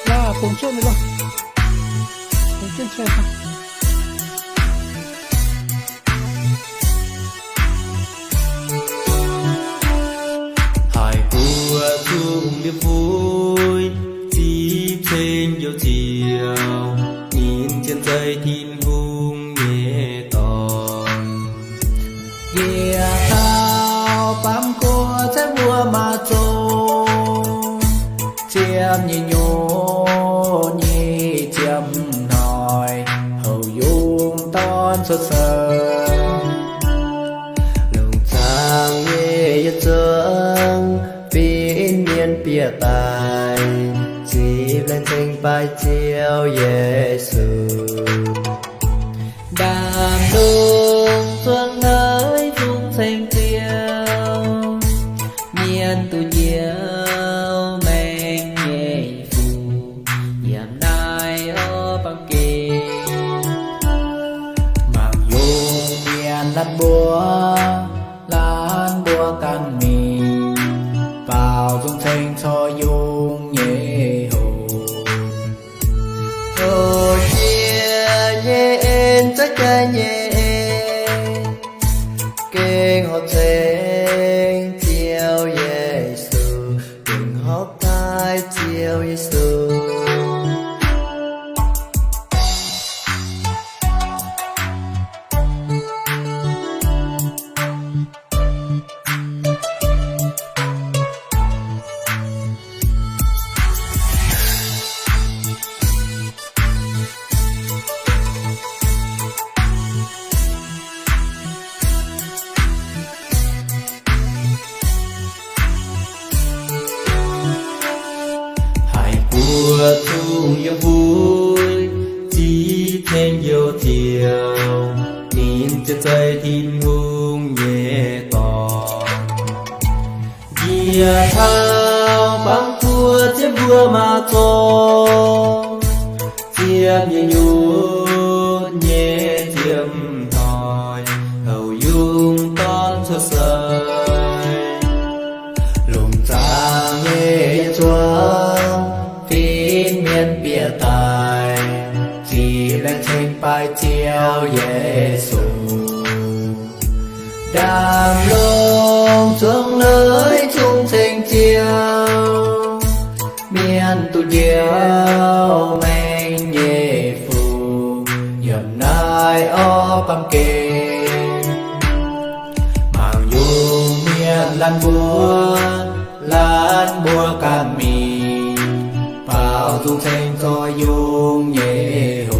Laav bungx cuotv mingh loh. Bungx jienv cuotv. Haiz buoz zungh liuz fuix, zipv ceng youh ziouc, ninh zien zeiz Tin-Hungh nyei dorn. Njiec taux baamh guoqv, zaeqv mbuo maiv zong, ziepc nyeic nyuoqc nyic ziepc hnoi, houc yungh dorn cuotv seix. Longc zaangc nyei yietc zungv fin-mienh bieqc daaih, zipv laengz ceng baaix Ziouv Yesu. Ndaamv-lungh zuangx naaiv zungv ceng Ziouv, mienh duqv njoux maengc nyei Fuqv, yiem naaiv orqv baamh gen. Mangc yungh mienh laanh mbuo, laanh mbuo ganh mingh, baaux nzung ceng corc yungh nyei hoc. Hoc jiex nyei en, zaiv jaaix nyei en, gengh horpc ceng Ziouv Yesu, gengh horpc taaih Ziouv Yesu. Haiz buoz zungh yiem fuix, zipv ceng youh ziouc, ninh zien zeiz Tin-Hungh nyei dorn. Njiec taux baamh guoqv, zaeqv mbuo maiv zong, ziepc nyeic nyuoqc nyic ziepc hnoi, houc yungh dorn cuotv seix. Longc zaangc nyei yietc zungv fin-mienh bieqc daaih, zipv laengz ceng baaix Ziouv Yesu. Ndaamv-lungh zuangx naaiv zungv ceng Ziouv, mienh duqv njoux maengc nyei Fuqv, yiem naaiv orqv baamh gen. Mangc yungh mienh laanh mbuo, laanh mbuo ganh mingh, baaux nzung ceng corc yungh nyei hoc.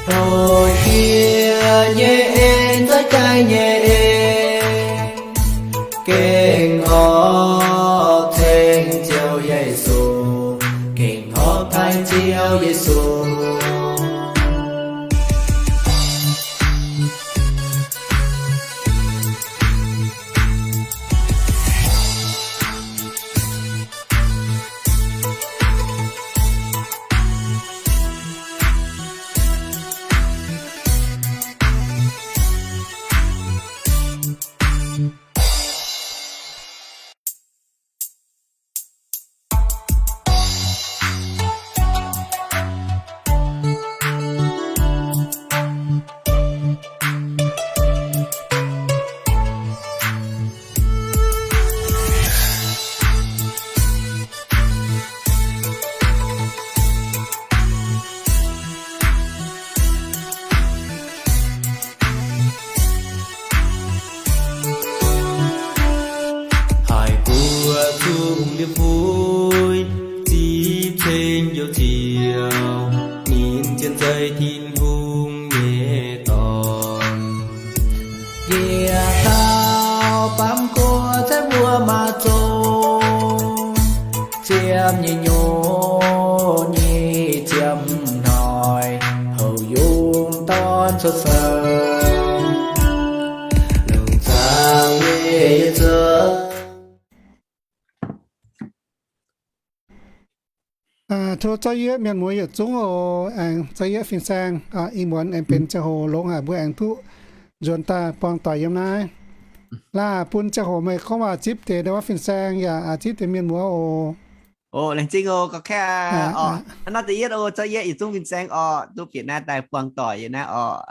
Hoc jiex nyei en, zaiv jaaix nyei en, gengh horpc ceng Ziouv Yesu, gengh horpc taaih Ziouv Yesu. Haiz buoz zungh liuz fuix, zipv ceng youh ziouc, ninh zien zeiz Tin-Hungh nyei dorn. Njiec taux baamh guoqv, zaeqv mbuo maiv zong, ziepc nyeic nyuoqc nyic ziepc hnoi, houc yungh dorn cuotv seix. Longc zaangc nyei yietc zungv Tov zorqv yie mienh muoz yietc zungv oc, aengx zorqv yie fin-saeng ih muonz aengx benx ziangh hoc longx haic, mbuo aengx duqv nzuonx daaih buangh doic yiem naaiv. Laaix bun ziangh hoc meih gorngv waac zipv deix wuov fin-saeng yaac zipv deix mienh muoz oc. Oc, laengz zingh oc, gorqv-kaeqv oc. Hnangv naaiv da'yietv oc, zorqv yie yietc zungv fin-saeng oc, duqv bieqc naaiv daaih buangh doic yiem naaiv oc.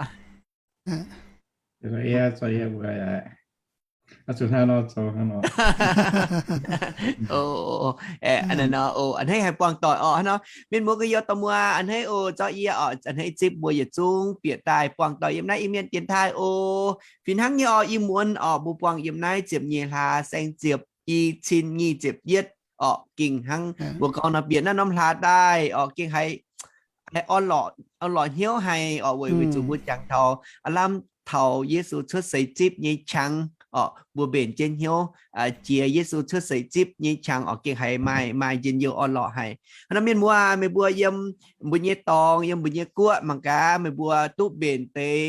Oc, a'hneiv haih buangh doic oc, a'hneiv mienh muoz gu'nyuoz dorh muoz a'hneiv oc, zorqv yie oc, a'hneiv zipv mbuo yietc zungv bieqc daaih buangh doic yiem naaiv Iu-Mienh dienx taaih oc. Fih hnangv nyei oc, ih muonz oc, mbuo buangh yiem naaiv ziepc nyeic hlaax saeng-ziepc, i cin nyic ziepc yietv oc, gengh hnangv mbuo gorngv nor, bieqc naaiv norm hlaax daaih oc, gengh haiz, haiz orn-lorqc, orn-lorqc hnyouv haic oc, weic, weic zuqc mbuo jangx taux aav lamh taux Yesu cuotv seix zipv nyei qangx oc, mbuo mbenc jienv hnyouv jiex Yesu cuotv seix zipv nyei qangx oc, gengh haiz maaih, maaih njien-youh orn-lorqc haic. Hnangv nor mienh muoz, meih mbuo yiem mbuo nyei dorngx, yiem mbuo nyei guoqv mangc gaax, meih mbuo duqv mbenc deix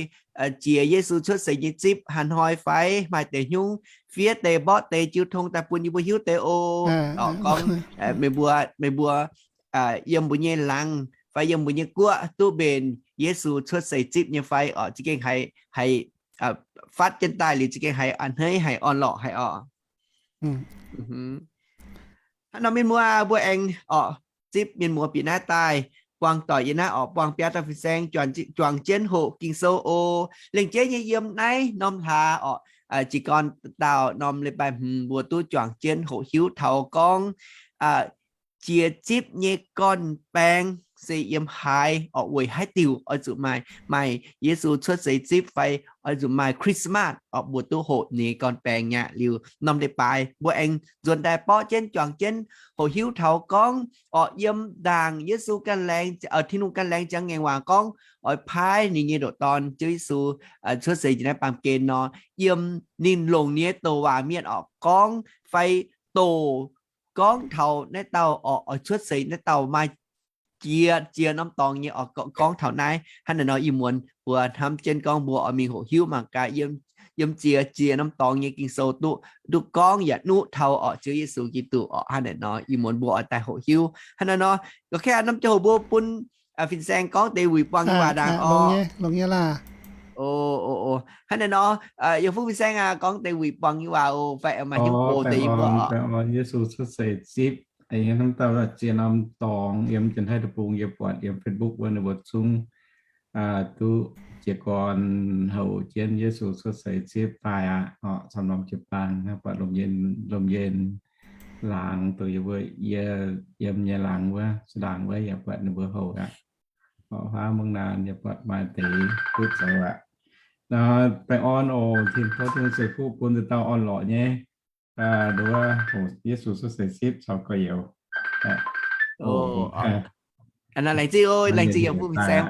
jiex Yesu cuotv seix nyei zipv haaix hnoi fai maaih deix hnyouv fiev deix mborqv deix jiu tong daaih bun yie mbuo hiuv deix oc. Oc, gorngv meih mbuo, meih mbuo yiem mbuo nyei laangz fai yiem mbuo nyei guoqv duqv mbenc Yesu cuotv seix zipv nyei fai oc, za'gengh haiz, haiz fatv jienv daaih liuz za'gengh haiz a'hneiv haic, orn-lorqc haic oc. Hnangv nor mienh muoz, mbuo aengx oc, zipv mienh muoz bieqc naaiv daaih buangh doic yiem naaiv oc, buangh biaa dauh fin-saeng juangc jienv hoqc Ging-Sou oc. Lengc jeiv nyei yiem naaiv norm hlaax oc, jiez gorn dauh norm leiz-baaix hmz mbuo duqv juangc jienv hoqc hiuv taux gorngv jiex zipv nyei gorn-baeng se yiem haaix oc, weic haaix diuc oix zuqc maaih, maaih Yesu cuotv seix zipv fai oix zuqc maaih Christmas oc, mbuo duqv hoqc ninh gorn-baeng nyei aqv. Liuz norm leiz-baaix mbuo aengx nzuonx daaih borqv jienv juangc jienv hoqc hiuv taux gorngv oc, yiem ndaangc Yesu ganh laengz, Tin-Hungh ganh laengz ziangx ngaengc waac gorngv oix paaiv ninh nyei ndoqc Dorn Ziouv Yesu cuotv seix njiec naaiv baamh gen nor, yiem ninh longc nyei douc waac mienh oc, gorngv fai douc gorngv taux naaiv dauh oc, oix cuotv seix naaiv dauh maaih jiex, jiex norm dorngx nyei oc, gorngv taux naaiv. Hnangv naaiv nor ih muonz mbuo hnamv jienv gorngv mbuo oix mingh hoqc hiuv mangc gaax yiem, yiem jiex, jiex norm dorngx nyei Ging-Sou duqv, duqv gorngv yaac nuqv taux oc Ziouv Yesu Giduc oc. Hnangv naaiv nor ih muonz mbuo oix daaih hoqc hiuv. Hnangv naaiv nor, gorngv kaav norm ziangh hoc mbuo bun fin-saeng gorngv deix wuic buangh nyei waac ndaangc oc. Hnangv naaiv nor, yiem fuqv fin-saeng aac, gorngv deix wuic buangh nyei waac oc, fai maaih hnyouv gox deix yie mbuo oc. Yesu cuotv seix zipv, hnamv dauh ziex norm dorngx yiem Janx-Taiv deic-bung, yie buatc yiem Facebook wuov ninh mbuo zungv duqv jiez gorn houc jienv Yesu cuotv seix zipv daaih aqv oc. Camv norm jiu-baang hnangv buatc lomh nyen, lomh nyen laangz dongh yie mbuo, yie yiem nyei laangz wuov, za'laangz wuov yaac buatc ninh mbuo houc aqv. Oc, huaav mungv naanc yaac buatc maaih deix butv zoux aqv. Baengh orn oc, Tin-Hungh ceix fuqv bun dauh dauh orn-lorqc nyei, nduov hoqc Yesu cuotv seix zipv caux gorx-youz. Laengz zingh oc, laengz zingh yiem fuqv fin-saeng.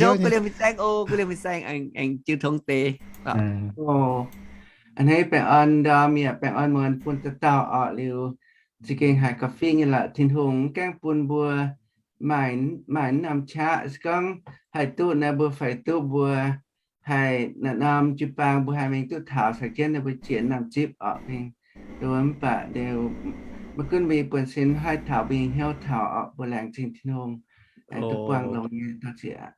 Guv liemh fin-saeng oc, guv liemh fin-saeng aengx jiu tong deix. A'hneiv baengh orn ndorm yaac baengh orn muonz bun dauh dauh oc. Liuz za'gengh haiz gauh fingx nyei lorqc, Tin-Hungh mv gaengh bun mbuo maaih, maaih norm qaqv. Se gorngv haih duqv naaiv, mbuo faix duqv, mbuo haih naaiv norm jiu-baang mbuo haih mingh duqv taux caux jienv ninh mbuo jiex norm zipv oc. Mingh duqv mv baac liuz maiv gunv mbuo nyei buonv-sin haih taux mbuo nyei hnyouv taux oc, mbuo laengz zingh Tin-Hungh aengx duqv buangh longx nyei dauh ziex.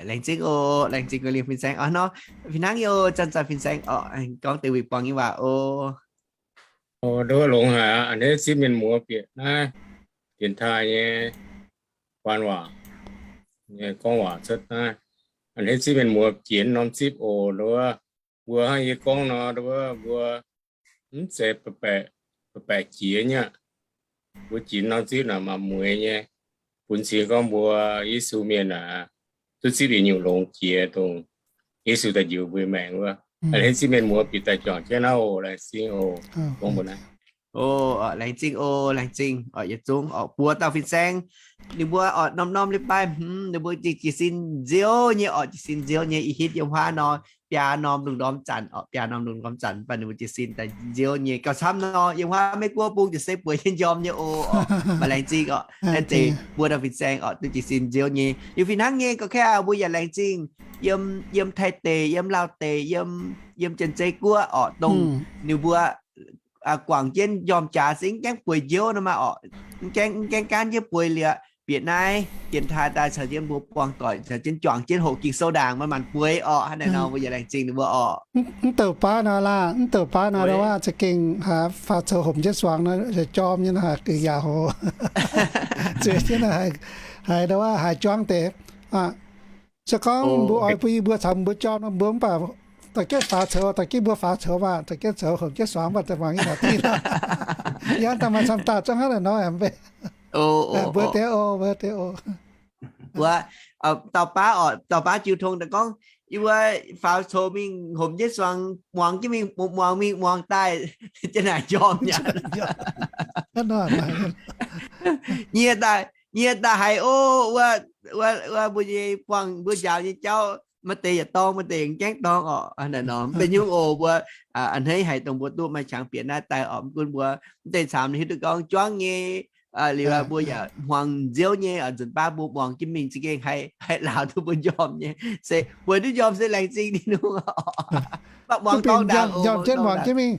Laengz zingh oc, laengz zingh guv liemh fin-saeng oc. Nor fih hnangv nyei oc, zanc-zanc fin-saeng oc, gorngv deix wuic buangh nyei waac oc. Oc, nduov longx haic aqv. A'hneiv zipv mienh muoz bieqc naaiv dienx taaih nyei guaan waac nyei gorngv waac cuotv naaiv. A'hneiv zipv mienh muoz jiex norm zipv oc. Nduov mbuo hnangv yie gorngv nor, nduov mbuo mv zeiz baeqc, baeqc jiex nyei aqv. Mbuo jiex norm zipv naaic maaih mueix nyei, bun cing gorngv mbuo Yesu mienh aac, duqv zipv yietc nyungc longx jiex dongh Yesu daaih njoux mbuo maengc wuov. A'hneiv zipv mienh muoz bieqc daaih juangc jienv naaiv oc. Laengz zingh oc. Gorngv mbuo naaiv. Oc, laengz zingh oc, laengz zingh oc, yietc zungv oc, buo dauh fin-saeng. Ninh mbuo oc, norm-norm leiz-baaix hmz ninh mbuo jiez sin nziouv nyei oc, jiez sin nziouv nyei. Ih hitv yiem huaav nor, biaa norm lungh ndorm zanc oc, biaa norm lungh ndorm zanc, mv baac ninh mbuo jiez sin daaih nziouv nyei. Gauh camv nor, yiem huaav Meiv Guoqv bung jiez se bueix nyei njormh nyei oc. Maaih laengz zingh oc, naaiv deix buo dauh fin-saeng oc, duqv jiez sin nziouv nyei. Liuz fih hnangv nyei, gauh kaav mbuo yaac laengz zingh yiem, yiem Taiv deic, yiem Laauv deic, yiem, yiem Janx-Zei Guoqv oc, dongh ninh mbuo guangc jienv njormh jaax se mv gaengh bueix njiouv nor maah orqc. Mv gaengh, mv gaengh gaanv jienv bueix liuz, bieqc naaiv dienx taaih daaih caux jienv mbuo buangh doic, caux jienv juangc jienv hoqc Ging-Sou ndaangc, maaih maanc bueix orqc. Hnangv naaiv nor mbuo yaac laengz zingh ninh mbuo orqc. Mv douc baav nor laah, mv douc baav nor, ndau wuov za'gengh faaux coux homc jienv suangx nor, jorm nyei nor, haaix gengh yaac hoc. Zueiz jienv haiz, ndau wuov haiz juangv deix. Se gorngv mbuo oix bun yie mbuo caux mbuo jorm nor, mbuo mv baac da'jienv faaux coux, da'jienv mbuo faaux coux maah, da'jienv coux homc jienv suangx mv baac daaih muangx yie naaic diuh nor. Yie daaih maaih camv dauh zungv hnangv naaic nor, mbuo deix oc, mbuo deix oc. Wuov, dauh baav orqc, dauh baav jiu tong daaih gorngv, yie mbuo faaux coux mingh homc jienv suangx, muangx jienv mingh, muangx mingh muangx daaih, jienv naaic njormh aqv. Nyie daaih, nyie daaih haiz oc, wuov, wuov mbuo nyei buangh mbuo njaaux nyei jauv, maaih deix yaac dorng, maaih deix mv gaengh dorng orqc. Naaic nor mv benx nyungc oc, mbuo a'hneiv haiz dongh mbuo duqv maaih qangx bieqc naaiv daaih orqc, mv gunv mbuo mv deix camv hiuv duqv gorngv juangv nyei, liuz mbuo yaac hmuangx nziouv nyei, nzunc baav mbuo muangx jienv mingh za'gengh haih, haih laauh duqv mbuo njormh nyei. Se bueix duqv njormh se laengz zingh ninh nor. Mv baac muangx dorngx ndaangc, njormh jienv muangx jienv mingh,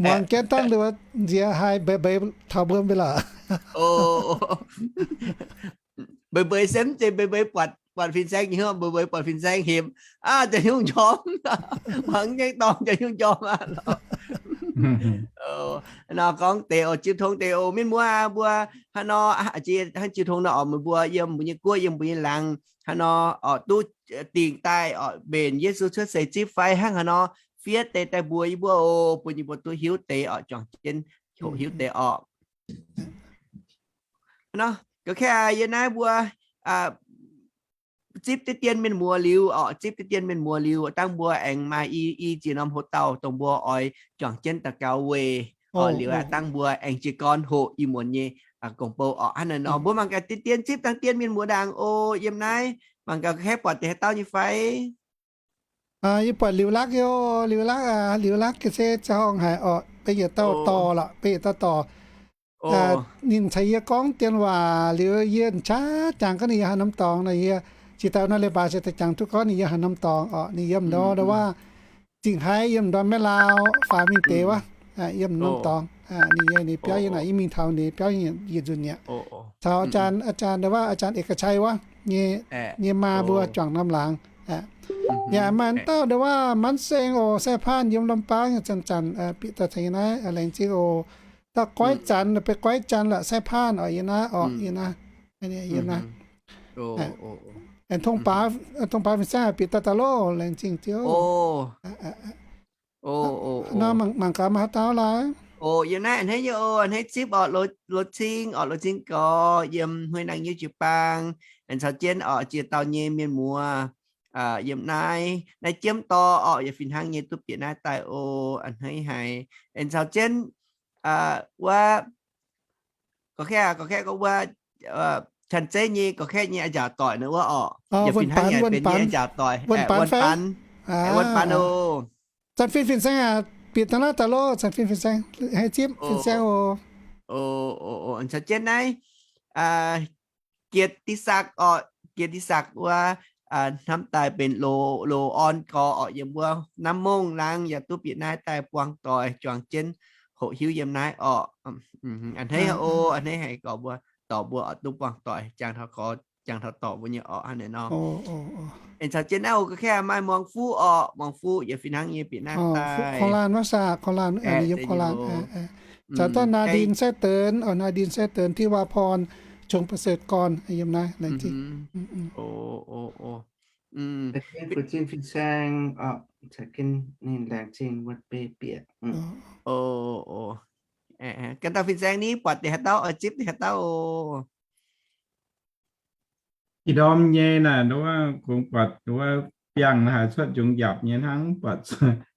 muangx jienv dangh liuz nziex haih mbeix mbeix taux mbuo mingh lorqc. Mbeix mbeix se mv zeiz mbeix mbeix buatc, buatc fin-saeng nyei hnyouv, mbeix mbeix buatc fin-saeng hemx, aav, jaax nyungc njormh, muangx gaengh dorngx jaax nyungc njormh aqv lorqc. Nor gorngv deix oc, jiu tong deix oc, mienh muoz aac, mbuo hnangv nor, hnangv jiu tong nor orqc, meih mbuo yiem mbuo nyei guoqv, yiem mbuo nyei laangz hnangv nor orqc, duqv dingc daaih orqc, mbenc Yesu cuotv seix zipv fai hnangv haaix nor, fiev deix daaih mbuox yie mbuo oc, bun yie mbuo duqv hiuv deix orqc, juangc jienv hoqc hiuv deix orqc. Nor, ga'naaiv kaeqv yiem naaiv mbuo zipv deix dien mienh muoz liuz orqc, zipv deix dien mienh muoz liuz, dangh mbuo aengx maaih i, i ziex norm hoc dauh dongh mbuo oix juangc jienv daux gaux weic orqc, liuz aqv, dangh mbuo aengx jiez gorn hoqc ih muonz nyei gong-bou orqc. Hnangv naaiv nor mbuo mangc gaax deix dien zipv dangh dien mienh muoz ndaangc oc. Yiem naaiv mangc gaax ga'naaiv buatc deix haaix dauh nyei fai? Yie buatc Liuz Lakv, Liuz Lakv, Liuz Lakv ga'sie ziangh hoc haic orqc, beiv yietc dauh dorh lorqc, beiv yietc dauh dorh. Ninh caux yie gorngv dien waac liuz, yie qaqv jangx gorngv ninh yiem haaix norm dorngx nor, yie jiex daaih nor leiz-baaix se daaih jangx duqv gorngv ninh yiem haaix norm dorngx orqc. Ninh yiem ndorm, ndorm wuov Zingh Haaix, yiem ndorm Meiv Lauh faaux mingh deix wuov, yiem norm dorngx. Ninh, ninh biauv yie naaic, yie mingh taux ninh biauv yie nzunc mi'aqv. Caux อาจารย์, อาจารย์ ndau wuov อาจารย์ Eix Ga'qcai wuov nyei, nyei maa mbuo juangc norm laangz. Yaac maaih dauh ndau wuov Manv Seng oc, แซ่พ่าน yiem Lombaang zanc-zanc bieqc daaih tengx yie naaiv, laengz zingh oc. Dauh Goiv Zanx, beiv Goiv Zanx lorqc, แซ่พ่าน orqc, yie naaiv orqc, yie naaiv, yie naaiv. Aengx Tong Baaix, Tong Baaix fin-saeng bieqc daaih daaih loh, laengz zingh Ziouv. Nor mangc gaax maaih haaix dauh laaix. Oc, yiem naaiv a'hneiv nyei oc, a'hneiv zipv orqc, Loz Cing orqc, Loz Cing Gorx, yiem Hueih Nangh Nyei Jiu-Baang, aengx caux jienv orqc ziex dauh nyei mienh muoz yiem naaiv, naaiv Jiem Dorh orqc, yaac fih hnangv nyei duqv bieqc naaiv daaih oc, a'hneiv haic. Aengx caux jienv wuov, gorngv kaeqv, gorngv kaeqv gorngv wuov, Chan Zeiv nyei gorngv kaeqv nyei a'nziaauc doic naaiv wuov orqc, yaac fih hnangv nyei benx nyei a'nziaauc doic, Wuonh Banx, Wuonh Banx oc. Zanc Fin fin-saeng aac, bieqc daaih naaiv daaih loh, Zanc Fin fin-saeng, haih zipv fin-saeng oc. Caux jienv naaiv Giet Di Sakc orqc, Giet Di Sakc wuov hnamv daaih benx Loz Orn Gorx orqc, yiem wuov Namv Mongh laangz yaac duqv bieqc naaiv daaih buangh doic juangc jienv hoqc hiuv yiem naaiv orqc. A'hneiv oc, a'hneiv haic gorx mbuo, dorh mbuo oix duqv buangh doic, jangx taux gorx, jangx taux dorh mbuo nyei orqc hnangv naaiv nor. Aengx caux jienv naaiv oc, gorngv kaeqv maaih Muangx Fuqv orqc, Muangx Fuqv yaac fih hnangv nyei bieqc naaiv daaih. Korv-laanh wuov saah, Korv-laanh, ninh yiem Korv-laanh. Caux dauh นาดิน แซ่เติน orqc, นาดิน แซ่เติน ที่ว่าพร จงประเสริฐกร yiem naaiv laengz zingh. Fu'juein fin-saeng orqc, caux jienv ninh laengz zingh wuov beiv bieqc. Ganh dauh fin-saeng ni buatc deix haaix dauh, oix zipv deix haaix dauh oc? Ih ndorm nyei naaic, nduov kungx buatc nduov biangh haaix cuotv njungx njapc nyei hnangv, mv buatc,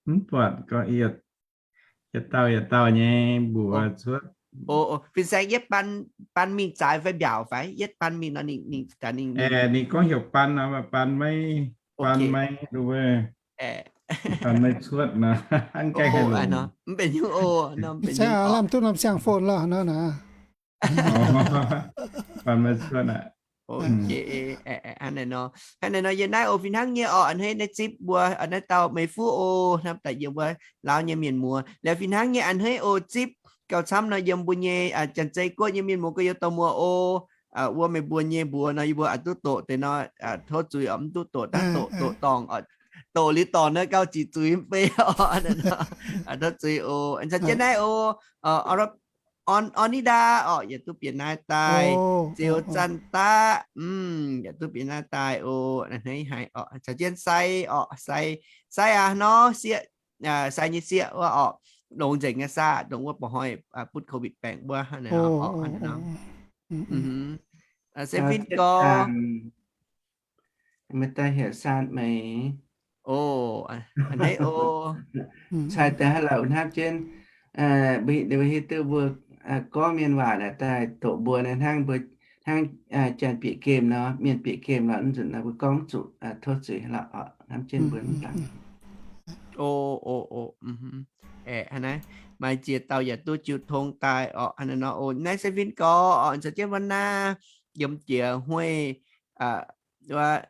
mv buatc gorngv yietc dauh yietc dauh nyei mbuox cuotv. Fin-saeng yietv ban, ban mingh zaaix fai mbiaauc fai? Yietv ban mingh nor ninh, ninh gaax ninh, ninh gorngv heuc ban nor, ban maiv, ban maiv nduov, ban maiv cuotv nor, hnangv gaengh haaix longc. Mv benx nyungc oc, lamh duqv norm siang-fon lorh nor naaic. Ban maiv cuotv aqv. Ok, hnangv naaiv nor, hnangv naaiv nor yiem naaiv oc. Fih hnangv nyei orqc, a'hneiv naaiv zipv mbuo, naaiv dauh meih fuqv oc, hnamv daaih yiem wuov Laauv nyei mienh muoz. Liuz fih hnangv nyei a'hneiv oc, zipv gauh camv nor yiem mbuo nyei Janx-Zei Guoqv nyei mienh muoz gorx-youz dorh muoz oc. Wuov meih mbuo nyei mbuox nor yie mbuo a'duqv doqc deix nor, tov zuiz oc, mv duqv doqc daav doqc, doqc dorngc, doqc liuz dorngc naaiv gauh ziqc zuiz mv bei oc. Tov zuiz oc. Caux jienv naaiv oc, Orn, Orn Ni Ndaa orqc, yaac duqv bieqc naaiv daaih. Ziux Zanh Daqv, yaac duqv bieqc naaiv daaih oc. A'hneiv haic orqc. Caux jienv Sai orqc, Sai, Sai aac nor, sieqv, Sai nyei sieqv wuov orqc, longx nzengc nyei saah, dongh wuov ba'hnoi butv COVID baengc wuov hnangv naaiv nor. Se fin gorx, meih daaih heuc Saatv Meix. A'hneiv oc. Cai daaih haaix lauh hnamv jienv, mbuo hiuv duqv mbuo gorngv mienh waac naaic daaih doqc mbuo naaiv hnangv mbuo, hnangv janx bieqc gemh nor, mienh bieqc gemh nor, mv nzunc naaiv mbuo gorngv zuqc tov zuiz lorqc, hnamv jienv mbuo mv dangx. Aeqv, hnangv naaiv, maaih ziex dauh yaac duqv jiu tong daaih orqc, hnangv naaiv nor oc. Naaiv se fin gorx orqc, caux jienv wuov naaiv yiem jiex hueih, wuov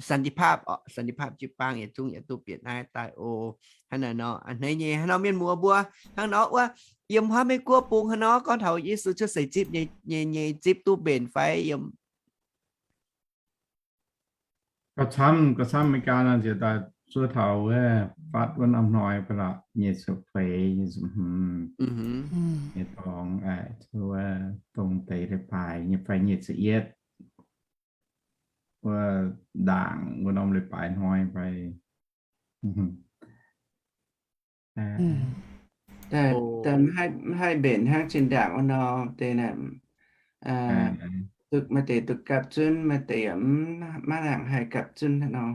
สันติภาพ orqc, สันติภาพ jiu-baang yietc zungv yaac duqv bieqc naaiv daaih oc. Hnangv naaiv nor, a'hneiv nyei hnangv nor mienh muoz mbuo, hnangv nor wuov, yiem haav Meiv Guoqv bung hnangv nor, gorngv taux Yesu cuotv seix zipv nyei, nyei, nyei zipv duqv mbenc fai yiem Gauh camv, gauh camv America nor nziex daaih zuov taux wuov fatv wuov norm hnoi ba'laqc nyic ziepc feix, nyic ziepc hmz, nyei dorngx, wuov dongh deix leiz-baaix nyei fai nyic ziepc yietv, wuov ndaangc wuov norm leiz-baaix hnoi fai. Daaih mv haih mbenc hnangv zinh ndaangc wuov nor, deix naaic, duqv maaih deix duqv gapv zunv, maaih deix yaac mv maiv nangc haih gapv zunv hnangv nor.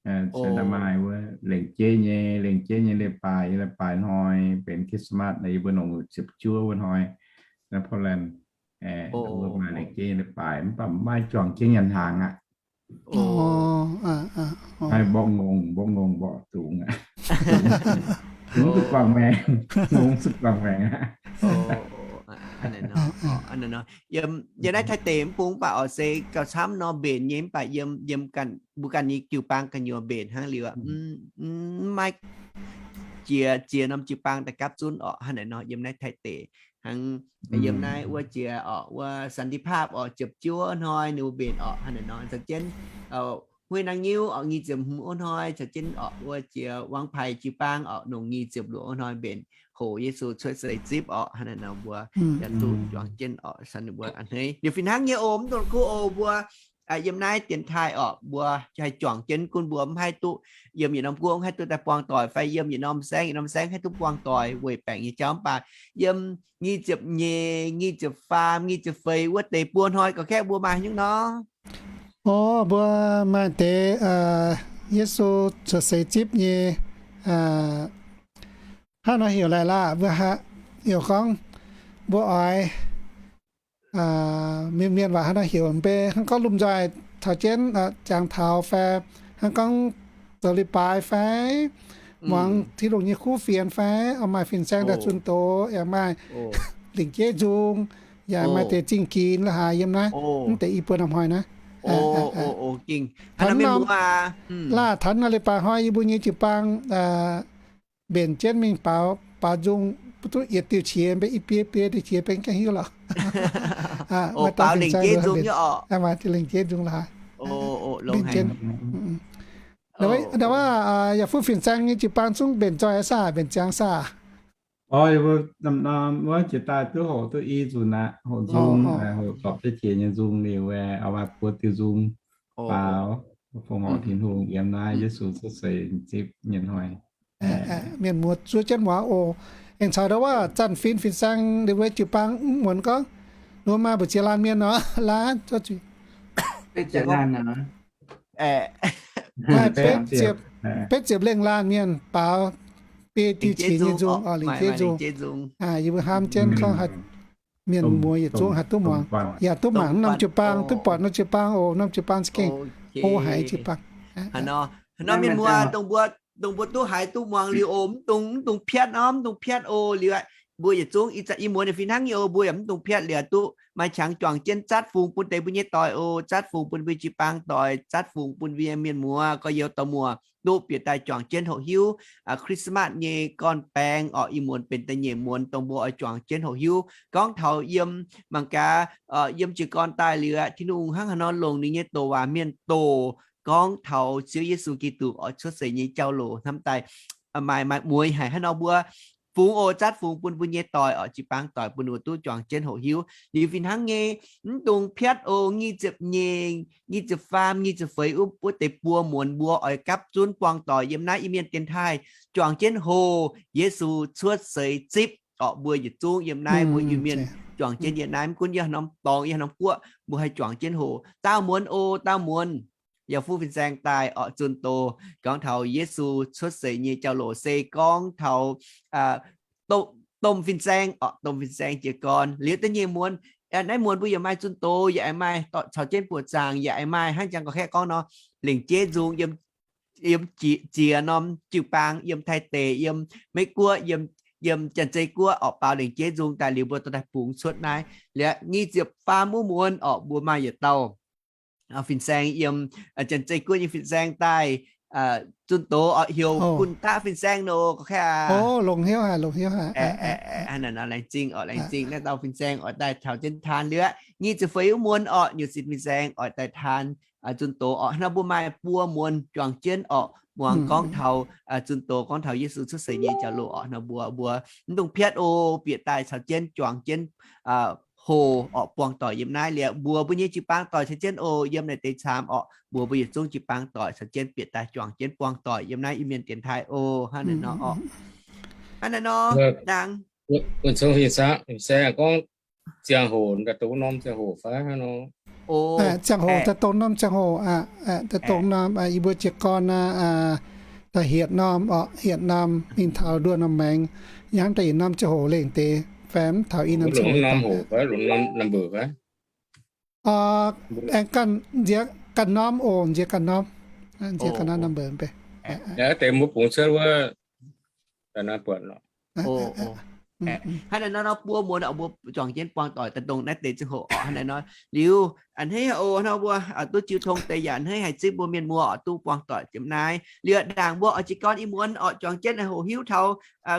Se daaih maaih wuov lengc jeiv nyei, lengc jeiv nyei leiz-baaix, leiz-baaix hnoi benx Christmas naaic, yie mbuo longc ziepc juov wuov hnoi, naaiv Portland, maaih lengc jeiv nyei leiz-baaix, mv baac maiv juangc jienv nyanc hnaangx aqv. Haih mborqv ngongh, mborqv ngongh mborqv dungz aqv. Dungz zuqc guangc maengc, ngongh zuqc guangc maengc aqv. Yiem naaiv Taiv deic mv bung mv baac oix se gauh camv nor mbenc nyei, mv baac yiem, yiem ganh, mbuo ganh nyei jiu-baang gu'nyuoz mbenc hnangv liuz aqv. Mv maaih jiex, jiex norm jiu-baang daaih gapv zunv orqc. Hnangv naaic nor yiem naaiv Taiv deic hnangv, yiem naaiv wuov jiex orqc, wuov สันติภาพ orqc, ziepc juov hnoi ninh mbuo mbenc orqc. Hnangv naaic nor caux jienv huih naang nyiuv orqc, nyic ziepc hmz wuov hnoi caux jienv orqc, wuov jiex วังไผ่ jiu-baang orqc, nongc nyic ziepc luoqc wuov hnoi mbenc hoc Yesu cuotv seix zipv orqc. Hnangv naaic nor mbuo yaac duqv juangc jienv orqc, san ninh mbuo a'hneiv. Liuz fih hnangv nyei oc, mv dungx kuv oc, mbuo yiem naaiv dienx taaih orqc, mbuo haih juangc jienv gunv mbuo mv haih duqv yiem yietc norm guoqv haih duqv daaih buangh doic fai yiem yietc norm saengv, yietc norm saengv haih duqv buangh doic weic baengc nyei jauv. Mv baac yiem nyic ziepc nyeic, nyic ziepc faam, nyic ziepc feix wuov deix buo hnoi gauh kaeqv mbuo maaih nyungc nor. Orqc, mbuo maaih deix Yesu cuotv seix zipv nyei, hnangv nor heuc laaic laah, mbuo heuc gorngv mbuo oix mienh, mienh waac hnangv nor heuc mbe, hnangv gorngv lomh nzoih taux jienv jangx taux fai, hnangv gorngv zoux leiz-baaix fai, muangx Tin-Hungh nyei kuv fienx fai, oix maaih fin-saeng daaih zunh doz, yaac maaih lingc jeiv nzung, yaac maaih deix zingh ginx la'haaix yiem naaiv, mv deix i buo norm hnoi naaiv. Taux norm, laah, taux norm leiz-baaix hnoi yie mbuo nyei jiu-baang mbenc jienv mingh baaux, baaux nzung, mv duqv yietc diuh qiex, mbenc i biei biei diuh qiex, mbenc gengh hiuv lorqc. Maaih deix lingc jeiv nzung la'haaix. Mbenc jienv. Ndau wuov yaac fuqv fin-saeng nyei jiu-baang zungv mbenc zoih saah, mbenc ziangx saah? Orqc, wuov jiex daaih duqv hoqc duqv i nzunc aqv, hoqc nzung, hoqc zorpc jienv qiex nyei nzung liuz, oix maaih buo diuh nzung baaux, fongc horc Tin-Hungh yiem naaiv Yesu cuotv seix zipv nyei hnoi. Mienh muoz zuov jienv muangx oc. Aengx caux ndau wuov zanc fin fin-saeng liuz wuov jiu-baang mv muonz gorngv, ninh mbuo maaih mbu'ziex laanh mienh nor, laanh, maaih betv ziepc lengh laanh mienh baaux biei diuh qiex nyei nzung, orqc, lingc jeiv nzung. Yie mbuo hnamv jienv gorngv mienh muoz yietc zungv haih duqv muangx, yaac duqv mangc norm jiu-baang, duqv buatc norm jiu-baang oc. Norm jiu-baang za'gengh o haic jiu-baang. Hnangv nor mienh muoz, dongh mbuo duqv haiz duqv muangx liuz oc, mv dungx, mv dungx piatv nor, mv dungx piatv oc. Liuz aqv, mbuo yietc zungv ih zanc ih muonz fih hnangv nyei oc, mbuo yaac mv dungx piatv liuz duqv maaih qangx juangc jienv zatv fungx bun deix mbuo nyei doic oc, zatv fungx bun mbuo jiu-baang doic, zatv fungx bun mbuo mienh muoz gorx-youz dorh muoz duqv bieqc daaih juangc jienv hoqc hiuv Christmas nyei gorn-baeng orqc. Ih muonz benx da'nyeic muonz dongh mbuo oix juangc jienv hoqc hiuv. Gorngv taux yiem mangc gaax, yiem jiez gorn daaih liuz, Tin-Hungh hnangv haaix nor longc ninh nyei douc waac mienh doqc gorngv taux Ziouv Yesu Giduc oix cuotv seix nyei jauv-louc hnamv daaih, maaih, maaih mueiz haic hnangv nor mbuo fungx oc, zatv fungx bun mbuo nyei doic orqc, jiu-baang doic bun ninh mbuo duqv juangc jienv hoqc hiuv. Liuz fih hnangv nyei, mv dungx piatv oc, nyic ziepc nyeic, nyic ziepc faam, nyic ziepc feix wuov, wuov deix buo muonz mbuo oix gapv zunv buangh doic yiem naaiv Iu-Mienh dienx taaih juangc jienv hoqc Yesu cuotv seix zipv orqc. Mbuo yietc zungv yiem naaiv, mbuo Iu-Mienh juangc jienv yiem naaiv, mv gunv yiem norm dorngx, yiem norm guoqv, mbuo haih juangc jienv hoqc. Daauh muonz oc, daauh muonz yaac fuqv fin-saeng daaih orqc, zunh doz gorngv taux Yesu cuotv seix nyei jauv-louc se gorngv taux domh fin-saeng orqc, domh fin-saeng jiez gorn. Liuz da'nyeic muonz, naaiv muonz mbuo yaac maaih zunh doz, yaac aengx maaih caux jienv buoqc zaangc, yaac aengx maaih hnangv jangx gorx-kaeqv gorngv nor, lengc jeiv nzung yiem, yiem jiex norm jiu-baang, yiem Taiv deic, yiem Meiv guoqv, yiem, yiem Janx-Zei guoqv orqc, baaux lengc jeiv nzung daaih liuz mbuo dorh daaih bungx cuotv naaiv. Liuz nyic ziepc faam wuov muonz orqc, mbuo maaih yietc dauh fin-saeng yiem Janx-Zei guoqv nyei fin-saeng daaih zunh doz orqc, heuc Gunh Daqv fin-saeng nor, gorx-kaeqv aac. Longx hnyouv haic, longx hnyouv haic. Hnangv naaic nor laengz zingh orqc, laengz zingh naaiv dauh fin-saeng oix daaih caux jienv taan. Liuz nyic ziepc feix wuov muonz orqc, nyutc sinx fin-saeng oix daaih taan zunh doz orqc. Hnangv nor mbuo maaih buo muonz juangc jienv orqc, muangx gorngv taux zunh doz gorngv taux Yesu cuotv seix nyei jauv-louc orqc. Hnangv nor mbuo, mbuo mv dungx piatv oc, bieqc daaih caux jienv juangc jienv hoqc orqc, buangh doic yiem naaiv. Liuz mbuo, mbuo nyei jiu-baang doic caux jienv oc, yiem naaiv deix caamx orqc, mbuo, mbuo yietc zungv jiu-baang doic caux jienv bieqc daaih juangc jienv buangh doic yiem naaiv Iu-Mienh dienx taaih oc. Hnangv naaiv nor orqc. Hnangv naaiv nor, ndaangc Wuonh Cong fin-saeng gorngv ziangh hoc daaih dongh norm ziangh hoc fai hnangv nor? Ziangh hoc daaih dongh norm ziangh hoc, daaih dongh norm yie mbuo jiez gorn aqv, da'hietc norm orqc, hietc norm mingh taux nduoh norm maengx, hnangv da'yietc norm ziangh hoc lengc deix, fai mv taux i norm ziangh hoc. Aengx ganh nziex ganh norm oc, nziex ganh norm, nziex ganh norm number. Hnangv naaiv nor, nor buo muonz orqc, mbuo juangc jienv buangh doic daaih dongh naaiv deix ziangh hoc orqc. Hnangv naaiv nor liuz, a'hneiv oc, hnangv mbuo duqv jiu tong deix yaac a'hneiv haih zipv mbuo mienh muoz orqc, duqv buangh doic yiem naaiv. Liuz ndaangc mbuo oix jiez gorn i muonz orqc, juangc jienv hoqc hiuv taux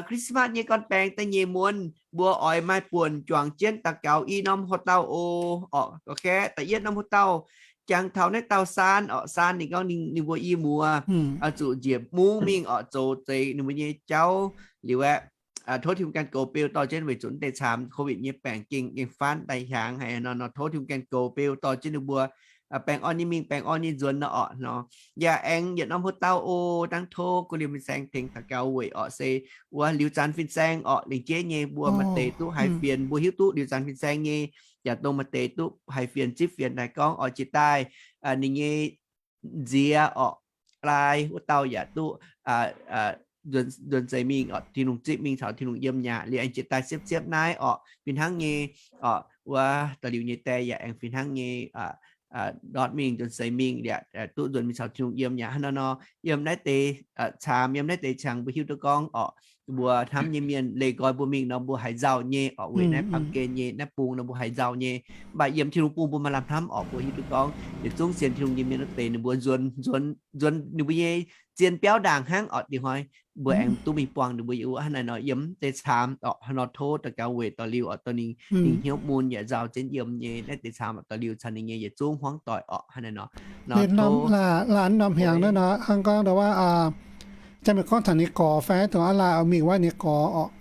Christmas nyei gorn-baengx da'nyeic muonz, mbuo oix maaih buonc juangc jienv daux gaux i norm hoc dauh oc. Orqc, gorx-kaeqv da'yietv norm hoc dauh, jangx taux naaiv dauh Saan orqc. Saan ninh gorngv ninh, ninh mbuo i muoz zuqc njiec mungv mingh orqc, zoux zeix ninh mbuo nyei jauv liuz aeqv, tov Tin-Hungh ganh goux beu dorh jienv, weic zuqc deix caamx COVID nyei baengc gengh, gengh faanv daaih hiaangx haic nor, nor tov Tin-Hungh ganh goux beu dorh jienv ninh mbuo baengh orn nyei mingh, baengh orn nyei nzuonx nor orqc nor. Yaac aengx yietc norm hoc dauh oc, dangh tov gu'nyuoz fin-saeng tengx daux gaux weic orqc, se wuov liuz zanc fin-saeng orqc, lengc jeiv nyei mbuo maaih deix duqv haiz fienx, mbuo hiuv duqv liuz zanc fin-saeng nyei yaac dongh maaih deix duqv haiz fienx zipv fienx daaih gorngv orqc, jiex daaih ninh nyei nziex orqc, laai wuov dauh yaac duqv nzuonx seix mingh orqc, Tin-Hungh zipv mingh caux Tin-Hungh yiem mi'aqv. Liuz aengx jiex daaih siepv-siepv naaiv orqc, fih hnangv nyei orqc, wuov da'liuz nyei die yaac aengx fih hnangv nyei ndortv mingh nzuonx seix mingh liuz duqv nzuonx mingh caux Tin-Hungh yiem mi'aqv. Hnangv naaiv nor, yiem naaiv deix caamx, yiem naaiv deix qangx mbuo hiuv duqv gorngv orqc, mbuo hnamv nyei mienh leih nqoi mbuo mingh nor mbuo haiz nzauh nyei orqc, weic naaiv baamh gen nyei naaiv bung nor mbuo haiz nzauh nyei. Mv baac yiem Tin-Hungh bung mbuo maaih lamh hnamv orqc, mbuo hiuv duqv gorngv yietc zungv sienx Tin-Hungh nyei mienh wuov deix ninh mbuo nzuonx, nzuonx, nzuonx ninh mbuo nyei zien biauv ndaangc hnangv orqc, dingc hnoi mbuo aengx duqv mingh buangh ninh mbuo. Yie wuov hnangv naaiv nor, yiem deix caamx orqc, hnangv nor tov daux gaux weic dorh liuz orqc, dorh ninh, ninh hnyouv mun yaac nzauh jienv yiem nyei naaiv deix caamx orqc, dorh liuz caux ninh nyei yietc zungv hmuangv doic orqc. Hnangv naaiv nor, laanh norm hnyangx naaiv nor hnangv gorngv wuov, jang mienh gorngv taux ninh gorx fai dongh aav laanh oix mingh wuov ninh gorx orqc,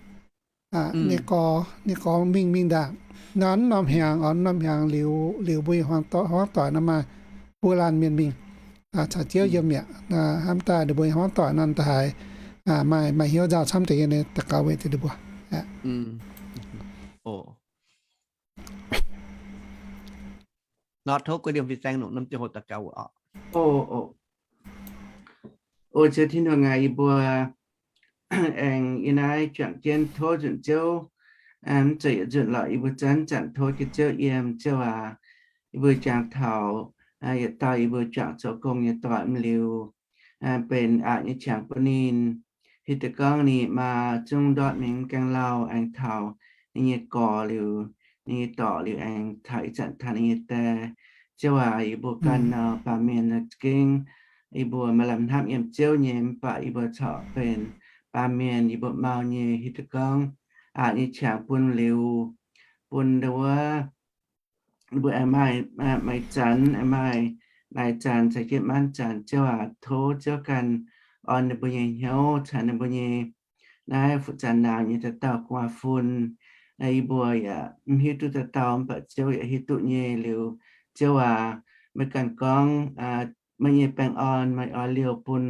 ninh gorx, ninh gorx mingh, mingh ndaangc nor, norm hnyangx orqc, norm hnyangx liuz, liuz mbuo hmuangv doic nor maaih buo laanh mienh mingh caux Ziouv yiem mi'aqv. Hnamv daaih ninh mbuo hmuangv doic nor daaih haiz maaih, maaih hnyouv nzauh camv deix nyei, daux gaux weic deix ninh mbuo. Nor tov gu'nyuoz fin-saeng longc norm ziangh hoc daux gaux oc. O Ziouv Tin-Hungh aac, yie mbuo aengx yiem naaiv juangc jienv tov nzunc Ziouv, mv zeiz yietc nzunc lorqc, yie mbuo zanc-zanc tov jienv Ziouv yiem. Ziouv aac, yie mbuo jangx taux yietc dauh yie mbuo juangc zoux gong nyei doic mv liuz, benx aqc nyei qangx bun ninh. hiuv duqv gorngv ninh maa zungv ndortv mingh gaengh lauh aengx taux ninh nyei gorx liuz, ninh nyei dorc liuz aengx taux ih zanc taux ninh nyei die. Ziouv aac, yie mbuo ganh nor baamh mienh nor za'gengh yie mbuo maaih lamh hnamv yiem Ziouv nyei, mv baac yie mbuo corc benx baamh mienh, yie mbuo mau nyei hiuv duqv gorngv aqc nyei qangx bun liuz, bun ndau wuov ninh mbuo aengx maaih, maaih zanc, aengx maaih naaic zanc caux jienv maanc zanc. Ziouv aac, tov Ziouv ganh orn ninh mbuo nyei hnyouv caux ninh mbuo nyei naaiv fu zanc naanc nyei dauh dauh gu'nguaaz-fun. Yie mbuo yaac mv hiuv duqv dauh dauh, mv baac Ziouv yaac hiuv duqv nyei liuz, Ziouv aac, meih ganh gorngv meih nyei baengh orn meih oix liouh bun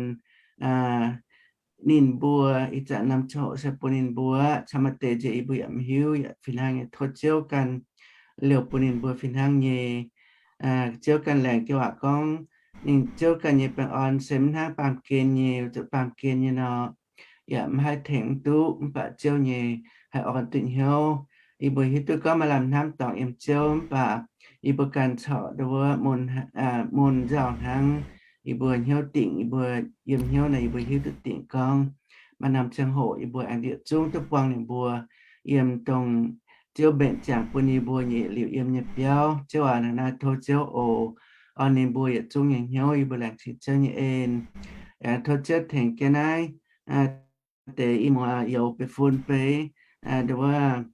ninh mbuo ih zanc norm ziangh hoc se bun ninh mbuo camv maaih deix nziex yie mbuo yaac mv hiuv yaac fih hnangv nyei. Tov Ziouv ganh liouh bun ninh mbuo fih hnangv nyei. Ziouv ganh laengz jienv waac gorngv ninh Ziouv ganh nyei baengh orn se mv hnangv baamh gen nyei, zuqc baamh gen nyei nor, yaac mv haih tengx mv duqv, mv baac Ziouv nyei haih orn duqv hnyouv. Yie mbuo hiuv duqv gorngv maaih lamh hnamv dorngc yiem Ziouv, mv baac yie mbuo ganh corc ndau wuov mun, mun nzauh hnangv. Yie mbuo hnyouv dingc, yie mbuo yiem hnyouv naaic yie mbuo hiuv duqv dingc gorngv maaih norm ziangh hoc yie mbuo aengx yietc zungv duqv buangh ninh mbuo yiem dongh Ziouv mbenc ziangx bun yie mbuo nyei liuz yiem nyei biauv. Ziouv aac, hnangv naaiv tov Ziouv oc, orn ninh mbuo yietc zungv nyei hnyouv. Yie mbuo laengz zingh Ziouv nyei en. Aengx tov Ziouv tengx jienv naaiv deix i muoz youz beiv fun beiv, ndau wuov,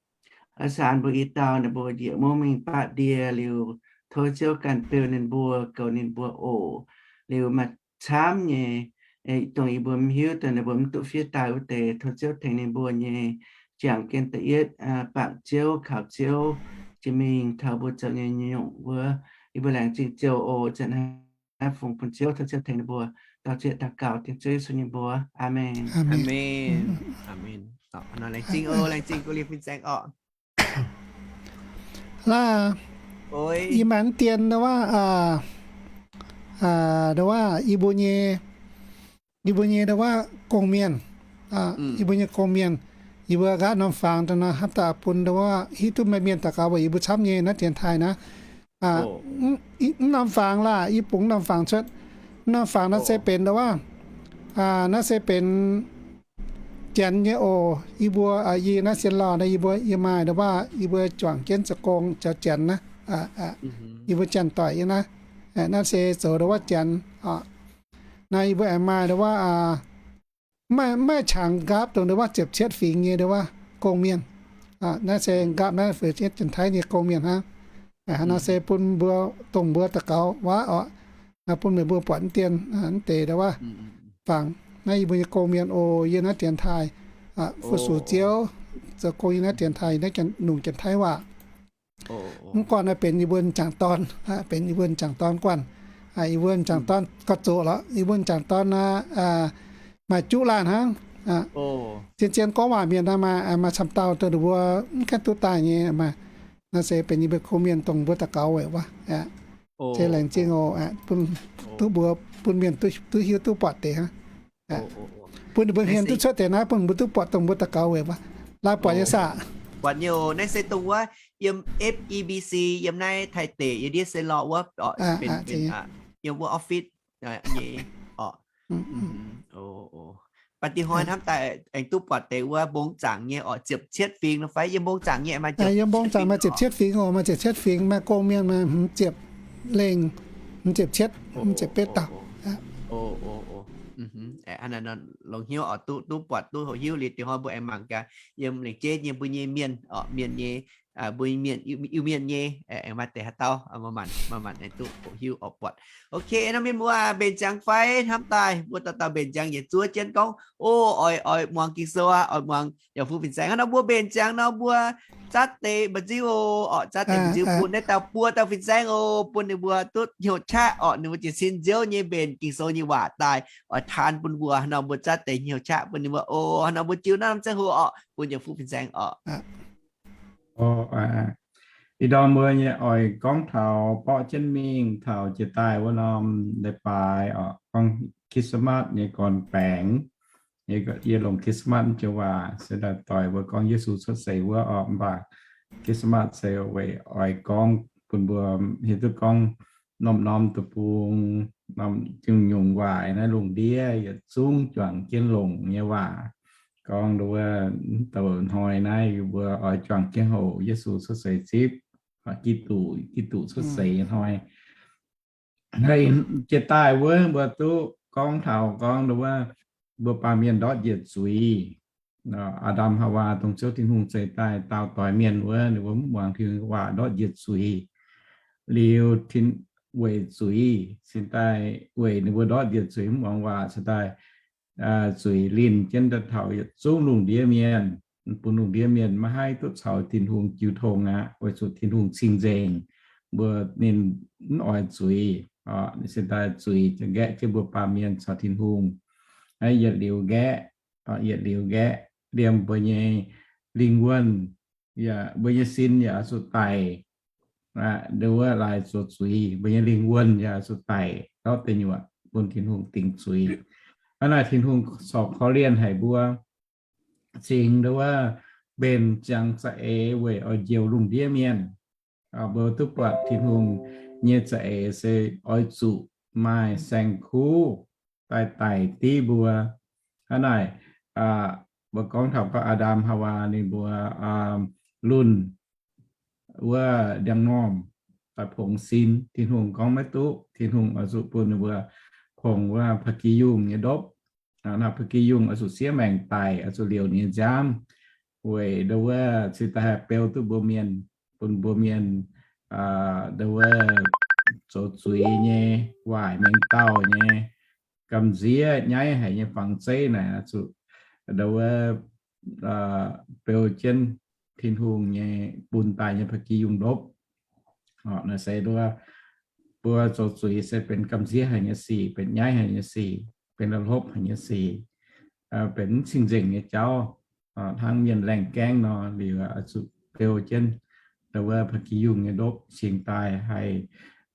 saan mbuo i dauh ninh mbuo njiec mungv mingh baqv ndie liuz, tov Ziouv ganh beu ninh mbuo, goux ninh mbuo oc. Liuz maaih camv nyei dongh yie mbuo mv hiuv, dongh ninh mbuo mv duqv fiev daaih wuov deix, tov Ziouv tengx ninh mbuo nyei jangx jienv da'yietv bangc Ziouv, kaux Ziouv jiex mingh taux mbuo zoux nyei nyungc wuov. Yie mbuo laengz zingh Ziouv oc. Zanc naaiv fungx bun Ziouv, tov Ziouv tengx ninh mbuo. Daux zieqc daux gaux dengv Ziouv Yesu nyei mbuox. Aamen. Aamen. Aamen. Laengz zingh oc, laengz zingh gux liemh fin-saeng oc. Laav, yie maaih dien ndau wuov, ndau wuov yie mbuo nyei, yie mbuo nyei ndau wuov gong-mienh, yie mbuo nyei gong-mienh, yie mbuo nqaatv norm fangx daaih nor, hnamv daaih bun ndau wuov hiuv duqv meih mienh daux gaux weic yie mbuo camv nyei naaiv dienx taaih naaiv. Mv norm fangx laav, yie bungx norm fangx cuotv. Mv norm fangx naaiv se benx ndau wuov, naaiv se benx Janx nyei oc. Yie mbuo, yie naaiv sienx lauh naaiv, yie mbuo yie maaih ndau wuov, yie mbuo juangc jienv zoux gong caux Janx naaiv. Yie mbuo Janx-doic yie naaiv, naaiv se zoux ndau wuov Janx. Naaiv yie mbuo aengx maaih ndau wuov, maiv, maiv qangx nqaapv dongh ndau wuov ziepc cietv fingx nyei ndau wuov gong-mienh. Naaiv se nqaapv naaiv feix cietv Janx-Taiv nyei gong-mienh hnangv. Naaiv se bun mbuo, dongh mbuo daux gaux waac oc, bun meih mbuo buatc mv dien mv deix ndau wuov fangx. Naaiv yie mbuo nyei gong-mienh oc, yie naaiv dienx taaih, fu-sux Ziouv, zoux gong yie naaiv dienx taaih, yie naaiv nungc Janx-Taiv waac. Mv guanh naaiv benx yie mbuo m'jangc dorn, benx yie mbuo m'jangc dorn guanh. Yie mbuo m'jangc dorn gorx-zoqc lorqc, yie mbuo m'jangc dorn naaiv maaih juqv laanh hnangv. Zien-zien gorngv waac mienh naaiv maaih, maaih camv dauh dongh ninh mbuo mv gaengh duqv daaih nyei maaih. Naaiv se benx yie mbuo gong-mienh dongh mbuo daux gaux weic wuov. Se laengz zingh oc, bun, duqv mbuo, bun mienh duqv hiuv duqv buatc deix hnangv. Bun ninh mbuo hmien duqv cuotv deix naaiv, bun mbuo duqv buatc dongh mbuo daux gaux weic wuov. Laaih buatc nyei saah? Buatc nyei oc. Naaiv se dongh wuov yiem F E B C yiem naaiv Taiv deic yiem ndiev se lorh wuov, yiem wuov office nyei oc. Baac dinh hnoi hnamv daaih aengx duqv buatc deix wuov mbong zaangc nyei oc, ziepc cietv fingx nor fai yiem mbong zaangc nyei maaih, yiem mbong zaangc maaih ziepc cietv fingx oc, maaih ziepc cietv fingx, maaih gong-mienh maaih hmz ziepc lengh, hmz ziepc cietv, hmz ziepc betv dauh. Longx hnyouv oc, duqv, duqv buatc duqv hoqc hiuv liuz dinh hnoi mbuo aengx mangc gaax yiem lengc jeiv nyei mbuo nyei mienh oc, mienh nyei, mbuo mienh Iu-Mienh nyei aengx maaih deix haaix dauh maaih manc, maaih manc aengx duqv hoqc hiuv oc buatc. Ok, nor mienh muoz mbenc ziangx fai hnamv daaih mbuo dauh dauh mbenc ziangx yietc zuov jienv gorngv, o, oix, oix muangx Ging-Sou aqv, oix muangx yaac fu fin-saeng. Hnangv nor mbuo mbenc ziangx nor mbuo zatv deix mba'nziu oc, zatv deix mba'nziu bun naaiv dauh buo dauh fin-saeng oc, bun ninh mbuo duqv hnyouv qaqv oc, ninh mbuo jiez sin Ziouv nyei mbenc Ging-Sou nyei waac daaih oix taan bun mbuo. Hnangv nor mbuo zatv deix hnyouv qaqv bun ninh mbuo oc. Hnangv nor mbuo jiu naaiv norm ziangh hoc oc, bun yaac fu fin-saeng oc. Ih ndorm mbuo nyei oix gorngv taux borqv jienv mingh taux jiex daaih wuov norm leiz-baaix oc, gorngv Christmas nyei gorn-baengx. Yie longc Christmas jiu waac se daaih doix mbuo gorngv Yesu cuotv seix wuov oc, mv baac Christmas se weic oix gorngv bun mbuo hiuv duqv gorngv norm-norm deic-bung norm nyungc-nyungc waac naaiv lungh ndiev yietc zungv juangc jienv longc nyei waac. Gorngv nduov, douc hnoi naaiv yie mbuo oix juangc jienv hoc Yesu cuotv seix zipv, Giduc, Giduc cuotv seix nyei hnoi. Jiex daaih wuov mbuo duqv gorngv taux gorngv nduov, mbuo baamh mienh ndortv njiec zuiz. Aa^ndam Haawaa dongh Ziouv Tin-Hungh zeix daaih daauh doix mienh wuov, ninh mbuo mv muangx Tin-Hungh waac ndortv njiec zuiz. Liuz tin, weic zuiz cingx daaih, weic ninh mbuo ndortv njiec zuiz mv muangx waac cingx daaih, zuiz linh jienv daaih taux yietc zungv lungh ndiev mienh, bun lungh ndiev mienh maiv haih duqv caux Tin-Hungh jiu tong aqv, weic zuqc Tin-Hungh cing-nzengc, mbuo ninh mv oix zuiz, cingx daaih zuiz nqaeqv jienv mbuo baamh mienh caux Tin-Hungh. Yietc liuz nqaeqv, yietc liuz nqaeqv, liemh mbuo nyei lingh wuonh, yaac mbuo nyei sin yaac oix zuqc daic. Nduov laaix zoux zuiz, mbuo nyei lingh wuonh yaac oix zuqc daic, ndortv deic nyuoqc bun Tin-Hungh dingc zuiz. Hnangv naaic Tin-Hungh corc korv-lienh haic mbuo cingx nduov mbenc ziangx za'eix weic oix njoux lungh ndiev mienh. Mbuo duqv buatc Tin-Hungh nyei za'eix se oix zuqc maaih saeng-kuv daaih daic div mbuo. Hnangv naaic, mbuo gorngv taux gorngv Aa^ndam Haawaa ninh mbuo lunh wuov ndiangx-normh daaih pongx sin, Tin-Hungh gorngv maiv duqv, Tin-Hungh oix zuqc bun ninh mbuo pongx wuov ba'gi yungh nyei ndopv. Naaiv ba'gi yungh oix zuqc siev maengc daic, oix zuqc liouc ninh nyei nziaamv, weic nduov cingx daaih haih beu duqv mbuo mienh, bun mbuo mienh nduov zoux zuiz nyei, waaic mengh dauh nyei, gamh nziev nyaiv haic nyei fangx zeiv naaic oix zuqc nduov beu jienv Tin-Hungh nyei bun daaih nyei ba'gi yungh ndopv. Naaiv se nduov, mbuo zoux zuiz se benx gamh nziev haic nyei sic, benx nyaiv haic nyei sic, benx la'hlopv haic nyei sic, benx mv cing-nzengc nyei jauv. Hnangv mienh laengh gaengv nor, liuz oix zuqc beu jienv nduov ba'gi yungh nyei ndopv cingx daaih haih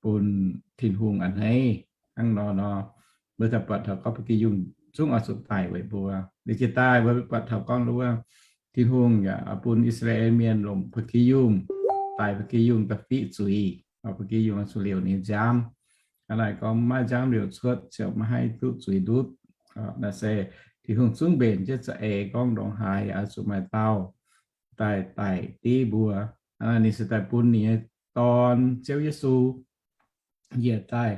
bun Tin-Hungh a'hneiv. Hnangv nor nor, mbuo daaih buatc taux gorngv ba'gi yungh zungv oix zuqc daic weic mbuo. Liuz jiex daaih mbuo buatc taux gorngv nduov, Tin-Hungh yaac bun I^saa^laa^en Mienh longc ba'gi yungh, daic ba'gi yungh daaih fiqv zuiz, ba'gi yungh oix zuqc liouc ninh nziaamv. Hnangv naaic gorngv maiv nziaamv liouc cuotv ziouc maiv haih duqv zuiz ndutv. Naaiv se Tin-Hungh zungv mbenc jienv za'eix gorngv ndongc haaix yaac oix zuqc maaih dauh daaih daic div mbuo. Ninh se daaih bun ninh nyei Dorn, Ziouv Yesu, njiec daaih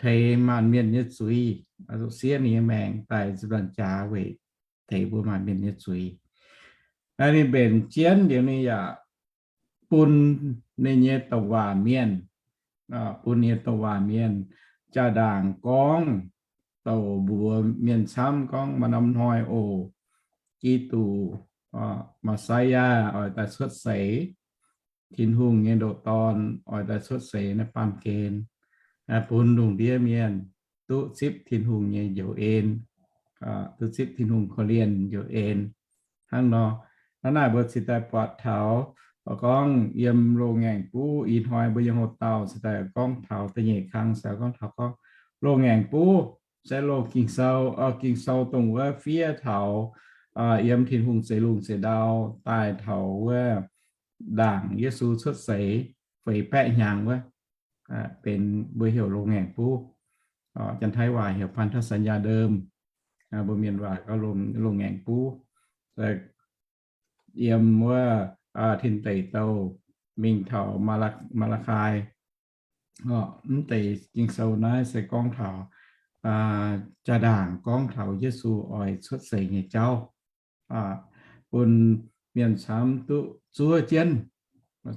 teix maanc mienh nyei zuiz, oix zuqc siev ninh nyei maengc daaih ziepc nzaangc jaax weic teix mbuo maanc mienh nyei zuiz. Ninh mbenc jienv liuz ninh yaac bun ninh nyei douc waac mienh, bun ninh nyei douc waac mienh jaa ndaangc gorngv douc mbuox mienh camv gorngv maaih norm hnoi oc, Giduc, Messiah oix daaih cuotv seix, Tin-Hungh nyei ndoqc Dorn oix daaih cuotv seix naaiv baamh gen, bun lungh ndiev mienh duqv zipv Tin-Hungh nyei njoux en, duqv zipv Tin-Hungh korv-lienh njoux en. Hnangv nor, hnangv naaic mbuo cingx daaih buatc taux gorngv yiem loz-ngaengc buv ih hnoi mbuo yiem hoc dauh cingx daaih gorngv taux da'nyeic kang se gorngv taux gorngv loz-ngaengc buv se loz Ging-Sou, Ging-Sou dongh wuov fiev taux yiem Tin-Hungh zeix lungh zeix ndau daaih taux wuov ndaangc Yesu cuotv seix feix baeqv hnyangx wuov, benx mbuo heuc loz-ngaengc buv. Janx-Taiv waac heuc พันธสัญญาเดิม, mbuo mienh waac gorngv loz-ngaengc buv. Yiem wuov Tin Deic Douh mingh taux Maa^laa^kai, mv deix Ging-Sou naaiv se gorngv taux jaa-ndaangc gorngv taux Yesu oix cuotv seix nyei jauv, bun mienh camv duqv zuov jienv,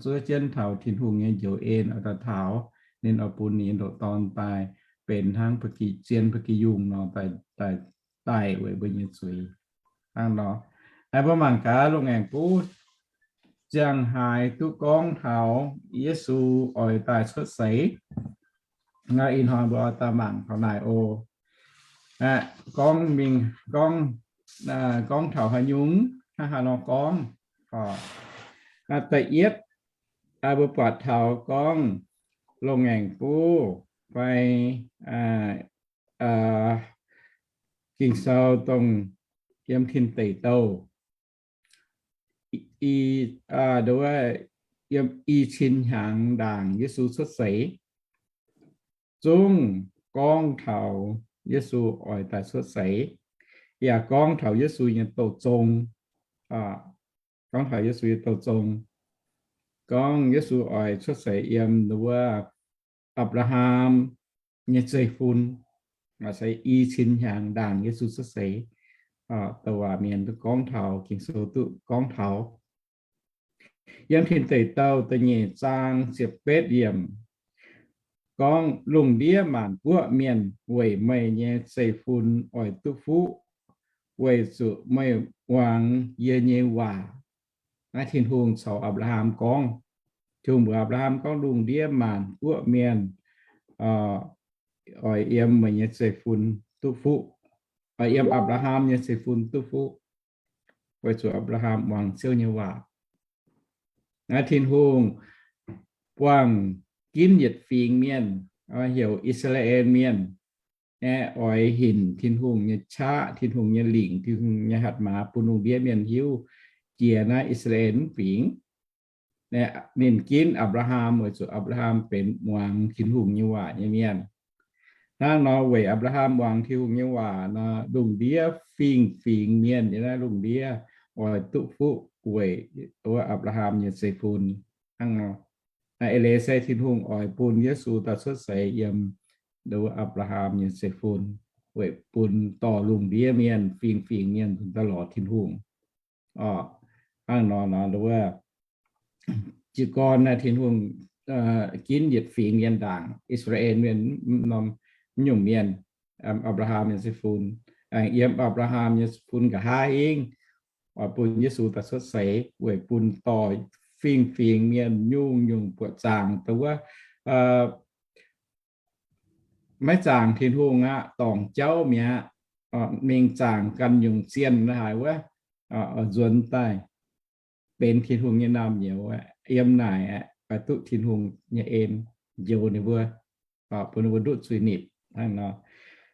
zuov jienv taux Tin-Hungh nyei njoux en oix daaih taux, ninh oix bun ninh nyei ndoqc Dorn daaih benx hnangv zien ba'gi yungh nor daaih daic weic mbuo nyei zuiz. Hnangv nor, mbuo mangc gaax loz-ngaengc buv ziangh haaix duqv gorngv taux Yesu oix daaih cuotv seix. Ih hnoi mbuo oix daaih mangc taux naaic oc. Gorngv mingh, gorngv, gorngv taux haaix nyungc, hnangv haaix nor gorngv. Da'yietv, mbuo buatc taux gorngv loz-ngaengc buv fai Ging-Sou dongh yiem Tin Deic Douh i, i cin hnyangx ndaangc Yesu cuotv seix, zungv gorngv taux Yesu oix daaih cuotv seix, yaac gorngv taux Yesu nyei douh zong, gorngv taux Yesu nyei douh zong, gorngv Yesu oix cuotv seix yiem wuov Apc^laa^ham nyei zeiv-fun, se i cin hnyangx ndaangc Yesu cuotv seix. Douc waac mienh duqv gorngv taux, Ging-Sou duqv gorngv taux. Yiem Tin Deic Douh da'nyeic zaang ziepc betv yiemc gorngv, Lungh ndiev maanc guoqv mienh weic meih nyei zeiv-fun oix duqv fuqv, weic zuqc meih muangx yie nyei waac. Naaiv Tin-Hungh caux Apc^laa^ham gorngv. Tin-Hungh mbuox Apc^laa^ham gorngv, Lungh ndiev maanc guoqv mienh oix yiem meih nyei zeiv-fun duqv fuqv, oix yiem Apc^laa^ham nyei zeiv-fun duqv fuqv, weic zuqc Apc^laa^ham muangx Ziouv nyei waac. Naaiv Tin-Hungh buangh ginv yietc fingx mienh, heuc I^saa^laa^en Mienh, aeqv, oix hinc Tin-Hungh nyei qaqv, Tin-Hungh nyei lingc, Tin-Hungh nyei hatc maaz bun lungh ndiev mienh hiuv jiex naaiv I^saa^laa^en mv fingx. Ninh ginv Apc^laa^ham weic zuqc Apc^laa^ham benx muangx Tin-Hungh nyei waac nyei mienh. Hnangv nor weic Apc^laa^ham muangx Tin-Hungh nyei waac nor, lungh ndiev fingx-fingx mienh yiem naaiv lungh ndiev oix duqv fuqv weic wuov Apc^laa^ham nyei zeiv-fun. Hnangv nor, eix leiz se Tin-Hungh oix bun Yesu daaih cuotv seix yiem wuov Apc^laa^ham nyei zeiv-fun, weic bun dorh lungh ndiev mienh fingx-fingx mienh daaih lorz Tin-Hungh. Hnangv nor, wuov jiez gorn naaiv Tin-Hungh ginv yietc fingx mienh ndaangc I^saa^laa^en Mienh, norm, mv nyungc mienh, Apc^laa^ham nyei zeiv-fun, aengx yiem Apc^laa^ham nyei fun nqa'haav hingv, oix bun Yesu daaih cuotv seix weic bun dorh fingx-fingx mienh nyungc-nyungc buoqc zaangc dongh wuov maiv zaangc Tin-Hungh aqv, dorngc jauv mi'aqv, mingh zaangc ganh nyungc zienh haaix wuov, nzuonx daaih benx Tin-Hungh nyei naamh nyouz, yiem naaic oix duqv Tin-Hungh nyei en njoux ninh mbuo, bun ninh mbuo nduqc zuiz-nipc hnangv nor.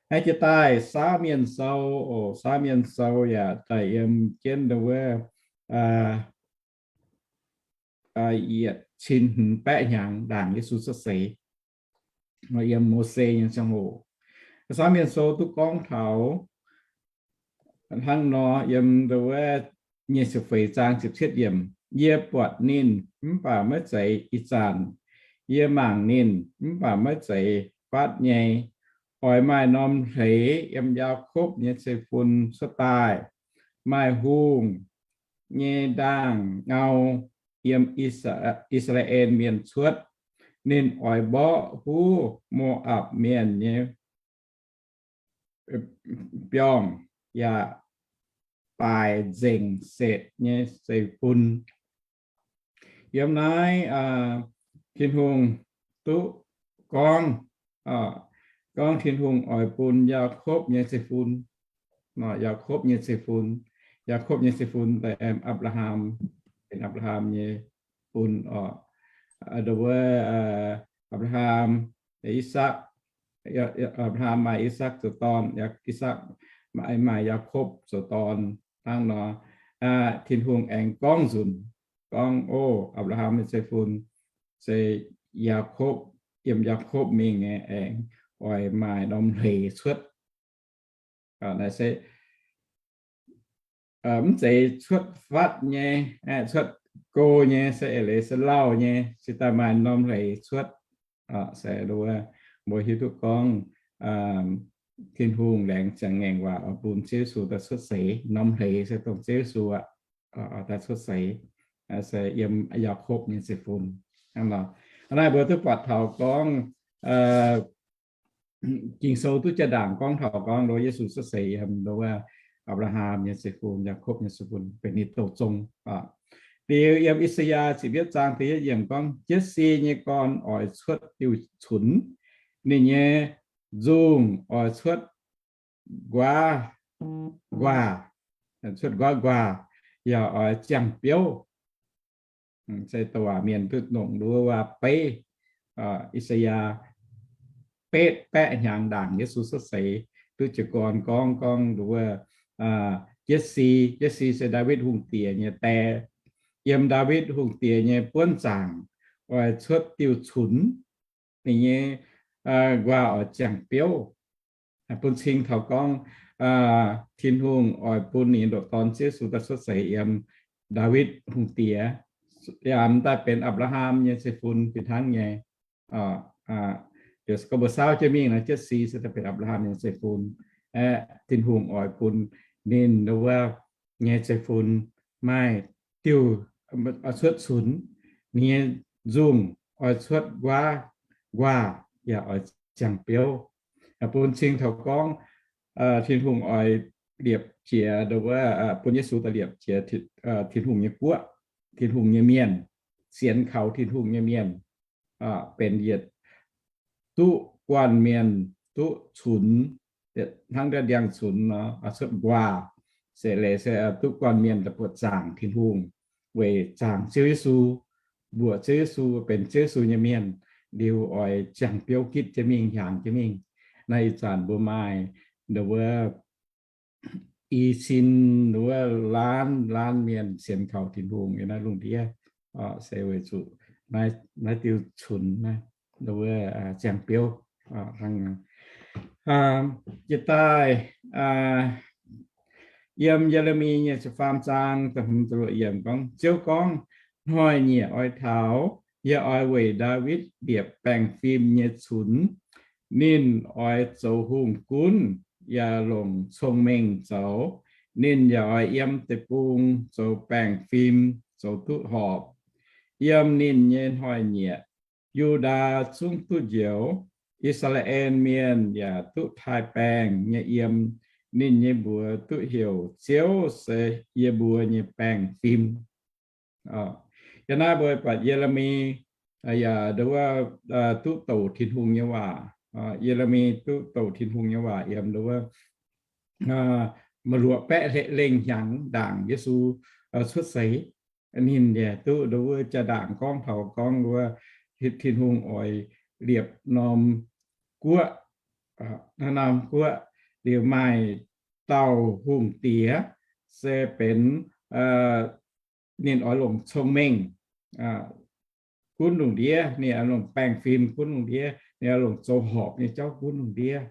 Naaiv jiex daaih Saauv Mienh Sou, oc, Saauv Mienh Sou yaac daaih yiem jienv wuov yietc cin hmz baeqv hnyangx ndaangc Yesu cuotv seix, yiem Mose nyei ziangh hoc. Saauv Mienh Sou duqv gorngv taux hnangv nor, yiem wuov nyic ziepc feix zaang ziepc cietv yiemc, Yie buatc ninh mv baac maiv zeiz ih zanc, yie mangc ninh mv baac maiv zeiz fatv nyei. Oix maaih norm hleix yiem Yaakopv nyei zeiv-fun cuotv daaih, maaih hungh nyei ndaangh ngau yiem I^saa^laa^en Mienh cuotv. Ninh oix mborqv huv Mo^apc Mienh nyei biorngh yaac baaic nzengc Setc nyei zeiv-fun. Yiem naaiv Tin-Hungh duqv gorngv, gorngv Tin-Hungh oix bun Yaakopv nyei zeiv-fun, Yaakopv nyei zeiv-fun, Yaakopv nyei zeiv-fun daaih Apc^laa^ham, benx Apc^laa^ham nyei fun oc. Wuov Apc^laa^ham, I^sakc, Apc^laa^ham maaih I^sakc zoux dorn, I^sakc maaih Yaakopv zoux dorn. Hnangv nor, Tin-Hungh aengx gorngv nzunc, gorngv, O, Apc^laa^ham nyei zeiv-fun, se Yaakopv, yiem Yaakopv mingh nyei aengx oix maaih norm hleix cuotv. Naaiv se mv zeiz cuotv fatv nyei, cuotv go nyei, se eix leiz se lauh nyei, se daaih maaih norm hleix cuotv. Se mbuo hiuv duqv gorngv Tin-Hungh laengz ziangx ngaengc waac oix bun Ziouv Yesu daaih cuotv seix, norm hleix se dongh Ziouv Yesu aqv, daaih cuotv seix, se yiem Yaakopv nyei zeiv-fun. Hnangv nor, naaiv mbuo duqv buatc taux gorngv Ging-Sou duqv jaa-ndaangc gorngv taux gorngv nduov Yesu cuotv seix yiem nduov Apc^laa^ham nyei zeiv-fun, Yaakopv nyei zeiv-fun, benx ninh douh zong. Liuz yiem I^saa^yaa ziepc yietv zaang da'yietv yiemc gorngv, Jetc^si nyei gorn oix cuotv diuh cunx. Ninh nyei nzungh oix cuotv nquav nquaah, cuotv nquav nquaah, yaac oix ziangh biouv. Se douc waac mienh duqv longc nduov waac-beiv, I^saa^yaa betv baeqv hnyangx ndaangc Yesu cuotv seix, duqv jiez gorn gorngv, gorngv nduov Jetc^si, Jetc^si se Ndaawitv Hungh Diex nyei die. Yiem Ndaawitv Hungh Diex nyei buonv zaangc oix cuotv diuh cunx. Ninh nyei nquaah oix ziangh biouv. Bun cing taux gorngv Tin-Hungh oix bun ninh ndoqc Dorn Ziouv Yesu daaih cuotv seix yiem Ndaawitv Hungh Diex, yaac mv daaih benx Apc^laa^ham nyei zeiv-fun fih hnangv nyei. Liuz gorngv mbuo saauv jienv mingh naaiv, Jetc^si se daaih benx Apc^laa^ham nyei zeiv-fun. Aeqv, Tin-Hungh oix bun ninh wuov nyei zeiv-fun maaih diuh oix cuotv cunx, ninh nyei nzungh oix cuotv nquaah, nquaah yaac oix ziangh biouv. Bun cing taux gorngv Tin-Hungh oix liepc jiez, wuov, bun Yesu daaih liepc jiez Tin-Hungh nyei guoqv, Tin-Hungh nyei mienh, sienx kaux Tin-Hungh nyei mienh, benx yietc duqv guanh mienh, duqv cunx, hnangv ndiangx-cunx nor, cuotv nquaah, se leiz se duqv guanh mienh daaih buoqc zaangc Tin-Hungh, weic zaangc Ziouv Yesu, mbuoqc Ziouv Yesu, benx Ziouv Yesu nyei mienh, liuz oix ziangh biouv gitv jienv mingh, hiaangx jienv mingh. Naaiv ih zanc mbuo maaih wuov i cin, wuov laanh laanh mienh sienx kaux Tin-Hungh yiem naaiv lungh ndiev, se weic zuqc naaiv diuh cunx, wuov, ziangh biouv. Jiex daaih yiem Ye^le^mi nyei ziepc faam zaang da'hmz da'luoqc yiemc gorngv, Ziouv gorngv, Hnoi-nyieqc oix taux, yie oix weic Ndaawitv liepc baengh fim nyei cunx. Ninh oix zoux hungh gunv yaac longc cong-mengh zoux. Ninh yaac oix yiem deic-bung zoux baengh fim, zoux duqv horpc. Yiem ninh nyei hnoi-nyieqc, Yu^ndaa zungv duqv njoux, I^saa^laa^en Mienh yaac duqv taaih baengh nyei yiem. Ninh nyei mbuox duqv heuc Ziouv se yie mbuo nyei baengh fim. Yiem naaiv mbuo buatc Ye^le^mi yaac wuov, duqv douc Tin-Hungh nyei waac. Ye^le^mi duqv douc Tin-Hungh nyei waac yiem wuov, maaih luoqc baeqv lengh hnyangx ndaangc Yesu cuotv seix. Ninh yaac duqv wuov jaa-ndaangc gorngv taux gorngv wuov Tin-Hungh oix liepc norm guoqv, norm guoqv liuz maaih dauh hungh diex se benx, ninh oix longc cong-mengh gunv lungh ndiev, ninh oix longc baengh fim gunv lungh ndiev, ninh oix longc zoux horpc nyei jauv gunv lungh ndiev.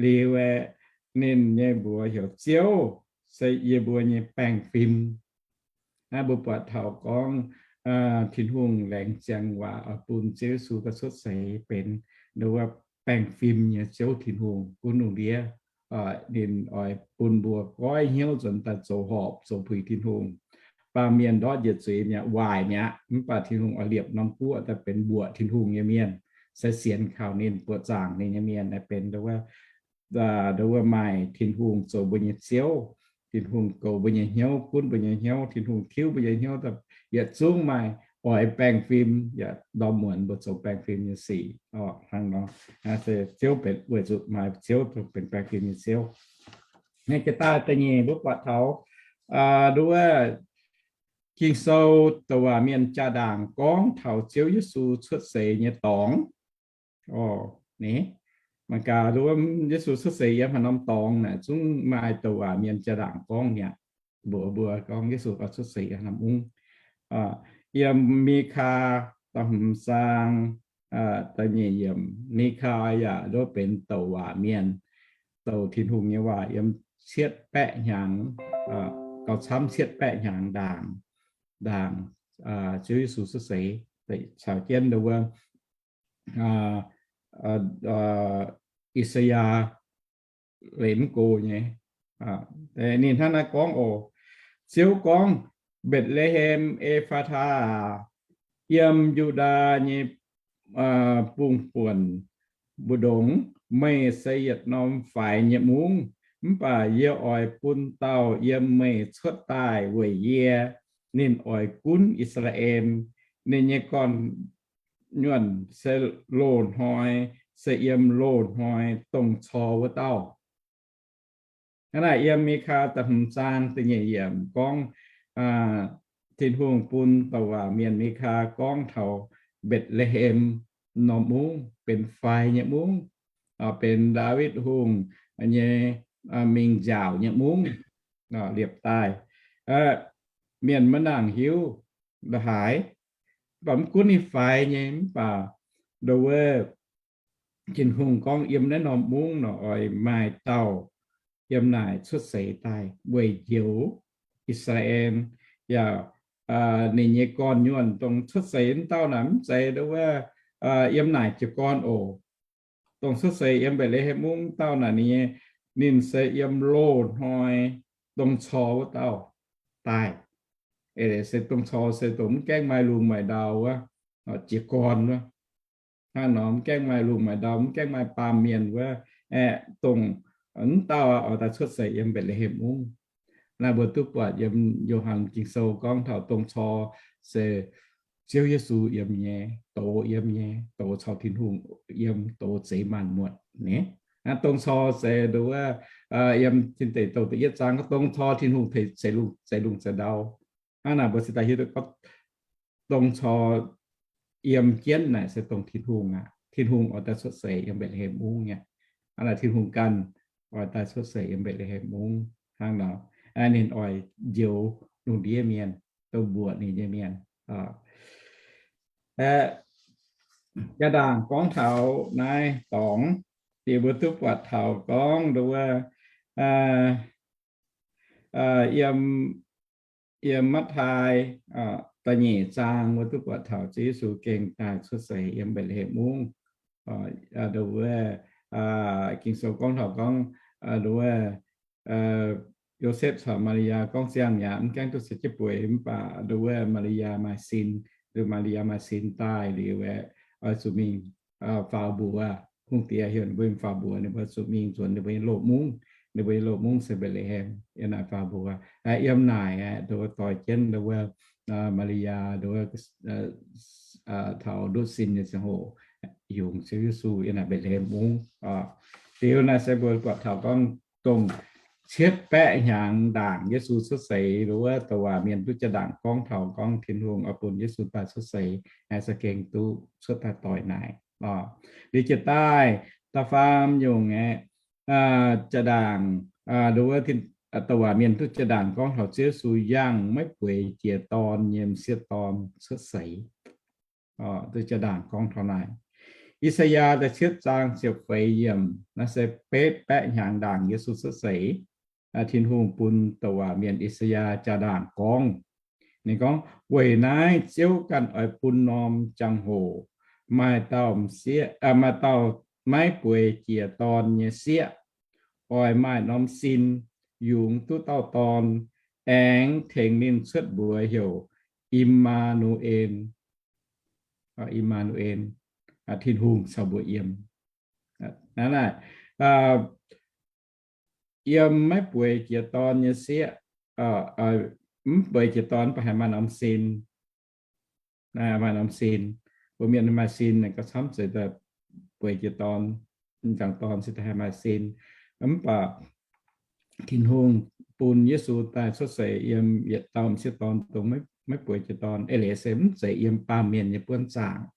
Liuz aeqv, ninh nyei mbuox heuc Ziouv se yie mbuo nyei baengh fim. Naaiv mbuo buatc taux gorngv Tin-Hungh laengz ziangx waac oix bun Ziouv Yesu daaih cuotv seix benx wuov baengh fim nyei Ziouv Tin-Hungh gunv lungh ndiev. Ninh oix bun mbuo goiv hnyouv nzuonx daaih zoux horpc, zoux puix Tin-Hungh. Baamh mienh ndortv njiec zuiz mi'aqv, waaic mi'aqv, mv baac Tin-Hungh oix liepc norm guoqv daaih benx mbuoqc Tin-Hungh nyei mienh, se sienx kaux ninh, buoqc zaangc ninh nyei mienh, benx wuov maaih Tin-Hungh zoux mbuo nyei Ziouv. Tin-Hungh goux mbuo nyei hnyouv, gunv mbuo nyei hnyouv, Tin-Hungh tiuv mbuo nyei hnyouv, yietc zungv maaih oix baengh fim yaac ndorm muonz mbuo zoux baengh fim nyei sic. Hnangv nor, se Ziouv benx, weic zuqc maaih Ziouv benx baengh fim nyei Ziouv. Naaiv jiex daaih da'nyeic mbuo buatc taux nduov Ging-Sou douc waac mienh jaa-ndaangc gorngv taux Ziouv Yesu cuotv seix nyei dorngx. Ni, mangc gaax nduov Yesu cuotv seix yiem haaix norm dorngx naaic zungv maaih douc waac mienh jaa-ndaangc gorngv mi'aqv. Mbuox mbuo gorngv Yesu oix cuotv seix yiem haaix norm mungv. Yiem Mikaa da'hmz zaang da'nyeic yiemc, Mikaa yaac nduov benx douc waac mienh, douc Tin-Hungh nyei waac yiem cietv baeqv hnyangx, gauh camv cietv baeqv hnyangx ndaangc, ndaangc Ziouv Yesu cuotv seix, caux jienv nduov I^saa^yaa leiz mv go nyei. Ninh hnangv naaiv gorngv oc. Ziouv gorngv, Mbetc^le^hem E^faa^taa, yiem Yu^ndaa nyei bung buonc mbu'ndongx, meih se yietc norm faix nyei mungv, mv baac yie oix bun dauh yiem meih cuotv daaih weic yie. Ninh oix gunv I^saa^laa^en. Ninh nyei gorn-nyuonh se loz-hnoi, se yiem loz-hnoi dongh cor wuov dauh. Hnangv naaic yiem Mikaa da'hmz zaang da'nyeic yiemc gorngv, Tin-Hungh bun douc waac mienh Mikaa gorngv taux Mbetc^le^hem norm mungv benx faix nyei mungv, benx Ndaawitv Hungh nyei mingh nziaauc nyei mungv, liepc daaih. Mienh maiv nangc hiuv la'haaix, mv baac mv gunv ninh faix nyei, mv baac nduov Tin-Hungh gorngv yiem naaiv norm mungv nor oix maaih dauh yiem naaic cuotv seix daaih weic njoux I^saa^laa^en, yaac ninh nyei gorn-nyuonh dongh cuotv seix wuov dauh naaic mv zeiz nduov wuov yiem naaic jiez gorn oc. Dongh cuotv seix yiem Mbetc^le^hem Mungv dauh naaic ninh nyei, ninh se yiem loz hnoi dongh cor wuov dauh daaih. Se dongh cor se dongh mv gaengh maaih lungh maaih ndau wuov, jiez gorn wuov. Hnangv nor mv gaengh maaih lungh maaih ndau, mv gaengh maaih baamh mienh wuov, aeqv, dongh mv dauh oix daaih cuotv seix yiem Mbetc^le^hem Mungv. Naaiv mbuo duqv buatc yiem Yo^han Ging-Sou gorngv taux dongh cor se Ziouv Yesu yiem nyei, doz yiem nyei, doz caux Tin-Hungh yiem, doz zeix maanc muotc ni. Dongh cor se nduov wuov, yiem Tin Deic Douh da'yietv zaang gorngv dongh cor Tin-Hungh tengx zeix lungh zeix ndau. Hnangv naaic mbuo cingx daaih hiuv duqv gorngv dongh cor yiem jienv naaic se dongh Tin-Hungh aqv. Tin-Hungh oix daaih cuotv seix yiem Mbetc^le^hem Mungv nyei. Hnangv naaic Tin-Hungh ganh oix daaih cuotv seix yiem Mbetc^le^hem Mungv hnangv nor. Ninh oix njoux lungh ndiev mienh, dongh mbuoqc ninh nyei mienh. Aeqv, jaa-ndaangc gorngv taux naaiv dorngx, diex mbuo duqv buatc taux gorngv nduov wuov, yiem, yiem Matv^taai da'nyeic zaang mbuo duqv buatc taux Ziouv Yesu gengh daaih cuotv seix yiem Mbetc^le^hem Mungv. Nduov wuov, Ging-Sou gorngv taux gorngv, nduov wuov, Yosepv caux Maa^li^yaa gorngv siang-yaac mv gaengh duqv caux jienv bueix, mv baac nduov wuov Maa^li^yaa maaih sin, nduov Maa^li^yaa maaih sin daaih liuz aeqv, oix zuqc mingh faaux mbuox, hungh diex heuc ninh mbuo mingh faaux mbuox, ninh mbuo zuqc mingh nzuonx ninh mbuo nyei loz-mungv. Ninh mbuo nyei loz-mungv se Mbetc^le^hem, yiem naaic faaux mbuox. Yiem naaic aeqv, nduov wuov doix jienv nduov wuov Maa^li^yaa nduov wuov taux ndutv sin nyei ziangh hoc yungz Ziouv Yesu yiem naaic Mbetc^le^hem Mungv. Liuz naaiv se mbuo buatc taux gorngv dongh cietv baeqv hnyangx ndaangc Yesu cuotv seix, nduov wuov douc waac mienh duqv jaa-ndaangc gorngv taux gorngv Tin-Hungh oix bun Yesu daaih cuotv seix, aeqv, za'gengh duqv cuotv daaih doix naaic. Liuz jiex daaih da'faam nyungc aeqv, jaa-ndaangc, nduov wuov douc waac mienh duqv jaa-ndaangc gorngv taux Ziouv Yesu yangh maiv bueix jiex dorn nyei m'sieqv dorn cuotv seix. Duqv jaa-ndaangc gorngv taux naaic. I^saa^yaa da'cietv zaang ziepc feix yiemc, naaiv se betv baeqv hnyangx ndaangc Yesu cuotv seix, Tin-Hungh bun douc waac mienh I^saa^yaa jaa-ndaangc gorngv. Ninh gorngv, weic naaiv Ziouv ganh oix bun norm jangx-hoc maaih dauh m'sieqv, maaih dauh maiv bueix jiex dorn nyei sieqv, oix maaih norm sin yungz duqv dauh dorn, aengx tengx ninh cuotv mbuox heuc I^maa^nu^en. I^maa^nu^en, Tin-Hungh caux mbuo yiem. Naaiv, yiem maiv bueix jiex dorn nyei sieqv, mv bueix jiex dorn mv baac haih maaih norm sin. Maaih norm sin. Mbuo mienh maaih sin gauh camv zeiz daaih bueix jiex dorn, m'jangc dorn se daaih haih maaih sin. Mv baac Tin-Hungh bun Yesu daaih cuotv seix yiem yietc dauh m'sieqv dorn dongh maiv bueix jiex dorn. Eix leiz se mv zeiz yiem baamh mienh nyei buonv zaangc.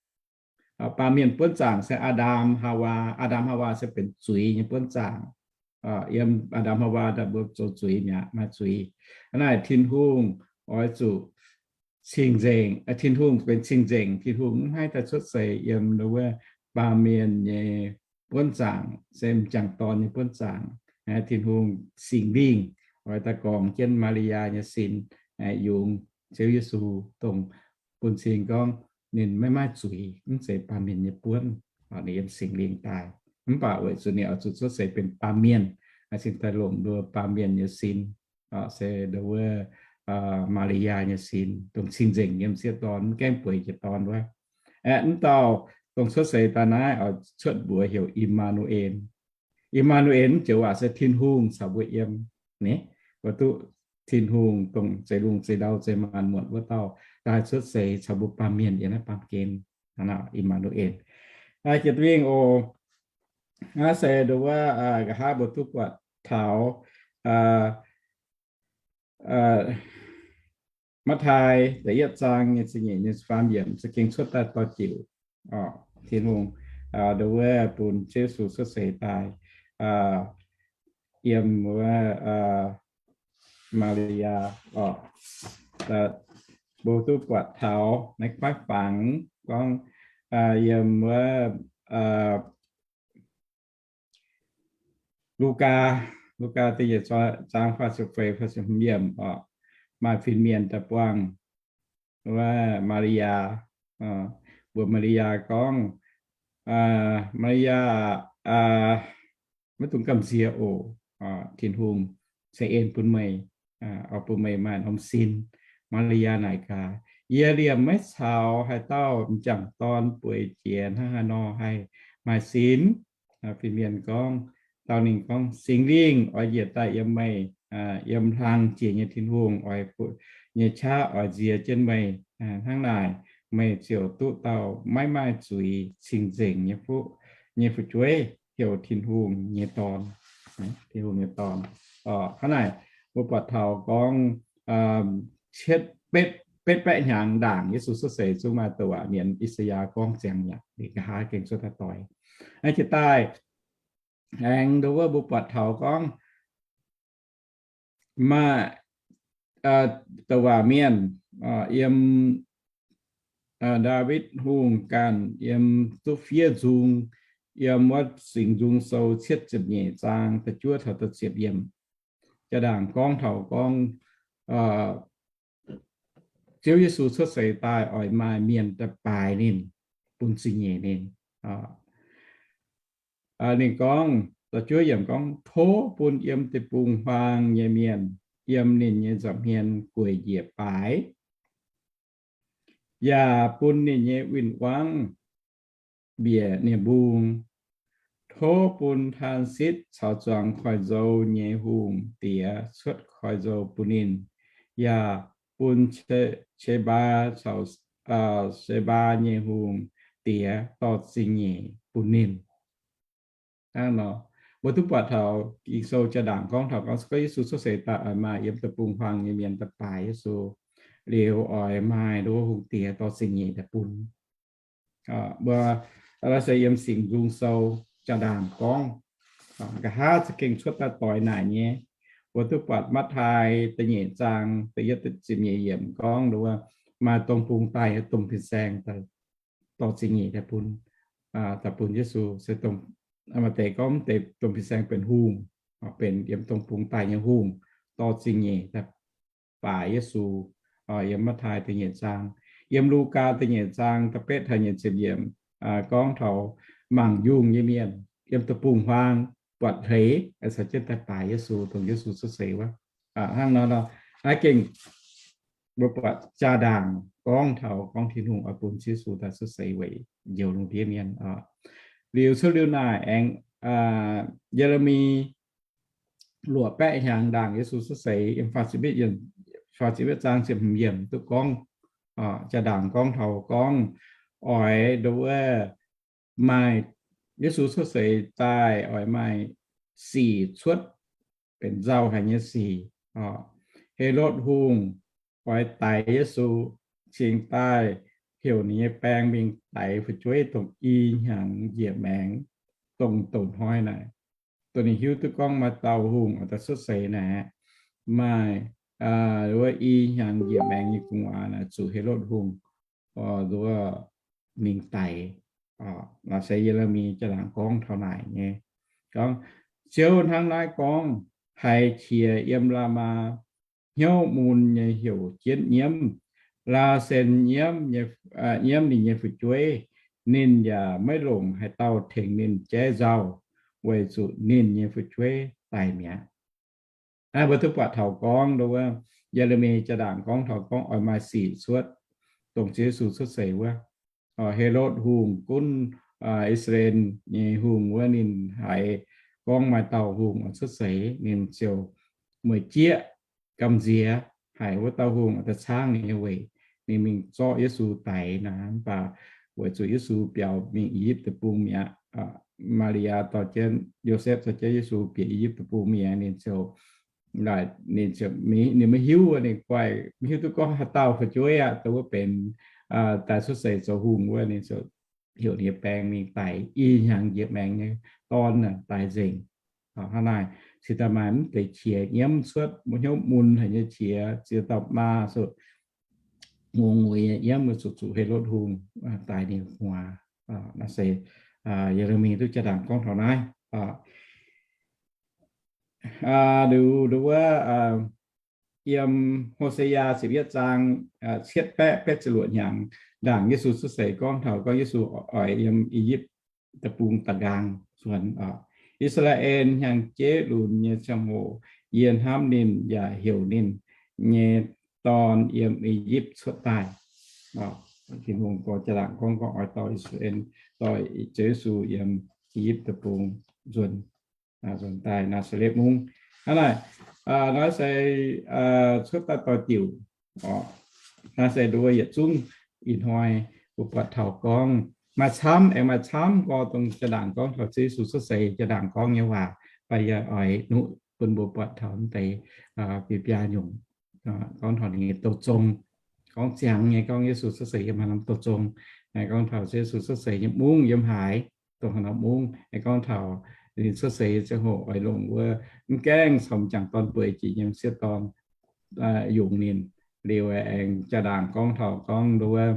Baamh mienh buonv zaangc se Aa^ndam, Haawaa. Aa^ndam, Haawaa se benx zuiz nyei buonv zaangc. Yiem Aa^ndam, Haawaa daaih mbuo zoux zuiz mi'aqv, maaih zuiz. Hnangv naaic Tin-Hungh oix zuqc cing-nzengc, Tin-Hungh benx cing-nzengc. Tin-Hungh mv haih daaih cuotv seix yiem nduov wuov baamh mienh nyei buonv zaangc, se m'jangc dorn nyei buonv zaangc. Tin-Hungh Singx Lingh oix daaih gorngv jienv Maa^li^yaa nyei sin, yungz Ziouv Yesu, dongh bun cing gorngv ninh maiv maaih zuiz, mv zeiz baamh mienh nyei buonv. Ninh yiem Singx Lingh daaih. Mv baac weic zuqc ninh oix zuqc cuotv seix benx baamh mienh, cingx daaih longc nduov baamh mienh nyei sin, se nduov wuov Maa^li^yaa nyei sin, dongh cing-nzengc yiem m'sieqv dorn, mv gaengh bueix jiex dorn wuov. Aeqv, mv dauh dongh cuotv seix daaih naaiv oix cuotv mbuox heuc I^maa^nu^en. I^maa^nu^en mv joux waac se Tin-Hungh caux mbuo yiem. Mbuo duqv Tin-Hungh dongh zeix lungh zeix ndau zeix maanc muotc wuov dauh daaih cuotv seix caux mbuo baamh mienh yiem naaiv baamh gen. I^maa^nu^en. Jiex mingh oc. Naaiv se nduov wuov nqa'haav mbuo duqv buatc taux Matv^taai da'yietv zaang nyei ziepc nyeic nyei faam yiemc za'gengh cuotv daaih doix-diuc. Tin-Hungh nduov wuov bun Ziouv Yesu cuotv seix daaih yiem wuov Maa^li^yaa oc. Mbuo duqv buatc taux naaiv kuaaiv fangx gorngv yiem wuov Lugaa, Lugaa da'nyeic zaang faah ziepc feix, faah ziepc hmz yiemc oc, maaih fin-mienh daaih buangh wuov Maa^li^yaa, mbuox Maa^li^yaa gorngv, Maa^li^yaa, maiv dungx gamh nziex oc. Tin-Hungh ceix en bun meih, oix bun meih maaih norm sin. Maa^li^yaa naaic gaax, Yie liemh maiv caux haaix dauh m'jangc dorn bueix jiex hnangv haaix nor haih maaih sin? Fin-mienh gorngv, dau ninh gorngv, Singx Lingh oix njiec daaih yiem meih, yiem hlang jiex nyei Tin-Hungh oix, nyei qaqv oix nziex jienv meih. Hnangv naaic, meih ziouc duqv dauh maiv maaih zuiz cing-nzengc nyei fuqv, nyei fu'jueiv, heuc Tin-Hungh nyei Dorn. Tin-Hungh nyei Dorn. Hnangv naaic, mbuo buatc taux gorngv cietv betv, betv baeqv hnyangx ndaangc Yesu cuotv seix zungv maaih douc waac mienh, I^saa^yaa, gorngv ziangx yaac ninh nqa'haav gengh cuotv daaih doix. Jiex daaih aengx nduov wuov mbuo buatc taux gorngv maaih douc waac mienh yiem Ndaawitv Hungh ganh yiem duqv fiev nzung, yiem wuov Singx Nzung Sou cietv ziepc nyeic zaang da'juov taux da'ziepc yiemc. Jaa-ndaangc gorngv taux gorngv Ziouv Yesu cuotv seix daaih oix maaih mienh daaih baaix ninh, bun zingh nyeic ninh. Ninh gorngv, da'juov yiemc gorngv, Tov bun yiem deic-bung-huaang nyei mienh yiem ninh nyei nza'hmien gueic njiec baaix, yaac bun ninh nyei win-wangv mbiec nie-mbung. Tov bun Taansitv caux zuangx koiv-nzou nyei hungh diex cuotv koiv-nzou bun ninh, yaac bun Qe, Qe^mbaa caux, Qe^mbaa nyei hungh diex dorh zingh nyeic bun ninh. Hnangv nor, mbuo duqv buatc taux Ging-Sou jaa-ndaangc gorngv taux gorngv, gorngv Yesu cuotv seix daaih oix maaih yiem deic-bung-huaang nyei mienh daaih baaix Yesu, liuz oix maaih nduov hungh diex dorh zingh nyeic daaih bun. Mbuo laaix se yiem Singx Nzung Sou jaa-ndaangc gorngv, nqa'haav za'gengh cuotv daaih doix naaic nyei. Mbuo duqv buatc Matv^taai da'nyeic zaang da'yietv ziepc nyeic yiemc gorngv nduov maaih dongh bung daaih, dongh fin-saeng dorh zingh nyeic daaih bun, daaih bun Yesu. Se dongh, maaih deix gorngv deix dongh fin-saeng benx hungh, benx yiem dongh bung daaih nyei hungh, dorh zingh nyeic daaih baaix Yesu. Yiem Matv^taai da'nyeic zaang, yiem Lugaa da'nyeic zaang da'betv taux nyeic ziepc yiemc gorngv taux mangc yungh nyei mienh yiem deic-bung-huaang buatc hleix caux jienv daaih baaix Yesu, dongh Yesu cuotv seix wuov. Hnangv nor, naaiv gengh mbuo buatc jaa-ndaangc gorngv taux gorngv Tin-Hungh oix bun Yesu daaih cuotv seix weic njoux lungh ndiev mienh. Liuz cuotv liuz naaic aengx Ye^le^mi luoqc baeqv hnyangx ndaangc Yesu cuotv seix, yiem faah ziepc yietv zaang ziepc hmz yiemc duqv gorngv, jaa-ndaangc gorngv taux gorngv oix nduov maaih Yesu cuotv seix daaih oix maaih sic cuotv, benx nzauh haic nyei sic. Helotv Hungh oix daix Yesu, cingx daaih heuc ninh nyei baeng mingh daix fu'jueiv dongh i hnyangx njiec maengx, dongh douc hnoi naaic. Dongh ninh hiuv duqv gorngv maaih dauh hungh oix daaih cuotv seix naaic, maaih wuov i hnyangx njiec maengx nyei gu'nguaaz naaic zuqc Helotv Hungh nduov mingh daix. Naaiv se Ye^le^mi jaa-ndaangc gorngv taux naaic nyei. Gorngv, Ziouv hnangv naaiv gorngv, Haiz qiex yiem Laa^maa hnyouv mun nyei heuc jienv nyiemv, Laa^sen nyiemv, nyiemv ninh nyei fu'jueiv. Ninh yaac maiv longc haaix dauh tengx ninh jaiv nzauh, weic zuqc ninh nyei fu'jueiv daic mi'aqv. Mbuo duqv buatc taux gorngv nduov, Ye^le^mi jaa-ndaangc gorngv taux gorngv oix maaih sic cuotv, dongh Ziouv Yesu cuotv seix wuov. Helotv Hungh gunv I^saa^laa^en nyei hungh wuov, ninh haiz gorngv maaih dauh hungh oix cuotv seix, ninh ziouc mueic jieqv gamh nziex haic wuov dauh hungh oix daaih caangv ninh nyei weic, ninh mingh zorqv Yesu daix naaic. Mv baac weic zuqc Yesu biaux mingh I^yipv Deic-Bung mi'aqv, Maa^li^yaa dorh jienv, Yosepv dorh jienv Yesu bieqc I^yipv Deic-Bung mi'aqv, ninh ziouc, ninh ziouc, ninh maiv hiuv, ninh guaih maiv hiuv duqv gorngv haaix dauh fu'jueiv aqv, dongh wuov benx daaih cuotv seix zoux hungh wuov, ninh ziouc heuc ninh nyei baeng mingh daix i hnyangx njiec maengx nyei dorn daix nzengc. Hnangv naaic, cingx daaih maaih mv deix qiex nyiemv cuotv, hnyouv mun haic nyei qiex, ziex dauh maa cuotv ngongx mueiz nyiemv, zuqc zuqc Helotv Hungh daix ninh gu'nguaaz. Naaiv se Ye^le^mi duqv jaa-ndaangc gorngv taux naaiv. liuz nduov wuov yiem Hosea ziepc yietv zaang cietv baeqv betv ziepc luoqc hnyangx, ndaangc Yesu cuotv seix gorngv taux gorngv Yesu oix yiem I^yipv Deic-Bung da'nqaang nzuonx oc. I^saa^laa^en hnyangx-jeiv lunx nyei ziangh hoc yie hnamv ninh yaac heuc ninh nyei dorn yiem I^yipv cuotv daaih. Tin-Hungh gorngv jaa-ndaangc gorngv, gorngv oix dorh I^saa^laa^en, dorh Ziouv Yesu yiem I^yipv Deic-Bung nzuonx, nzuonx daaih Naa^saa^letv Mungv. Hnangv naaic, naaiv se cuotv daaih doix-diuc. Naaiv se nduov yietc zungv ih hnoi mbuo buatc taux gorngv maaih camv, aengx maaih camv gorngv dongh jaa-ndaangc gorngv taux Ziouv Yesu cuotv seix jaa-ndaangc gorngv nyei waac, mv baac yie oix nuqv bun mbuo buatc taux deix biaa biaa nyungc gorngv taux ninh nyei douz zong, gorngv ziangx nyei gorngv Yesu cuotv seix yiem haaix norm douz zong, gorngv taux Ziouv Yesu cuotv seix nyei mungv yiem haaix, dongh haaix norm mungv, gorngv taux ninh cuotv seix ziangh hoc oix longc wuov mv gaengh caux m'jangc dorn bueix jiex nyei m'sieqv dorn yungz ninh. Liuz aengx jaa-ndaangc gorngv taux gorngv nduov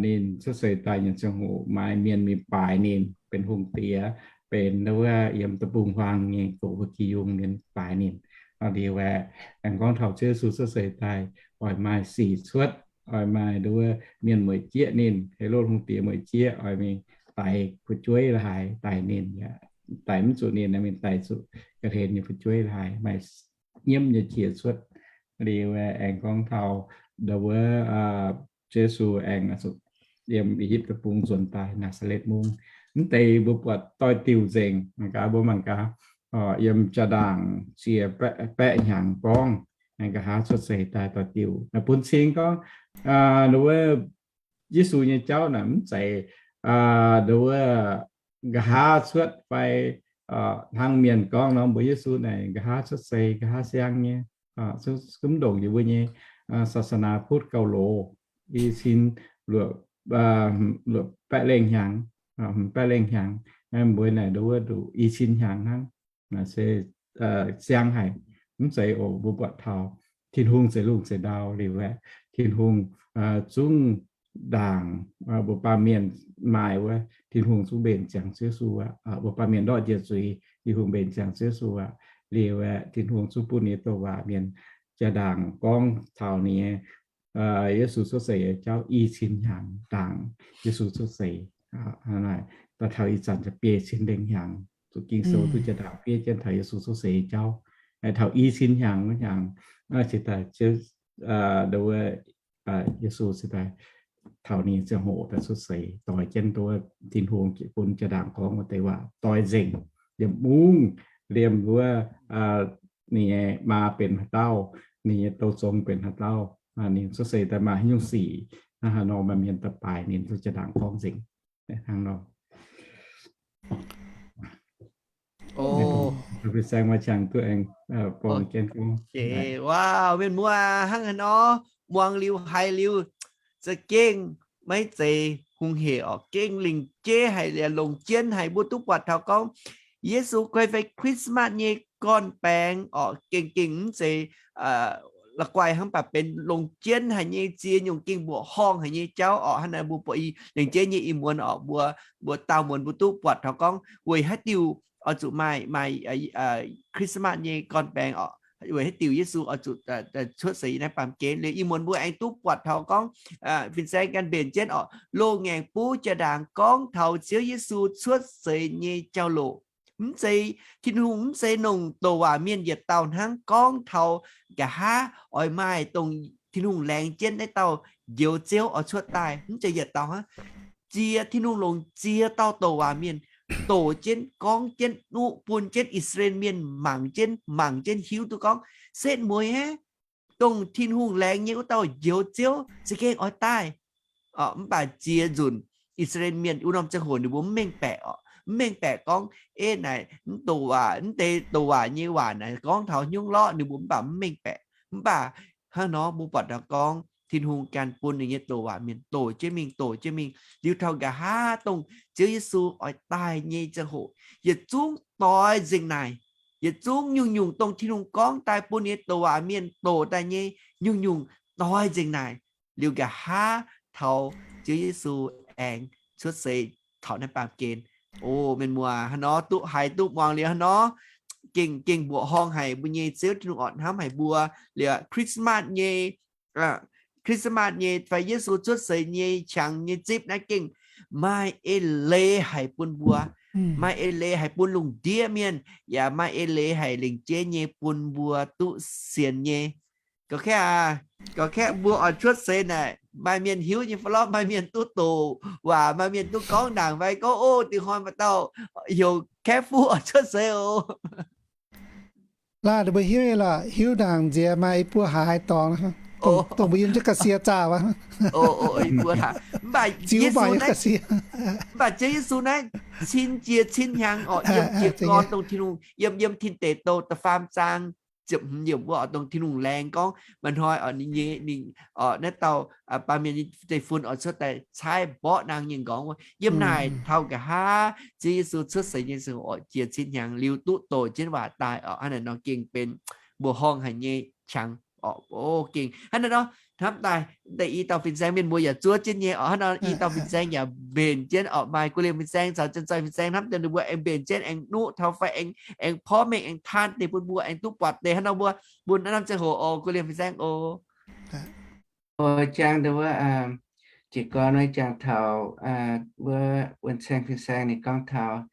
ninh cuotv seix daaih nyei ziangh hoc maaih mienh mingh baaix ninh benx hungh diex, benx nduov yiem deic-bung-huaang nyei gox houc ki yungz mienh baaix ninh. Liuz aengx gorngv taux Ziouv Yesu cuotv seix daaih oix maaih sic cuotv, oix maaih nduov mienh mueic jieqv ninh, Helotv hungh diex mueic jieqv oix mingh daix fu'jueiv la'haaix daix ninh, daix mv zuqc ninh, mingh daix zuqc ga'hlen nyei fu'jueiv la'haaix, maaih nyiemv nyei qiex cuotv. Liuz aengx gorngv taux nduov Yesu aengx yiem I^yipv Deic-Bung nzuonx daaih Naa^saa^letv Mungv. Mv deix mbuo buatc doix-diuc nzengc, mangc gaax mbuo mangc gaax, yiem jaa-ndaangc ziepc baeqv hnyangx gorngv, nqa'haav cuotv seix daaih doix-diuc. Bun cing gorngv nduov Yesu nyei jauv naaic mv zeiz nduov nqa'haav cuotv fai hnangv mienh gorngv nor mbuox Yesu naaic nqa'haav cuotv seix, nqa'haav siang nyei. Zungv ndongc yie mbuo nyei ศาสนาพุทธ gauh loz, i cin luoqc, luoqc baeqv lengh hnyangx, baeqv lengh hnyangx, mbuo naaic nduov nduqc i cin hnyangx hnangv, se siang haic. Mv zeiz oc, mbuo buatc taux Tin-Hungh zeix lungh zeix ndau liuz aeqv, Tin-Hungh zungv ndaangc mbuo baamh mienh maaih wuov, Tin-Hungh zungv mbenc ziangx Ziouv Yesu aqv. Mbuo baamh mienh ndortv njiec zuiz, Tin-Hungh mbenc ziangx Ziouv Yesu aqv. Liuz aeqv, Tin-Hungh zungv bun ninh nyei douc waac mienh jaa-ndaangc gorngv taux ninh nyei Yesu cuotv seix nyei jauv i cin hnyangx ndaangc Yesu cuotv seix. Daaih taux ih zanc biei cin lengh hnyangx, zuqc Ging-Sou duqv jaa-ndaangc fiev jienv taux Yesu cuotv seix nyei jauv. Taux i cin hnyangx wuov hnyangx, cingx daaih nduov Yesu cingx daaih taux ninh ziangh hoc daaih cuotv seix, doix jienv nduov Tin-Hungh bun jaa-ndaangc gorngv wuov deix waac doix nzengc, liemh mungv, liemh wuov ninh nyei maa benx haaix dauh, ninh nyei douz zong benx haaix dauh, ninh cuotv seix daaih maaih haaix nyungc sic, hnangv haaix nor maaih mienh daaih baaix ninh, zuqc jaa-ndaangc gorngv nzengc hnangv nor. Fin-saeng maaih qangx duqv aengx borng jienv gorngv. Wow, mienh muoz, hnangv haaix nor, muangx liuz haiz liuz, za'gengh maiv zeiz hungh hec orqc, gengh lingc jeiv haic, longc jienv haic. Mbuo duqv buatc taux gorngv Yesu guei fai Christmas nyei gorn-baengx orqc, gengh gengh mv zeiz la'guaih hnangv, mv baac benx longc jienv haic nyei, ziex nyungc gengh mbuoqc horngh haic nyei jauv orqc. Hnangv naaic mbuo buatc i lengc jeiv nyei ih muonz orqc, mbuo, mbuo daauh muonz mbuo duqv buatc taux gorngv weic haaix diuc oix zuqc maaih, maaih Christmas nyei gorn-baengx orqc, weic haaix diuc Yesu oix zuqc cuotv seix yiem naaiv baamh gen. Liuz ih muonz mbuo aengx duqv buatc taux gorngv fin-saeng ganh mbenc jienv orqc, loz-ngaengc buv jaa-ndaangc gorngv taux Ziouv Yesu cuotv seix nyei jauv-louc. Mv zeiz, Tin-Hungh mv zeiz longc douc waac mienh yietc dauh hnangv gorngv taux nqa'haav oix maaih dongh Tin-Hungh laengz jienv naaiv dauh Njoux Ziouv oix cuotv daaih, mv zeiz yietc dauh hnangv. Ziex, Tin-Hungh longc ziex dauh douc waac mienh doqc jienv, gorngv jienv, nuqv bun jienv I^saa^laa^en Mienh mangc jienv, mangc jienv hiuv duqv gorngv setv mueiz aqv, dongh Tin-Hungh laengz nyei wuov dauh Njoux Ziouv za'gengh oix daaih. Mv baac ziex nzunc I^saa^laa^en Mienh wuov norm ziangh hoc ninh mbuo mv mengh baeqc orqc, mv mengh baeqc gorngv, ei naaic mv douc waac, mv deix douc waac nyei waac naaic gorngv taux haaix nyungc lorqc, ninh mbuo mv baac mv mengh baeqc. Mv baac hnangv nor mbuo buatc taux gorngv Tin-Hungh ganh bun ninh nyei douc waac mienh doqc jienv mingh, doqc jienv mingh, liuz taux nqa'haav dongh Ziouv Yesu oix daaih nyei ziangh hoc, yietc zungv doix nzengc naaic. Yietc zungv nyungc-nyungc dongh Tin-Hungh gorngv daaih bun ninh nyei douc waac mienh doqc daaih nyei nyungc-nyungc doix nzengc naaic. Liuz nqa'haav taux Ziouv Yesu aengx cuotv seix taux naaiv baamh gen. O, mienh muoz, hnangv nor duqv haiz duqv muangx liuz hnangv nor, gengh, gengh mbuoqc horngh haic mbuo nyei Ziouv Tin-Hungh orqc, hnamv haic mbuo. Liuz Christmas nyei, Christmas nyei fai Yesu cuotv seix nyei qangx nyei zipv naaiv gengh maaih eix leiz haic bun mbuo, maaih eix leiz haic bun lungh ndiev mienh, yaac maaih eix leiz haic lengc jeiv nyei bun mbuo duqv sienx nyei. Ga'kaeqv aac, ga'kaeqv mbuo oix cuotv seix naaic, maaih mienh hiuv nyei fai lorqc, maaih mienh duqv doqc waac, maaih mienh duqv gorngv ndaangc fai gorngv, Ov, dingc hnoi maaih dauh heuc Kaeqv Fuqv oix cuotv seix oc. Laanh mbuo hiuv nyei lorqc, hiuv ndaangc nziex maaih i buo hlaax dorngx, dongh mbuo yiem jienv ga'sie zaah wuov. Mv baac Ziux mangc Yesu, mv baac Ziouv Yesu naaiv cin jiex cin hnyangx orqc, yiem jiez gorn dongh Tin-Hungh, yiem, yiem Tin Deic Douh da'faam zaang ziepc hmz yiemc wuov orqc, dongh Tin-Hungh laengz gorngv maaih hnoi orqc, ninh nyei, ninh orqc, naaiv dauh baamh mienh nyei zeiv-fun oix cuotv daaih caaiv mborqv naang nyei nqorngv wuov. Yiem naaic taux nqa'haav Ziouv Yesu cuotv seix nyei ziangh hoc orqc, jiex cin hnyangx liuz duqv doqc jienv waac daaih orqc, hnangv naaiv nor gengh benx mbuoqc horngh haic nyei qangx orqc. O, gengh hnangv naaiv nor, hnamv daaih, daaih i dauh fin-saeng mienh mbuo yaac zuov jienv nyei orqc, hnangv nor i dauh fin-saeng yaac mbenc jienv orqc, maaih gu'lienh fin-saeng caux janx-zoih fin-saeng hnamv daaih ninh mbuo aengx mbenc jienv aengx nuqv taux fai aengx, aengx porv mengh aengx taan deix bun mbuo aengx duqv buatc deix hnangv nor mbuo, mbuo naaiv norm ziangh hoc oc, gu'lienh fin-saeng oc. O, jangx deix wuov, jiez gorn wuov jangx taux wuov wuonh saeng fin-saeng ninh gorngv taux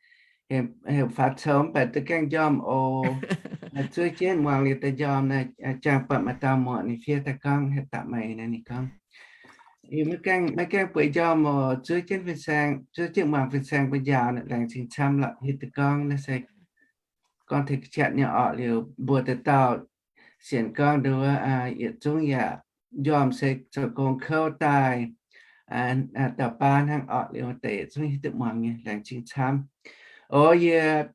heuc faaux coux mv baac duqv gaengh njormh oc. Zuov jienv muangx liuz daaih njormh naaiv, jangx buatc maaih dauh muoqc ninh fiev daaih gorngv, heuc dapc meih naaiv ninh gorngv, maiv gaengh, maiv gaengh bueix njormh oc, zuov jienv fin-saeng, zuov jienv muangx fin-saeng mbuo njaaux naaic, laengz zingh camv lorqc. Hiuv duqv gorngv naaiv se gorngv tengx qaqv nyei orqc. Liuz mbuo deix dauh sienx gorngv nduov yietc zungv yaac njormh se zoux gong kouv daaih dauh baav hnangv orqc. Liuz deix yietc zungv hiuv duqv muangx nyei, laengz zingh camv. O, yie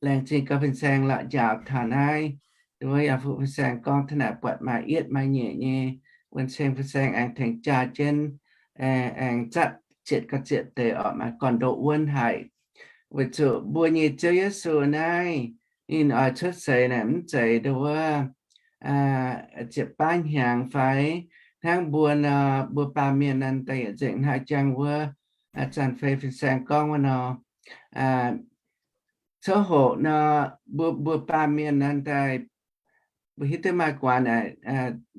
laengz zingh gau fin-saeng lorqc njaaux taux naaiv. Nduov yaac fuqv fin-saeng gorngv taux naaic buatc maaih yietv maaih nyeic nyei wuonh saeng fin-saeng aengx tengx jaa jienv, aengx zatv zietc ga'zietc deix orqc, maaih gorn-ndoqv wuonv haic. Weic zuqc mbuo nyei Ziouv Yesu naaiv, ninh oix cuotv seix naaic mv zeiz nduov ziepc baav hnyangx fai hnangv mbuo nor, mbuo baamh mienh naaiv daaih yietc nzengc hnangv jangx wuov zanc fei fin-saeng gorngv wuov nor, coqv hoqc nor, mbuo, mbuo baamh mienh naaiv daaih mbuo hiuv duqv maaih gu'nguaaz naaic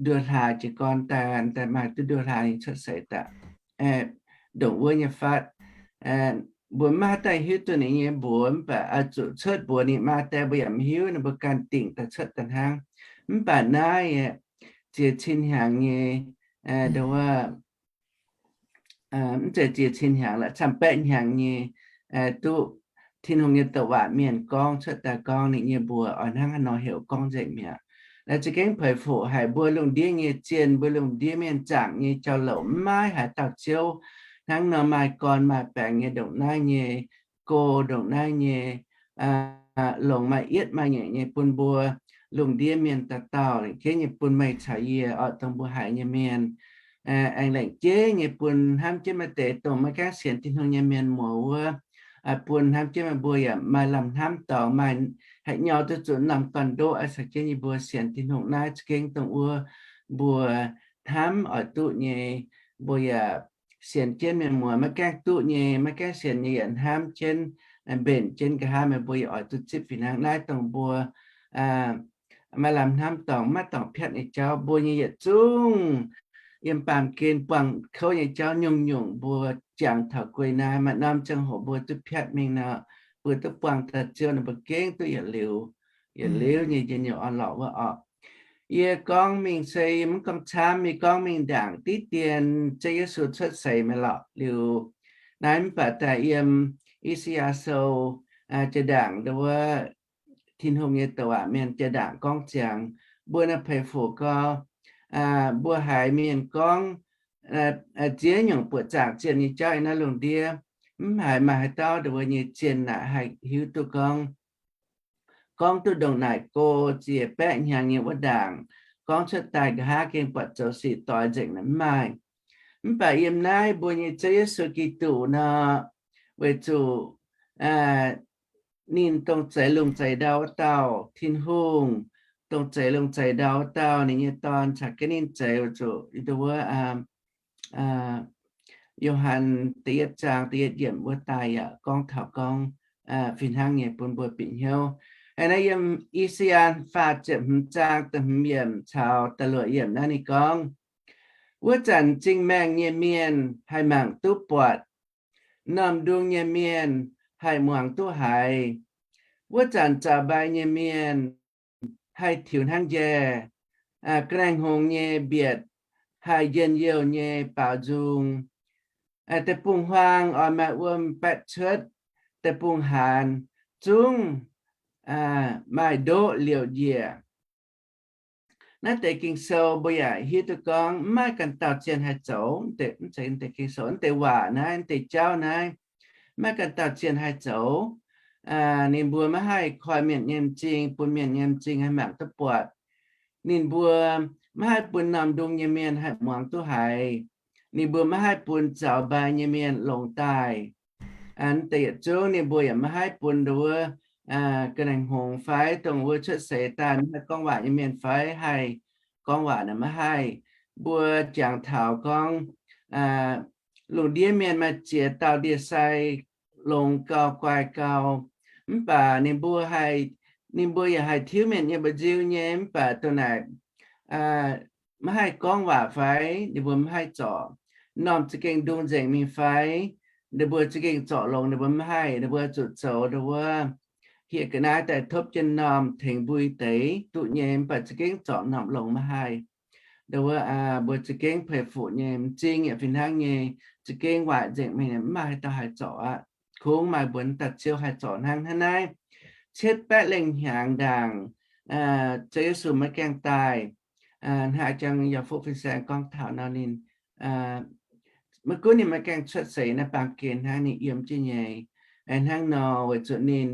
nduoh hlaax jiez gorn daaih, daaih maaih duqv nduoh hlaax nyei cuotv seix daaih, ndongc wuov nyei fatv. Mbuo maiv haih daaih hiuv duqv ninh nyei mbuox, mv baac oix zuqc cuotv mbuox ninh maa deix mbuo yaac maiv hiuv, ninh mbuo ganh dingc daaih cuotv daaih hnangv. Mv baac naaiv ziex cin hnyangx nyei, nduov, mv zeiz ziex cin hnyangx lorqc, camv-baeqv hnyangx nyei, duqv Tin-Hungh nyei douc waac mienh gorngv cuotv daaih gorngv ninh nyei mbuox oix hnangv haaix nor heuc gorngv nzengc mi'aqv. Naaiv za'gengh peix fuqv haic mbuo lungh ndiev nyei zienh, mbuo lungh ndiev mienh zaangc nyei jauv-louc maiv maaih haaix dauh Ziouv hnangv nor maaih gorn maaih baengx nyei ndongc naaiv nyei go, ndongc naaiv nyei longx maaih yietv maaih nyeic nyei bun mbuo lungh ndiev mienh dauh dauh, lengc jeiv nyei bun meih caux yie orqc, dongh mbuo haiz nyei mienh. Aengx lengc jeiv nyei bun hnamv jienv maaih deix dongh maiv gaengh sienx Tin-Hungh nyei mienh muoz wuov, bun hnamv jienv meih mbuo yaac maaih lamh hnamv dorngx, maaih haaix nyungc duqv zuqc norm gorn-ndoqv, caux jienv yie mbuo sienx Tin-Hungh naaiv za'gengh dongh wuov mbuo hnamv oix duqv nyei. Mbuo yaac sienx jienv mienh muoz, maiv gaengh duqv nyei, maiv gaengh sienx nyei yaac hnamv jienv, mbenc jienv nqa'haav meih mbuo yaac oix duqv zipv fih hnangv. Naaiv dongh mbuo maaih lamh hnamv dorngx, maiv dorngc piatv nyei jauv. Mbuo nyei yietc zungv yiem baamh gen buangh kouv nyei jauv nyungc-nyungc mbuo jangx taux guei naaiv. Maaih norm ziangh hoc mbuo duqv piatv mingh nor, mbuo duqv buangh dauh Ziouv nor, mbuo gengh duqv yietc liuz, yietc liuz nyei njien-youh orn-lorqc wuov orqc. Yie gorngv mingh se yie mv gorngv camv, yie gorngv mingh ndaangc diqv dien Ziouv Yesu cuotv seix mi'aqv lorqc. Liuz naaiv mv baac daaih yiem I^saa^yaa Sou jaa-ndaangc nduov, Tin-Hungh nyei douc waac mienh jaa-ndaangc gorngv ziangx, mbuo naaiv peix fuqv gau, mbuo haiz mienh gorngv ziex nyungc buoqc zaangc zienh nyei jauv yiem naaiv lungh ndiev. Mv haiz maaih haaix dauh nduov nyei zienh naaic haih hiuv duqv gorngv, gorngv duqv ndongc naaic go, ziec baeqv hnyangx nyei wuov ndaangc, gorngv cuotv daaih nqa'haav gengh buatc zoux sic doix nzengc naaic mv maaih. Mv baac yiem naaiv mbuo nyei Ziouv Yesu Giduc nor, weic zuqc ninh dongh zeix lungh zeix ndau wuov dauh, Tin-Hungh dongh zeix lungh zeix ndau wuov dauh, ninh nyei Dorn caux jienv ninh zeix, weic zuqc nduov wuov Yo^han da'yietv zaang da'yietv yiemc wuov daaih yaac gorngv taux gorngv fih hnangv nyei bun mbuo bieqc hnyouv. Naaiv yiem I^saa^yaa faah ziepc hmz zaang da'hmz yiemc caux da'luoqc yiemc naaiv ninh gorngv, wuov zanc m'zing maengh nyei mienh haih mangc duqv buatc, m'normh ndung nyei mienh haih muangx duqv haiz. Wuov zanc zaux mbai nyei mienh haih tiux hnangv njaih, ga'naaiv hngongx nyei mbietc haih njien-youh nyei baaux nzung. Deic-bung-huaang oix maaih wuom baetv cuotv, deic-bung-haanz zungv maaih ndoqv liouc njiec. Naaiv deix Ging-Sou mbuo yaac hiuv duqv gorngv mv maaih ganh dauh zien haih zoux. Mv zeiz deix Ging-Sou, mv deix waac naaiv, mv deix jauv naaiv, mv maaih ganh dauh zien haih zoux. Ninh mbuo maiv haih koi mienh nyei m'zing, bun mienh nyei m'zing haih mangc duqv buatc. Ninh mbuo maiv haih bun m'normh ndung nyei mienh haih muangx duqv haiz. Ninh mbuo maiv haih bun zaux mbai nyei mienh longx daaih. Mv deix yietc zungv ninh mbuo yaac maiv haih bun nduov ga'naaiv hngongx fai dongh wuov cuotv seix daaih maiv haih gorngv waac nyei mienh fai haih gorngv waac naaic maiv haih. Mbuo jangx taux gorngv lungh ndiev mienh maaih ziex dauh ndie-sai longx gau, guai gau, mv baac ninh mbuo haih, ninh mbuo yaac haih tiuv mienh nyei mba'nziu nyei, mv baac dongh naaic maiv haih gorngv waac fai ninh mbuo maiv haih zorc. M'normh za'gengh ndung nzengc mingh fai ninh mbuo za'gengh zorc longx, ninh mbuo maiv haih. Ninh mbuo zuqc zoux nduov wuov hieh ga'naaiv daaih topv jienv m'normh tengx mbui deix duqv nyei, mv baac za'gengh zorc m'normh longx maiv haih. Nduov wuov mbuo za'gengh peix fuqv nyei, m'zing yaac fih hnangv nyei, za'gengh waaic nzengc mingh mv maaih haaix dauh haih zorc aqv. Kungx maaih mbuo daaih Ziouv haih zorc hnangv. Hnangv naaiv, cietv baeqv lengh hnyangx ndaangc Ziouv Yesu maiv gaengh daaih, hnangv jang yaac fuqv fin-saeng gorngv taux nor ninh, maiv gunv ninh maiv gaengh cuotv seix naaiv baamh gen hnangv, ninh yiem jienv nyei. Hnangv nor weic zuqc ninh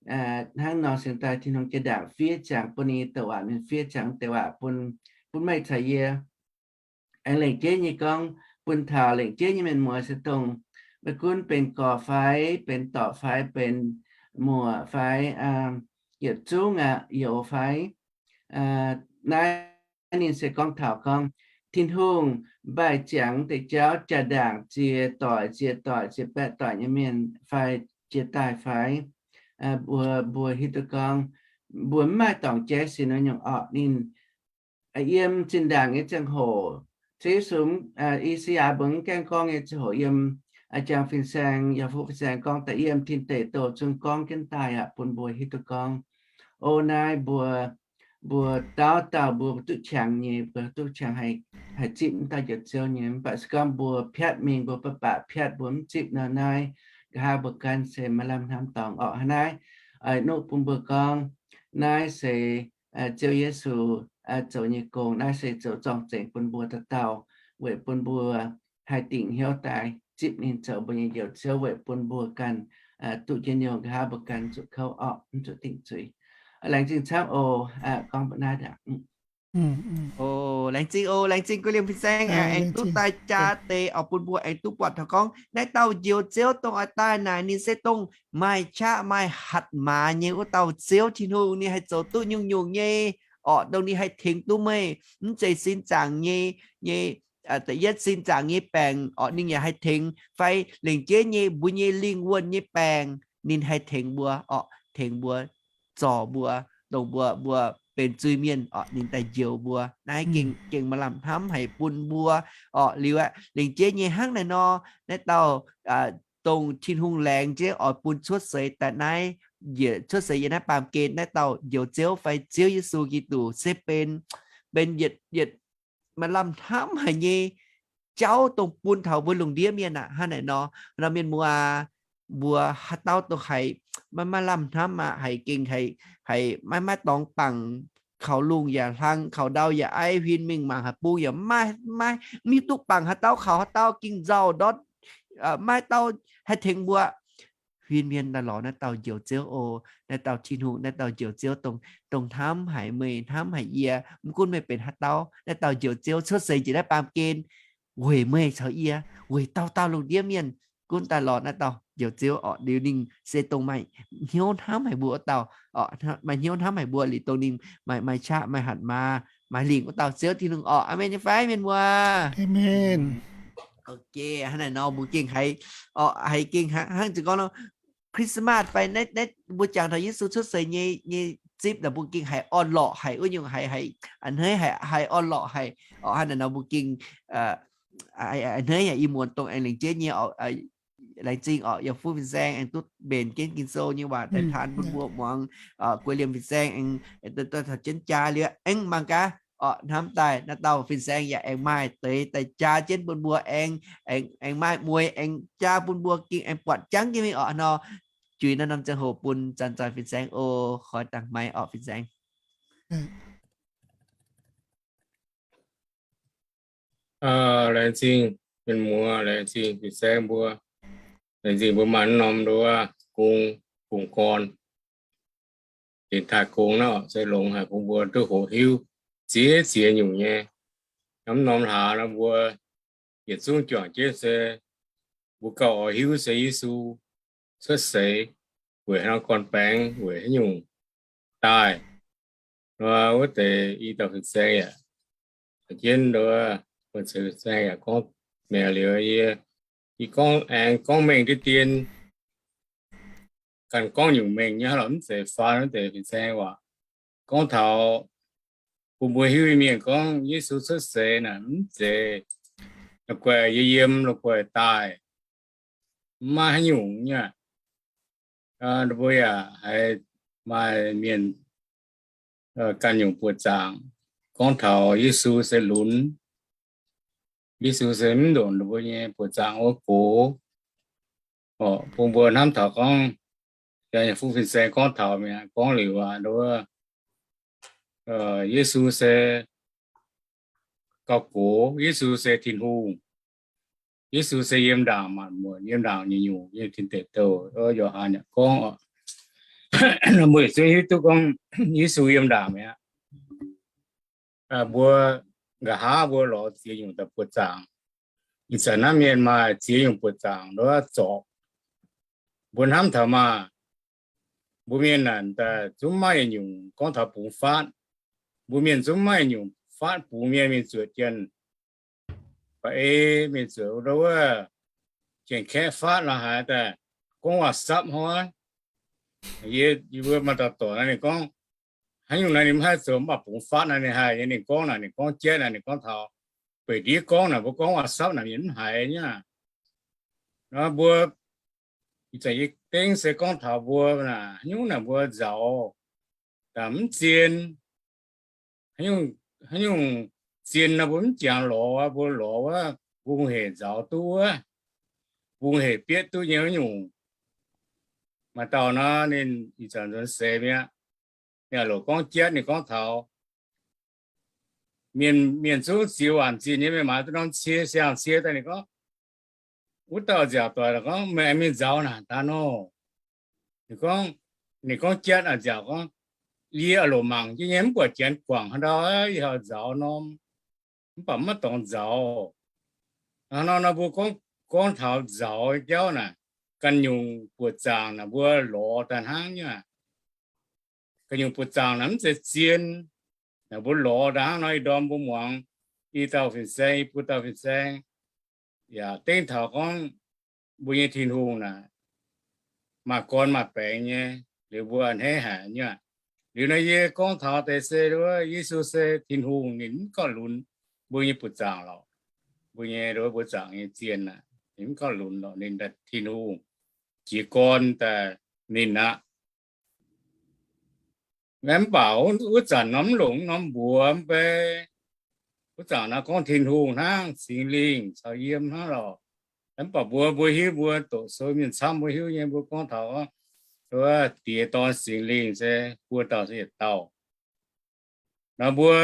hnangv nor cingx daaih Tin-Hungh jiex ndaangc fiev ziangx bun ninh douc waac mienh, fiev ziangx deix waac bun, bun meih caux yie aengx lengc jeiv nyei gorngv bun taux lengc jeiv nyei mienh muoz se dongh maiv gunv benx gorx fai, benx dorc fai, benx muoc fai, yietc zungv aqv, youz fai. Naaiv ninh se gorngv taux gorngv Tin-Hungh mbaih ziangx deix jauv jaa-ndaangc ziex doic, ziex doic, ziex baeqv doic nyei mienh fai jiex daaih fai, mbuo, mbuo hiuv duqv gorngv mbuo mv maaih dorngc jaiv sin wuov nyungc orqc. Ninh yiem zinh ndaangc nyei ziangh hoc, Ziouv Yesu, I^saa^yaa mbuo mv gaengh gorngv nyei ziangh hoc, yiem jang fin-saeng, yaac fuqv fin-saeng gorngv daaih yiem tin deic douh zungv gorngv jienv daaih aqv, bun mbuo hiuv duqv gorngv, o, naaiv mbuo, mbuo dauh dauh mbuo duqv qangx nyei, mbuo duqv qangx haih, haih zipv m'dauh Njoux Ziouv nyei. Mv baac se gorngv mbuo piatv mingh, mbuo baac baac piatv, mbuo mv zipv nor, naaiv nqa'haav mbuo ganh se maaih lamh hnamv dorngx orqc. Hnangv naaiv, ih nuqv bun mbuo gorngv, naaiv se Ziouv Yesu zoux nyei gong. Naaiv se zoux zorng-zengx bun mbuo dauh dauh, weic bun mbuo haih dingc hnyouv daaih zipv ninh zoux mbuo nyei Njoux Ziouv, weic bun mbuo ganh duqv njien-youh, nqa'haav mbuo ganh zuqc kouv orqc, mv zuqc dingc zuiz. Laengz zingh camv oc. Gorngv mbuo naaiv ndaangc. O, laengz zingh oc, laengz zingh guv liemh fin-saeng aengx duqv daaih jaa deix oix bun mbuo aengx duqv buatc taux gorngv naaiv dauh Njoux Ziouv dongh oix daaih naaic, ninh se dongh maaih qaqv maaih hatc maaz nyei wuov dauh Ziouv Tin-Hungh. Ninh haih zoux duqv nyungc-nyungc nyei orqc, dongh ninh haih tengx duqv meih mv zeiz sin zaangc nyei, nyei, da'yietv sin zaangc nyei baengc orqc, ninh yaac haih tengx, fai lengc jeiv nyei mbuo nyei lingh wuonh nyei baengc ninh haih tengx mbuo orqc, tengx mbuo, zorc mbuo, dongh mbuo, mbuo benx zuiz-mienh orqc, ninh daaih njoux mbuo. Naaiv gengh, gengh maaih lamh hnamv haic bun mbuo orqc. Liuz aqv, lengc jeiv nyei hnangv naaiv nor, naaiv dauh dongh Tin-Hungh laengz jienv oix bun cuotv seix daaih naaiv, yietc cuotv seix yiem naaiv baamh gen, naaiv dauh Njoux Ziouv fai Ziouv Yesu Giduc se benx, benx yietc, yietc maaih lamh hnamv haic nyei jauv dongh bun taux mbuo lungh ndiev mienh aqv. Hnangv naaic nor, nor mienh muoz aac, mbuo haaix dauh dongh haiz maiv maaih lamh hnamv aqv, haiz gengh haiz, haiz maiv maaih dorngx bangc, kaux lungh yaac hlang, kaux ndau yaac aiv, huin mingh mangc haaix bung yaac maiv, maiv hiuv duqv bangc haaix dauh kaux haaix dauh, gengh nzauh ndortv, maiv dauh haih tengx mbuo. Huin mienh daaih lorz naaiv dauh Njoux Ziouv oc. Naaiv dauh Tin-Hungh, naaiv dauh Njoux Ziouv dongh, dongh hnamv haic meih, hnamv haic yie. Mv gunv meih benx haaix dauh, naaiv dauh Njoux Ziouv cuotv seix njiec naaiv baamh gen weic meih caux yie, weic dauh dauh lungh ndiev mienh. Gunv daaih lorz naaiv dauh Njoux Ziouv orqc, liuz ninh se dongh maaih hnyouv hnamv haic mbuo wuov dauh orqc, maaih hnyouv hnamv haic mbuo liuz dongh ninh maaih, maaih qaqv, maaih hatc maaz, maaih lingc wuov dauh Ziouv Tin-Hungh orqc. Aamen nyei fai mienh muoz? Aamen. Ok, hnangv naaic nor mbuo gengh haiz, orqc, haiz gengh hnangv, hnangv zuqc gorngv nor, Christmas fai naaiv, naaiv mbuo jangx taux Yesu cuotv seix nyei, nyei zipv naaic mbuo gengh haiz orn-lorqc haic, wuov nyungc haiz, haiz a'hneiv haic, haiz orn-lorqc haic. Orqc, hnangv naaic nor mbuo gengh a'hneiv yaac i muonz dongh aengx lengc jeiv nyei orqc. Laengz zingh orqc, yaac fuqv fin-saeng aengx duqv mbenc jienv Ging-Sou nyei waac daaih taan bun mbuo muangx, guei liemh fin-saeng aengx taux jienv jaa liuz aengx mangc gaax orqc, hnamv daaih naaiv dauh fin-saeng yaac aengx maaih deix daaih jaa jienv bun mbuo aengx, aengx maaih mueiz aengx jaa bun mbuo gengh aengx buatc jangv jienv mingh orqc nor. Juix naaiv norm ziangh hoc bun zanc zoih fin-saeng oc. Koi dangh maiv orqc fin-saeng. Laengz zingh mienh muoz, laengz zingh fin-saeng mbuo, laengz zingh mbuo maaih norm nduov gong, gong gorn. Dinc taaih gong naaiv se longx haic bun mbuo duqv hoqc hiuv ziex ziex nyungc nyei. Norm norm hlaax nor mbuo yietc zungv juangc jienv se mbuo gauh oix hiuv se Yesu cuotv seix weic haaix norm gorn-baengx, weic haaix nyungc daaih. Nor wuov deix i dauh fin-saeng yaac jienv nduov, fin-saeng yaac gorngv mi'aqv liuz yie, yie gorngv aengx gorngv mengh diqv dien, ganh gorngv nyungc mengh nyei hnangv lorqc, mv zeiz faan wuov deix fin-saeng waac. Gorngv taux bun mbuo hiuv nyei mienh gorngv Yesu cuotv seix naaic mv zeiz la'guaih yie yiem la'guaih daaih, mv maaih haaix nyungc nyei. Mbuo yaac haiz maaih mienh ganh nyungc buoqc zaangc gorngv taux Yesu se lunx, Yesu se mv ndongc mbuo nyei buoqc zaangc wuov gox. Bun mbuo hnamv taux gorngv, fuqv fin-saeng gorngv taux mi'aqv, gorngv liuz aqv, nduov, Yesu se gauh gox, Yesu se Tin-Hungh, Yesu se yiem ndaangc maanc muotc, yiem ndaangc nyungc-nyungc, yiem tin deic douh, Yo^han yaac gorngv oc. Mbuo yietc zungv hiuv duqv gorngv Yesu yiem ndaangc mi'aqv. Mbuo nqa'haav mbuo lorz ziex nyungc daaih buoqc zaangc. Ih zanc naaiv mienh maaih ziex nyungc buoqc zaangc nduov zorc. Mbuo hnamv taux maah, mbuo mienh naaic daaih zungv maaih yietc nyungc gorngv taux bungx faatv. Mbuo mienh zungv maaih yietc nyungc faatv bungx mienh, mienh zuoqc jienh ba'ei, mienh zuoqc nduov wuov jienh kaeqv faatv la'haaix daaih gorngv WhatsApp hnoi. Yie, yie mbuo maaih dauh dorc naaiv ninh gorngv, haaix nyungc naaiv ninh mv haih zoux, mv baac bungx faatv naaiv ninh haih nyei. Ninh gorngv naaic, ninh gorngv jaiv naaic, ninh gorngv taux beic ndiev gorngv naaic, mbuo gorngv WhatsApp naaic ninh mv haiz nyei aqv. Nor mbuo ih zanc yie dengv se gorngv taux mbuo naaic, haaix nyungc naaic mbuo nzauz daaih mv zien, haaix nyungc zien nor mbuo mv jangx lorz, mbuo lorz wuov mbungh hec nzauz duqv wuov, mbungh hec bietv duqv nyei wuov nyungc. Maaih dauh nor ninh ih zanc nzuonx seix mi'aqv, ninh aqv loc gorngv jatv, ninh gorngv taux mienh, mienh zungv ziex waanc zinh nyei, mienh maaiz duqv norm cie, siang-cie daaih. Ninh gorngv, wuov dauh nziaauc doic gorngv, meih aengx mingh nzauz naaic daaih nor. Ninh gorngv, ninh gorngv jatv aqv, nziaauc gorngv, yie aqv loc mangc jienv nyei, mv buatc janx guangc haaix ndau, yie haiz nzauz norm, mv baac maiv dorngx nzauz. Hnangv nor nor mbuo gorngv, gorngv taux nzauz jauv naaic, ganh nyungc buoqc zaangc naaic mbuo lorz daaih hnangv nyei aqv. Ganh nyungc buoqc zaangc naaic mv zeiz zien. Naaic mbuo lorz daaih hnangv nor, ih ndorm mbuo muangx i dauh fin-saeng, i buo dauh fin-saeng yaac dengv taux gorngv mbuo nyei Tin-Hungh naaic maaih gorn maaih baengx nyei, liuz mbuo a'hneiv haic nyei aqv. Liuz nor yie gorngv taux deix se wuov Yesu se Tin-Hungh, ninh mv gauh lunx mbuo nyei buoqc zaangc lorqc. Mbuo nyei nduov buoqc zaangc nyei zien aqv, ninh mv gauh lunx lorqc, ninh daaih Tin-Hungh jiez gorn daaih ninh aqv. Mv baac wuov zanc norm mv longc norm mbuox mv bei. Wuov zanc naaiv gorngv Tin-Hungh hnangv, Singx Lingh caux yiem hnangv lorqc. Mv baac mbuo, mbuo hiuv, mbuo doqc sou mienh camv mbuo hiuv nyei, mbuo gorngv taux wuov Diex, Dorn, Singx Lingh se buo dauh se yietc dauh. Nor mbuo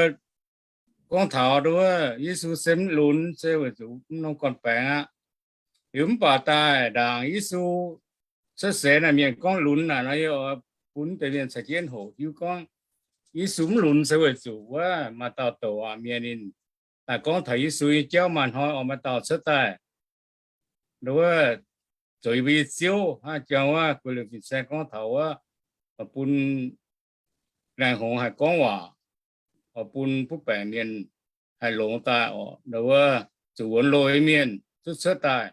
gorngv taux nduov Yesu se mv lunx se weic zuqc mv norm gorn-baengx aqv. Liuz mv baac daaih ndaangc Yesu cuotv seix naaic mienh gorngv lunx naaic nor, yie oix bun deix mienh caux jienv hoqc hiuv gorngv Yesu mv lunx se weic zuqc wuov maaih dauh douc waac mienh ninh daaih gorngv taux Yesu nyei jauv maaih hnoi oix maaih dauh cuotv daaih nduov zoux yie mbuo nyei Ziouv hnangv jangx wuov guei liuz fin-saeng gorngv taux wuov, bun laengz hngongx haih gorngv waac, oix bun butv baengc mienh haih longx daaih oc, nduov zuqc wuonx loh nyei mienh zungv cuotv daaih.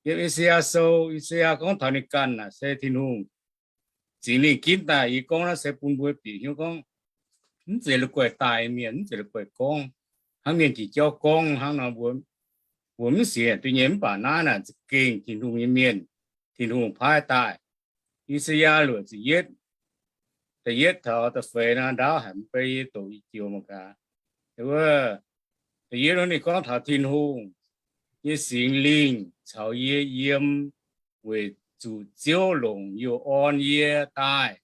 Yiem I^saa^yaa Sou, I^saa^yaa gorngv taux ninh ganh naaic se Tin-Hungh Singx Lingh ginv daaih. Yie gorngv naaiv se bun mbuo bieqc hnyouv gorngv, mv zeiz la'guaih daaih mienh, mv zeiz la'guaih gorngv, hnangv mienh jiex jauv gorngv hnangv nor, mbuo mv sienx duqv nyei. Mv baac naaiv naaic za'gengh Tin-Hungh nyei mienh, Tin-Hungh paaiv daaih. I^saa^yaa luoqc ziepc yietv, da'yietv taux da'feix naaiv ndaauv haic, mv bei yie doqc i joux mangc gaax. Wuov, da'yietv wuov ninh gorngv taux Tin-Hungh nyei Singx Lingh caux yie yiem, weic zuqc Ziouv longc youh orn yie daaih.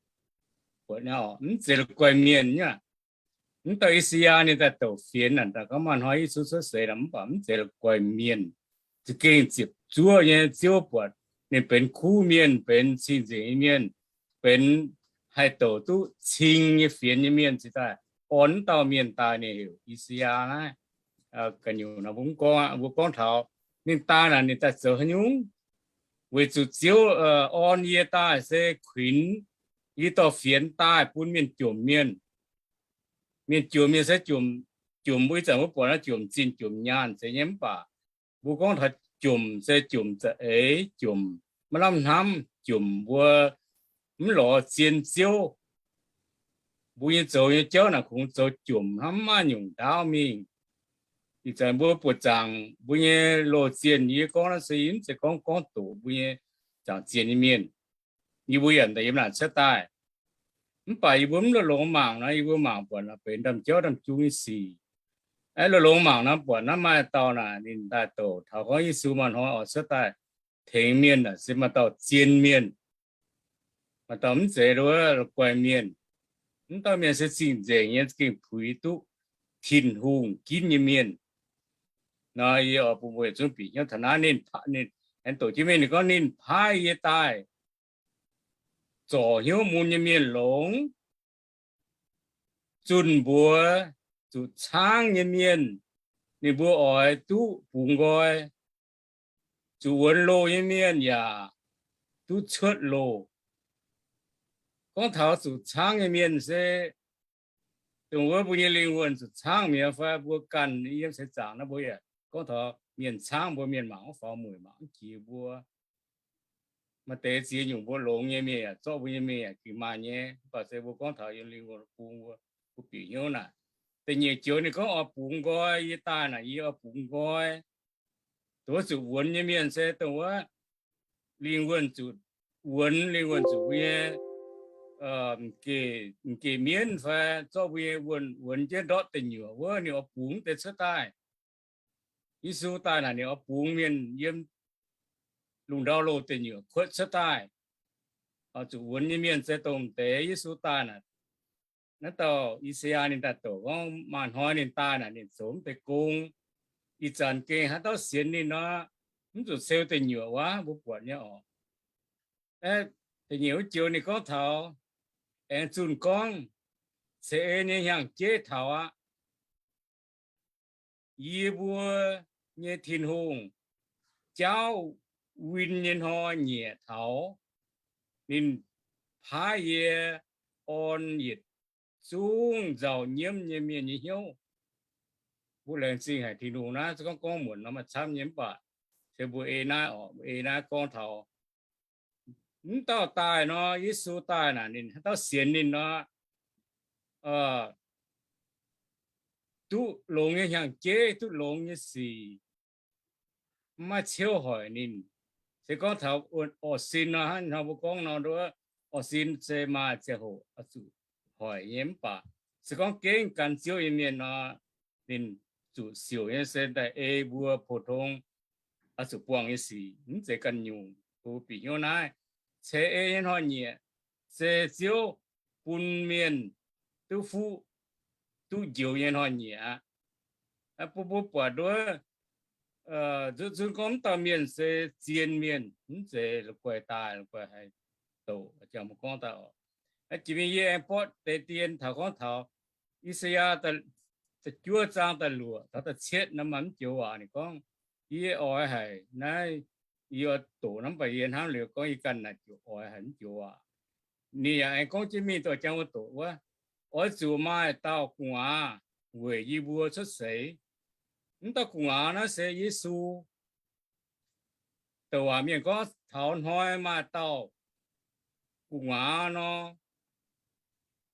Mv zeiz la'guaih mienh nyei. Mv dauh I^saa^yaa ninh daaih douc fienx naaic, daaih gorngv maaih hnoi Yesu cuotv seix naaic, mv baac mv zeiz la'guaih mienh. Za'gengh ziepc zuoqv nyei Ziouv buatc ninh benx kuv mienh, benx cing-nzengc nyei mienh, benx haih douc duqv cing nyei fienx nyei mienh cingx daaih orn dauh mienh daaih, ninh heuc I^saa^yaa naaiv. Ga'nyungc mbuo gorngv, mbuo gorngv taux ninh daaih naaic, ninh daaih zoux haaix nyungc? Weic zuqc Ziouv orn yie daaih se kuinx yie dorh fienx daaih bun mienh jomc mienh. Mienh jomc mienh se jomc, jomc mbuo ih zanc mbuo buatc naaiv jomc zinh jomc nyaanh zeiz nyei, mv baac mbuo gorngv taux jomc se jomc za'eix, jomc maiv lamh hnamv, jomc mbuo mv lorz zien Ziouv. Mbuo nyei zoux nyei jauv naaic kungx zoux jomc hnangv maiv maaih nyungc ndaauv mingh. Ih zanc mbuo buoqc zaangc mbuo nyei loz-zienh, yie gorngv naaiv se yie mv zeiz gorngv gorngv doqc mbuo nyei zaangc zienh nyei mienh. Yie mbuo yaac daaih yiem naaic cuotv daaih. Mv baac yie mbuo mv longx mangc nor, yie mbuo mangc buatc naaic benx ndaamv-jauv ndaamv-jung nyei sic. Aeqv, longx mangc nor buatc naaiv maaih dauh naaic ninh daaih douc taux gorngv Yesu maaih hnoi oix cuotv daaih tengx mienh naaic se maaih dauh zien mienh. Maaih dauh mv zeiz la'guaih mienh. Mv dauh mienh se cing-nzengc nyei, gengh puix duqv Tin-Hungh ginv nyei mienh. Nor yie oix bun mbuo yietc zungv bieqc hnyouv taux naaiv, ninh, ninh aengx doqc jienv mingh, ninh gorngv ninh paaiv yie daaih zorc hnyouv mun nyei mienh longx, zunh mbuox zuqc caangv nyei mienh, ninh mbuo oix duqv bungx nqoi, zuqc wuonx loh nyei mienh yaac duqv cuotv loh. Gorngv taux zuqc caangv nyei mienh se dongh wuov mbuo nyei lingh wuonh zuqc caangv mi'aqv fai? Mbuo ganh yiem seix zaangc naaiv mbuo yaac gorngv taux mienh caangv mbuo, mienh mangc mv faaux mueic, mangc mv jiex mbuo. Maaih deix ziex nyungc mbuo longx nyei mienh yaac zorqv mbuo nyei mingh yaac gengh maaih nyei. Mv baac se mbuo gorngv taux yiem lingh wuonh bung mbuo, mbuo bieqc hnyouv naaic. Da'nyeic joux ninh gorngv oix bungx nqoi, yie daaih naaic yie oix bungx nqoi. Dongh wuov zuqc wuonx nyei mienh se dongh wuov lingh wuonh zuqc wuonx, lingh wuonh zuqc mbuo nyei m'geh mienv fai zorqv mbuo nyei wuonh wuonx jienv ndortv deic nyuoqc wuov, ninh oix bungx deix cuotv daaih. Yesu daaih naaic ninh oix bungx mienh yiem lungh ndau loh deic nyuoqc kuotv cuotv daaih. Zuqc wuonx nyei mienh se dongh deix Yesu daaih naaic. Naaiv dauh I^saa^yaa ninh daaih douc gorngv maaih hnoi ninh daaih naaic ninh zoux mv deix gong. Ih zanc gengh haaix dauh sienx ninh nor, mv zuqc ceu deic nyuoqc wuov, mbuo buatc nyei oc. Da'nyeic wuov joux ninh gorngv taux aengx zunh gorngv, ceix ei nyei hnyangx-jeiv taux aqv. Yie mbuo nyei Tin-Hungh jaauv win nyei hnoi-nyieqc taux, ninh paaiv yie orn yietc zungv nzauh nyiemv nyei mienh nyei hnyouv. Mbuo laengz zingh haic Tin-Hungh naaiv, se gorngv gorngv muonc nor maaih camv nyei, mv baac se mbuo ei naaiv oc, ei naaiv gorngv taux mv dauh daaih nor, Yesu daaih naaic ninh haaix dauh sienx ninh nor, duqv longx nyei hnyangx-jeiv, duqv longx nyei sic, maiv maaih ciouv hoic ninh. Se gorngv taux orqv sin nor, hnangv nor mbuo gorngv nor, orqv sin se maaih ziangh hoc oix zuqc hoic nyei, mv baac se gorngv gengh gan Ziouv nyei mienh nor, ninh zuqc siouc nyei se daaih ei mbuo pou-tong oix zuqc buangh nyei sic, mv zeiz ganh nyungc. Mbuo bieqc hnyouv naaiv, ceix ei nyei hnoi-nyieqc se Ziouv bun mienh duqv fuqv duqv njoux nyei hnoi-nyieqc aqv. Bun mbuo buatc nduov, nzunc zunv gorngv mv dauh mienh se zien mienh, mv zeiz la'guaih daaih, la'guaih haih douc, jangx mbuo gorngv daaih oc. Jiex mingh yie aengx borqv deix dien taux gorngv taux I^saa^yaa da'juov zaang da'luoqc taux da'cietv nor maaih mv joux waac ninh gorngv, yie oix haic naaiv, yie oix doqc naaiv, mv baac yie hnamv liuz gorngv yie ganh naaic ziouc oix haic mv joux waac. Ninh yaac aengx gorngv jienv mingh dorh jangx mbuo doqc wuov, oix zuqc maaih dauh gu'nguaaz weic yie mbuo cuotv seix. Mv dauh gu'nguaaz naaiv se Yesu. douc waac mienh gorngv taux hnoi maaih dauh gu'nguaaz nor,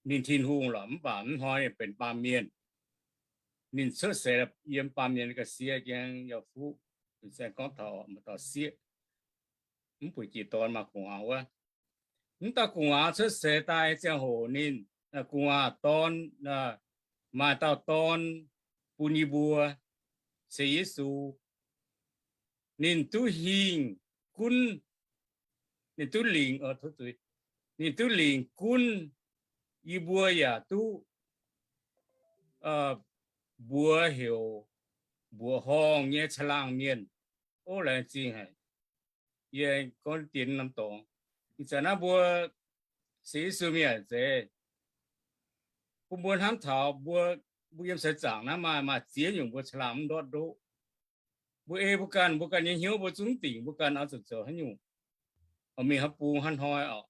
ninh Tin-Hungh lorqc, mv baac mv hnoi ninh benx baamh mienh. Ninh cuotv seix yiem baamh mienh ga'sie jiex yaac fuqv. Fin-saeng gorngv taux maaih dauh sieqv, mv buoqc jiex dorn maaih gu'nguaaz wuov. Mv dauh gu'nguaaz cuotv seix daaih ziangh hoc ninh, gu'nguaaz dorn, maaih dauh dorn bun yie mbuo, se Yesu. Ninh duqv hingh gunv, ninh duqv lingc, ninh duqv lingc gunv, yie mbuo yaac duqv mbuox heuc mbuoqc horngh nyei caangh laangh mienh. Ov, laengz zingh haic. Yie gorngv dien norm dorngx. Ih zanc naaiv mbuo se Yesu mienh zeiz bun mbuo hnamv taux mbuo, mbuo yiem seix zaangc naaiv maaih, maaih ziex nyungc mbuo caangh laangh mv ndortv ndoqv. Mbuo ei mbuo ganh, mbuo ganh nyei hnyouv mbuo zungv dingc mbuo ganh oix zuqc zoux haaix nyungc, oix mingh haaix bung haaix hnoi oc.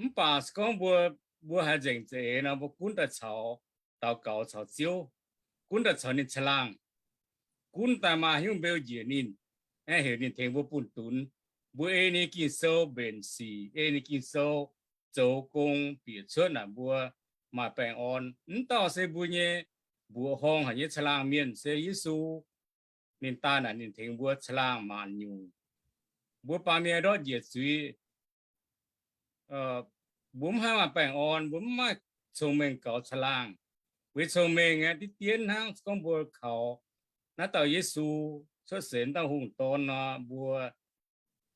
Mv baac se gorngv mbuo, mbuo haiz nzengc za'eix nor, mbuo gunv daaih caux, daux gaux caux Ziouv, gunv daaih caux ninh caangh laangh, gunv daaih maaih haaix nyungc mbeu njiec ninh, aeqv, heuc ninh tengx mbuo bunh dunx. Mbuo ei ninh Ging-Sou mbenc sic, ei ninh Ging-Sou zoux gong bieqc cuotv naaic mbuo maaih baengh orn. Mv dauh se mbuo nyei mbuoqc horngh haic nyei caangh laangh mienh se Yesu. Ninh daaih naaic ninh tengx mbuo caangh laangh maanc nyungc. Mbuo baamh mienh ndortv njiec zuiz, mbuo mv haih maaih baengh orn, mbuo mv maaih cong-mengh gaux caangh laangh. Weic cong-mengh aeqv, diqv dien hnangv gorngv mbuo kaux naaiv dauh Yesu cuotv seix dauh hungh dorn nor, mbuo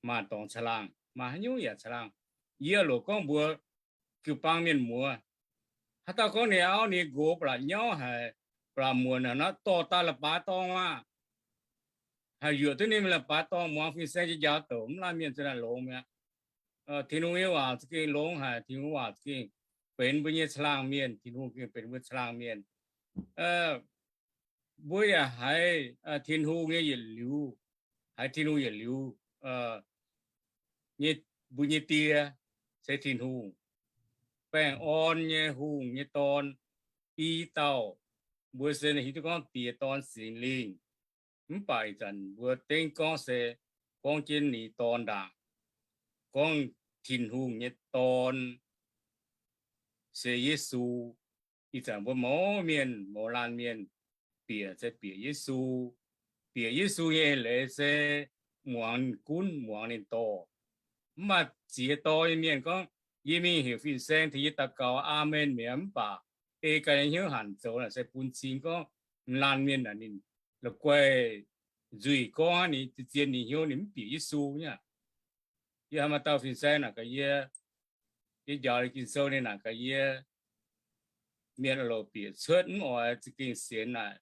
maaih dorngx caangh laangh, maaih haaix nyungc yaac caangh laangh. Yie loc gorngv mbuox jiu-baang mienh muoz, haaix dauh gorngv ninh auv ninh nqox ba'laqc nyauv haic, ba'laqc muonc haic nor, dorh daaih la'baaix dorngh maah. Haih yuoqc duqv ninh mingh la'baaix dorngh muangx fin-saeng nyei njaaux douc, mv laanh mienh za'naaic longx mi'aqv. Tin-Hungh nyei waac za'gengh longx haic, Tin-Hungh waac za'gengh benx mbuo nyei caangh laangh mienh, Tin-Hungh gengh benx mbuo caangh laangh mienh. Mbuo yaac haiz Tin-Hungh nyei yietc liuz, haiz Tin-Hungh yietc liuz nyei, mbuo nyei Die se Tin-Hungh, baengh orn nyei hungh nyei dorn i dauh. Mbuo se hiuv duqv gorngv Die, Dorn, Singx Lingh. Mv baac ih zanc mbuo dengv gorngv se gorngv jienv ninh Dorn ndaangc, gorngv Tin-Hungh nyei Dorn se Yesu. Ih zanc mbuo mouz mienh mouz laanh mienh bieqc se bieqc Yesu. Bieqc Yesu nyei eix leiz se muangx ninh gunv, muangx ninh dorh. Mv maaih ziex dorh nyei mienh gorngv, yie mingh heuc fin-saeng tengx yie daux gaux, aamen mi'aqv. Mv baac ei ganh nyei hnyouv hanc zoux naaic se bun cing gorngv, laanh mienh naaic ninh la'guaih nzuih gorngv hnangv, ninh zien ninh hnyouv ninh mv bieqc Yesu nyei aqv. Yie haiz maaih dauh fin-saeng naaic gaax yie, yie njaaux ninh Ging-Sou, ninh naaic gaax yie, mienh loc bieqc cuotv mv oix za'gengh sienx naaic,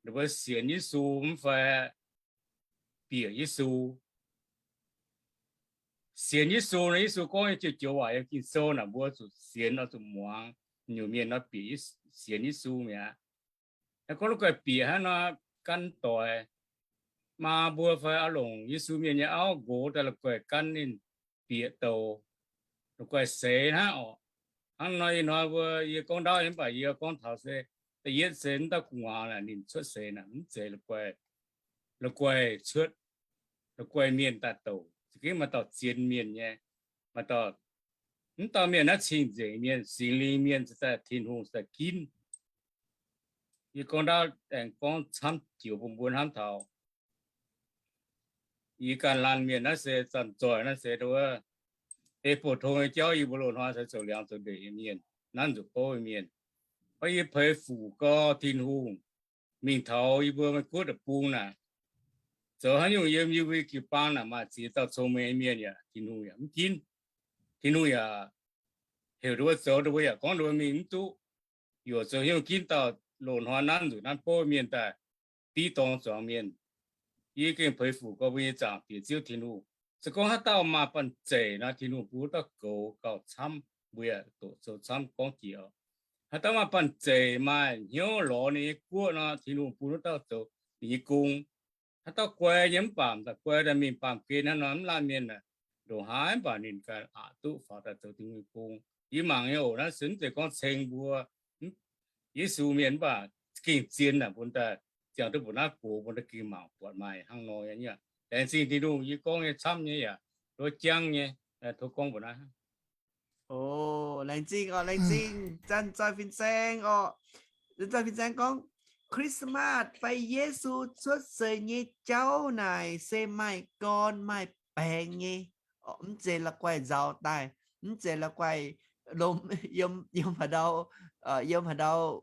ninh mbuo sienx Yesu mv fai bieqc Yesu. Sienx Yesu nor, Yesu gorngv nyei joux joux waac yiem Ging-Sou naaic mbuo zuqc sienx, oix zuqc muangx. Nyungc mienh nor bieqc, sienx Yesu mi'aqv. Gorngv la'guaih bieqc hnangv nor, gan doic maa mbuo fai oix longc Yesu mienh nyei auv nqox daaih la'guaih gan ninh bieqc douc, la'guaih seix hnangv oc. Hnangv nor ih hnoi mbuo, yie gorngv ndaauv nyei mv baac yie gorngv taux se, da'yietv se mv dauh gu'nguaaz naaic ninh cuotv seix naaic mv zeiz la'guaih, la'guaih cuotv, la'guaih mienh daaih douc. Za'gengh maaih dauh zien mienh nyei, maaih dauh, mv dauh mienh naaiv cing-nzengc mienh, Singx Lingh mienh, cingx daaih Tin-Hungh cingx daaih ginv. Yie gorngv ndaauv aengx gorngv camv joux bun mbuo hnamv taux yie ganh laanh mienh naaiv se zanc zoih naaiv se wuov, ei bouh tong nyei jauv yie mbuo loz-hnoi se zoux liangx zoux ndeic nyei mienh, nanv nzuqc bouv nyei mienh. Baac yie peix fuc gau Tin-Hungh mingh taux yie mbuo Meiv Guoqv deic-bung naaic, zoux haaix nyungc yiem yie mbuo jiu-baang naaic maaih ziex dauh cong-mengh nyei mienh yaac Tin-Hungh yaac mv ginv. Tin-Hungh yaac heuc ninh mbuo zoux, ninh mbuo yaac gorngv ninh mbuo mingh mv duqv. Yaac zoux haaix nyungc ginv dauh loz-hnoi nanv nzuqc nanv bouv mienh daaih div dorng zuangx mienh. Yie gengh peix fuc gorngv mbuo nyei zaangc Diex Ziouv Tin-Hungh, se gorngv haaix dauh maaih banh zeic nor, Tin-Hungh bun wuov dauh goux gauh camv, mbuo yaac doqc sou camv gorngv jiex oc. Haaix dauh maaih banh zeic, maaih hnyouv lorz ninh nyei guoqv nor, Tin-Hungh bun wuov dauh zoux ninh nyei gong. Haaix dauh guai nyei mv baac m'daaih guai daaih mingh baamh gen hnangv nor, mv laanh mienh aah, ndongc haaix mv baac ninh ganh aqc duqv faaux daaih zoux Tin-Hungh nyei gong. Yie mangc nyei oc, naaiv se mv zeiz gorngv ceng mbuo Yesu mienh mv baac gengh zien naaic bun daaih ziangh duqv mbuoqc naaiv gox bun daaih gengh mangc buatc maaih hnangv nor nyei aqv. Laengz zingh Tin-Hungh, yie gorngv nyei camv nyei yaac duqv jangv nyei, tov gorngv mbuo naaiv. O, laengz zingh orqc, laengz zingh Zanc Zoih Fin-Saeng orqc. Zanc Zoih Fin-Saeng gorngv, Christmas fai Yesu cuotv seix nyei jauv naaic se maaih gorn maaih baengx nyei. Mv zeiz la'guaih nzauz daaih, mv zeiz la'guaih lomh yiem haaix ndau, yiem haaix ndau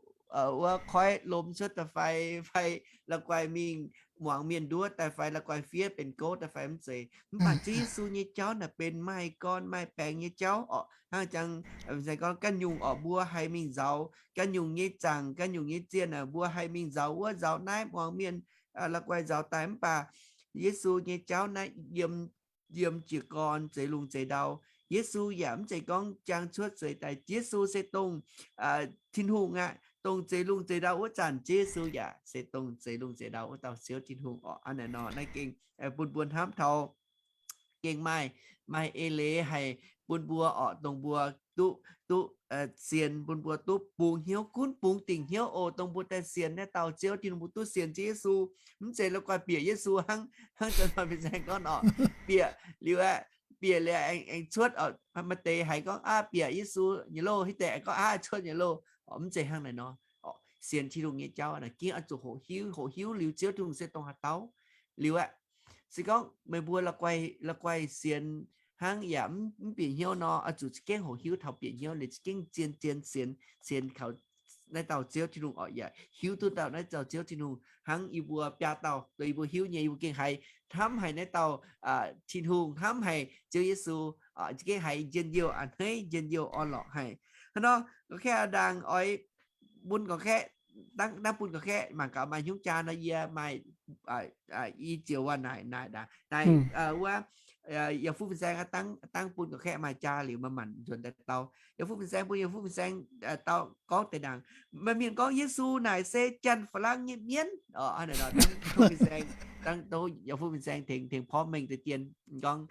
wuov koiv lomh cuotv daaih fai, fai la'guaih mingh muangx mienh nduov daaih fai la'guaih fiev benx gouv daaih fai mv zeiz. Mv baac Ziouv Yesu nyei jauv naaic benx maaih gorn maaih baengx nyei jauv orqc. Hnangv jangx se gorngv ganh nyungc orqc mbuo haih mingh nzauz ganh nyungc nyei zaangc, ganh nyungc nyei zienh aah, mbuo haih mingh nzauz wuov nzauz naaiv muangx mienh la'guaih nzauz daaih. Mv baac Yesu nyei jauv naaiv yiem, yiem jiez gorn zeix lungh zeix ndau. Yesu yaac mv zeiz gorngv jangx cuotv seix daaih. Yesu se dongh Tin-Hungh aqv, dongh zeix lungh zeix ndau wuov zanc Ziouv Yesu yaac se dongh zeix lungh zeix ndau wuov dauh Ziouv Tin-Hungh orqc. Hnangv naaic nor naaiv gengh bun mbuo hnamv taux gengh maaih, maaih eix leiz haic bun mbuo orqc, dongh mbuo duqv, duqv sienx, bun mbuo duqv bungx hnyouv, gunv bungx dingc hnyouv oc. Dongh mbuo daaih sienx naaiv dauh Ziouv Tin-Hungh, mbuo duqv sienx Ziouv Yesu. Mv zeiz la'guaih bieqc Yesu hnangv, hnangv Zanc Zoih Fin-Saeng gorngv orqc, bieqc liuz aeqv, bieqc liuz aengx, aengx cuotv orqc, maaih deix haiz gorngv aav, bieqc Yesu nyei loh, hitv deix aengx gorngv aav, cuotv nyei loh. Mv zeiz hnangv naaic nor. Sienx Tin-Hungh nyei jauv naaic gengh oix zuqc hoqc hiuv, hoqc hiuv liuz Ziouv Tin-Hungh se dongh haaix dauh liuz aeqv. Se gorngv meih mbuo la'guaih, la'guaih sienx hnangv yaac mv bieqc hnyouv nor, oix zuqc za'gengh hoqc hiuv taux bieqc hnyouv liuz za'gengh zien, zien sienx, sienx kaux naaiv dauh Ziouv Tin-Hungh orqc, yaac hiuv duqv dauh naaiv dauh Ziouv Tin-Hungh hnangv yie mbuo biaa dauh, dongh yie mbuo hiuv nyei, yie mbuo gengh haiz hnamv haic naaiv dauh Tin-Hungh, hnamv haic Ziouv Yesu, za'gengh haiz njien-youh, a'hneiv njien-youh orn-lorqc haic. Hnangv nor gorngv kaeqv ndaangc oix bun gorngv kaeqv, dangv bun gorngv kaeqv mangc gaax maaih hnyouv jaa nor yie maaih i zioux waac naaic, naaic ndaangc naaic wuov, Yiem Fuqv Fin-Saeng dangv bun gorngv kaeqv maaih jaa liuz maaih manc nzuonx daaih dau. Yiem Fuqv Fin-Saeng bun Yiem Fuqv Fin-Saeng dau gorngv deix ndaangc. Maaih mienh gorngv Yesu naaic se Janx-Flangv nyei mienv. Dangv Yiem Fuqv Fin-Saeng, dangv Yiem Fuqv Fin-Saeng tengx, tengx porv mengh deix dien gorngv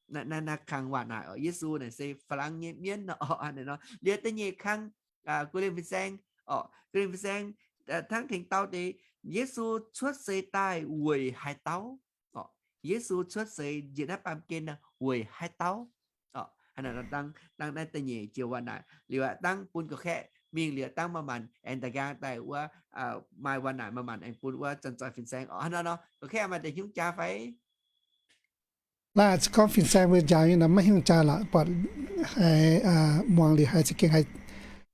naaiv, naaiv kang waac naaic, Yesu naaic se Flangv nyei mienv nor. Liuz da'nyeic kang, Guv Lien Fin-Saeng, Guv Lien Fin-Saeng hnangv tengx dau deix, Yesu cuotv seix daaih weic haaix dauh? Yesu cuotv seix njiec naaiv baamh gen weic haaix dauh? Dangv naaiv da'nyeic joux waac naaic liuz aqv, dangv bun gorqv-kaeqv mingh liuz aqv, dangv maaih manc aengx daaih nqaang daaih wuov, maaih waac naaic maaih manc aengx bun wuov zanc-zoih fin-saeng orqc. Hnangv nor, gorqv-kaeqv maaih deix hnyouv jaa fai? Laaix gorngv fin-saeng mbuo njaaux nyei nor maiv hnyouv jaa lorqc, buatc haiz, muangx liuz haiz za'gengh haiz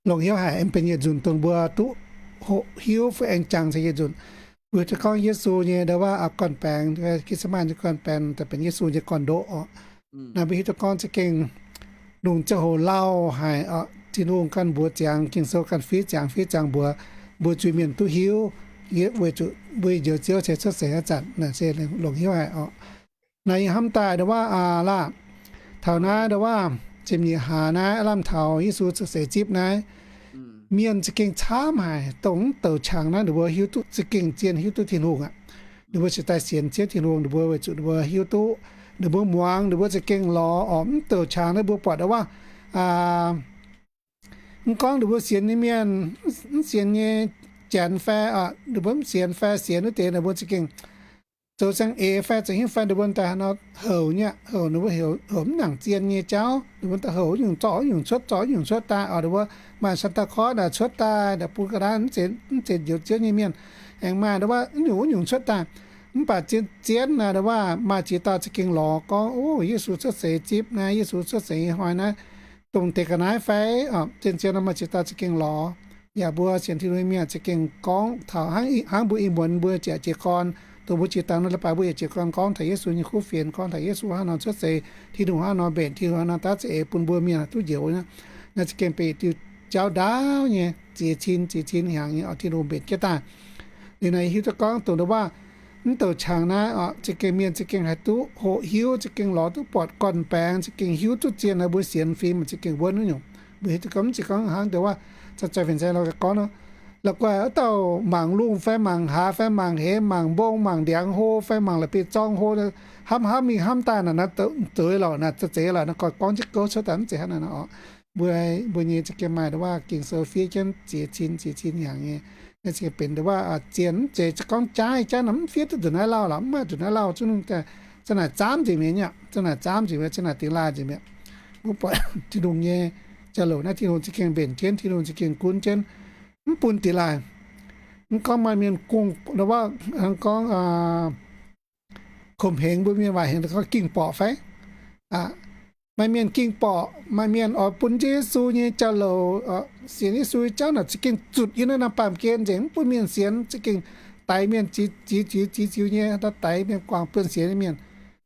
longc hnyouv haic, aengx benx yietc nzunc dongh mbuo duqv hoqc hiuv fai aengx jangx caux yietc nzunc. Weic zuqc gorngv Yesu nyei ndau wuov gorn-baengx, Christmas nyei gorn-baengx daaih benx Yesu nyei gorn-ndoqv orqc. Naaiv mbuo hiuv duqv gorngv za'gengh lungh ziangh hoc lauh haic orqc, Tin-Hungh ganh mbuox ziangx, Ging-Sou ganh fiev ziangx, fiev ziangx mbuox mbuo zuiz-mienh duqv hiuv, weic zuqc mbuo njoux Ziouv se cuotv seix aqv zanc naaic se longc hnyouv haic orqc. Naaiv yie hnamv daaih ndau wuov, aa, laah, taux naaiv ndau wuov ziepc nyeic hlaax naaiv, aav lamh taux Yesu cuotv seix zipv naaiv, mienh za'gengh camv haic, dongh mv douc qangx naaiv ninh mbuo hiuv duqv za'gengh zien hiuv duqv Tin-Hungh aqv. Ninh mbuo cingx daaih sienx Ziouv Tin-Hungh, ninh mbuo weic zuqc ninh mbuo hiuv duqv, ninh mbuo muangx, ninh mbuo za'gengh lorz orqc. Mv douc qangx naaiv mbuo buatc ndau wuov, aa, mv gorngv ninh mbuo sienx nyei mienh, mv sienx nyei Janx fai, ninh mbuo mv sienx fai sienx wuov deix, ninh mbuo za'gengh zoux saeng-eix fai zoux hnyouv fai ninh mbuo daaih haaix nor houc nyei, houc ninh mbuo heuc, houc mv nangc zien nyei jauv, ninh mbuo daaih houc wuov nyungc zorqv wuov nyungc cuotv, zorqv wuov nyungc cuotv daaih orqc. Ninh mbuo maaih Santa Claus naaic cuotv daaih, naaic bun ga'naaiv mv zeiz, mv zeiz njoux Ziouv nyei mienh, aengx maaih ndau wuov wuov nyungc wuov nyungc cuotv daaih. Mv baac zien, zien naaiv ndau wuov maaih ziex dauh za'gengh lorz gorngv, o, Yesu cuotv seix zipv naaiv, Yesu cuotv seix hnoi naaiv, dongh deix ga'naaiv fai? Zien, zien nor maaih ziex dauh za'gengh lorz. Yaac mbuo sienx Tin-Hungh nyei mienh za'gengh gorngv taux hnangv, hnangv mbuo ih muonz mbuo jiex, jiex gorn, dongh mbuo jiex dangx nor leiz-baaix mbuo yaac jiex gorn gorngv taux Yesu nyei kuv fienx, gorngv taux Yesu hnangv nor cuotv seix, Tin-Hungh hnangv nor mbenc, Tin-Hungh hnangv nor daav za'eix bun mbuo mienh duqv njoux. Naaiv za'gengh benx diuh jauv ndaauv nyei, ziex cin, ziex cin hnyangx nyei oc, Tin-Hungh mbenc jienv daaih. Liuz naaiv hiuv duqv gorngv dongh ndau wuov mv douc qangx naaiv oc, za'gengh mienh za'gengh haih duqv hoqc hiuv, za'gengh lorz duqv buatc gorn-baengx, za'gengh hiuv duqv zien naaiv mbuo sienx fim za'gengh wuonv wuov nyungc. Mbuo hiuv duqv gorngv mv zeiz gorngv hnangv ndau wuov zanc-zoih fin-saeng la'guaih gorngv nor, la'guaih wuov dauh mangc lungh fai mangc hlaax fai mangc heix, mangc mbong, mangc ndiangx hlo fai mangc la'bieiv-zorng hlo, hnamv hnamv mingh hnamv daaih naaic, naaiv zoux lorqc, naaiv zoux zeiz lorqc, naaiv gorngv jienv gouv cuotv daaih mv zeiz hnangv naaic nor oc. Mbuo, mbuo nyei za'gengh maaih ndau wuov Ging-Sou fiev jienv ziex cin, ziex cin hnyangx nyei, Naaiv za'gengh benx ndongc wuov zien, mv zeiz gorngv jaaix jaaix nor mv fiev duqv nduqc naaiv lauh lorqc, mv maaih nduqc naaiv lauh zungv nor, zanc naaic zaamv nzengc mi'aqv, zanc naaic zaamv nzengc mi'aqv, zanc naaic dingx laaih nzengc mi'aqv. Mbuo buatc Tin-Hungh nyei jauv-louc naaiv, Tin-Hungh za'gengh mbenc jienv, Tin-Hungh za'gengh gunv jienv, mv bun dingx laaih. Mv gorngv maaih mienh gong, gorngv khomx hengx mbuo mienh, waaic hengx gorngv ging borqc fai? Maaih mienh ging borqc, maaih mienh oix bun Yesu nyei jauv-louc, sienx Yesu nyei jauv naaic za'gengh zutc yiem naaiv norm baamh gen nzengc, mv bun mienh sienx, za'gengh daix mienh, ziex ziux ziex ziux nyei, daix mienh guangc buonv-sienx nyei mienh.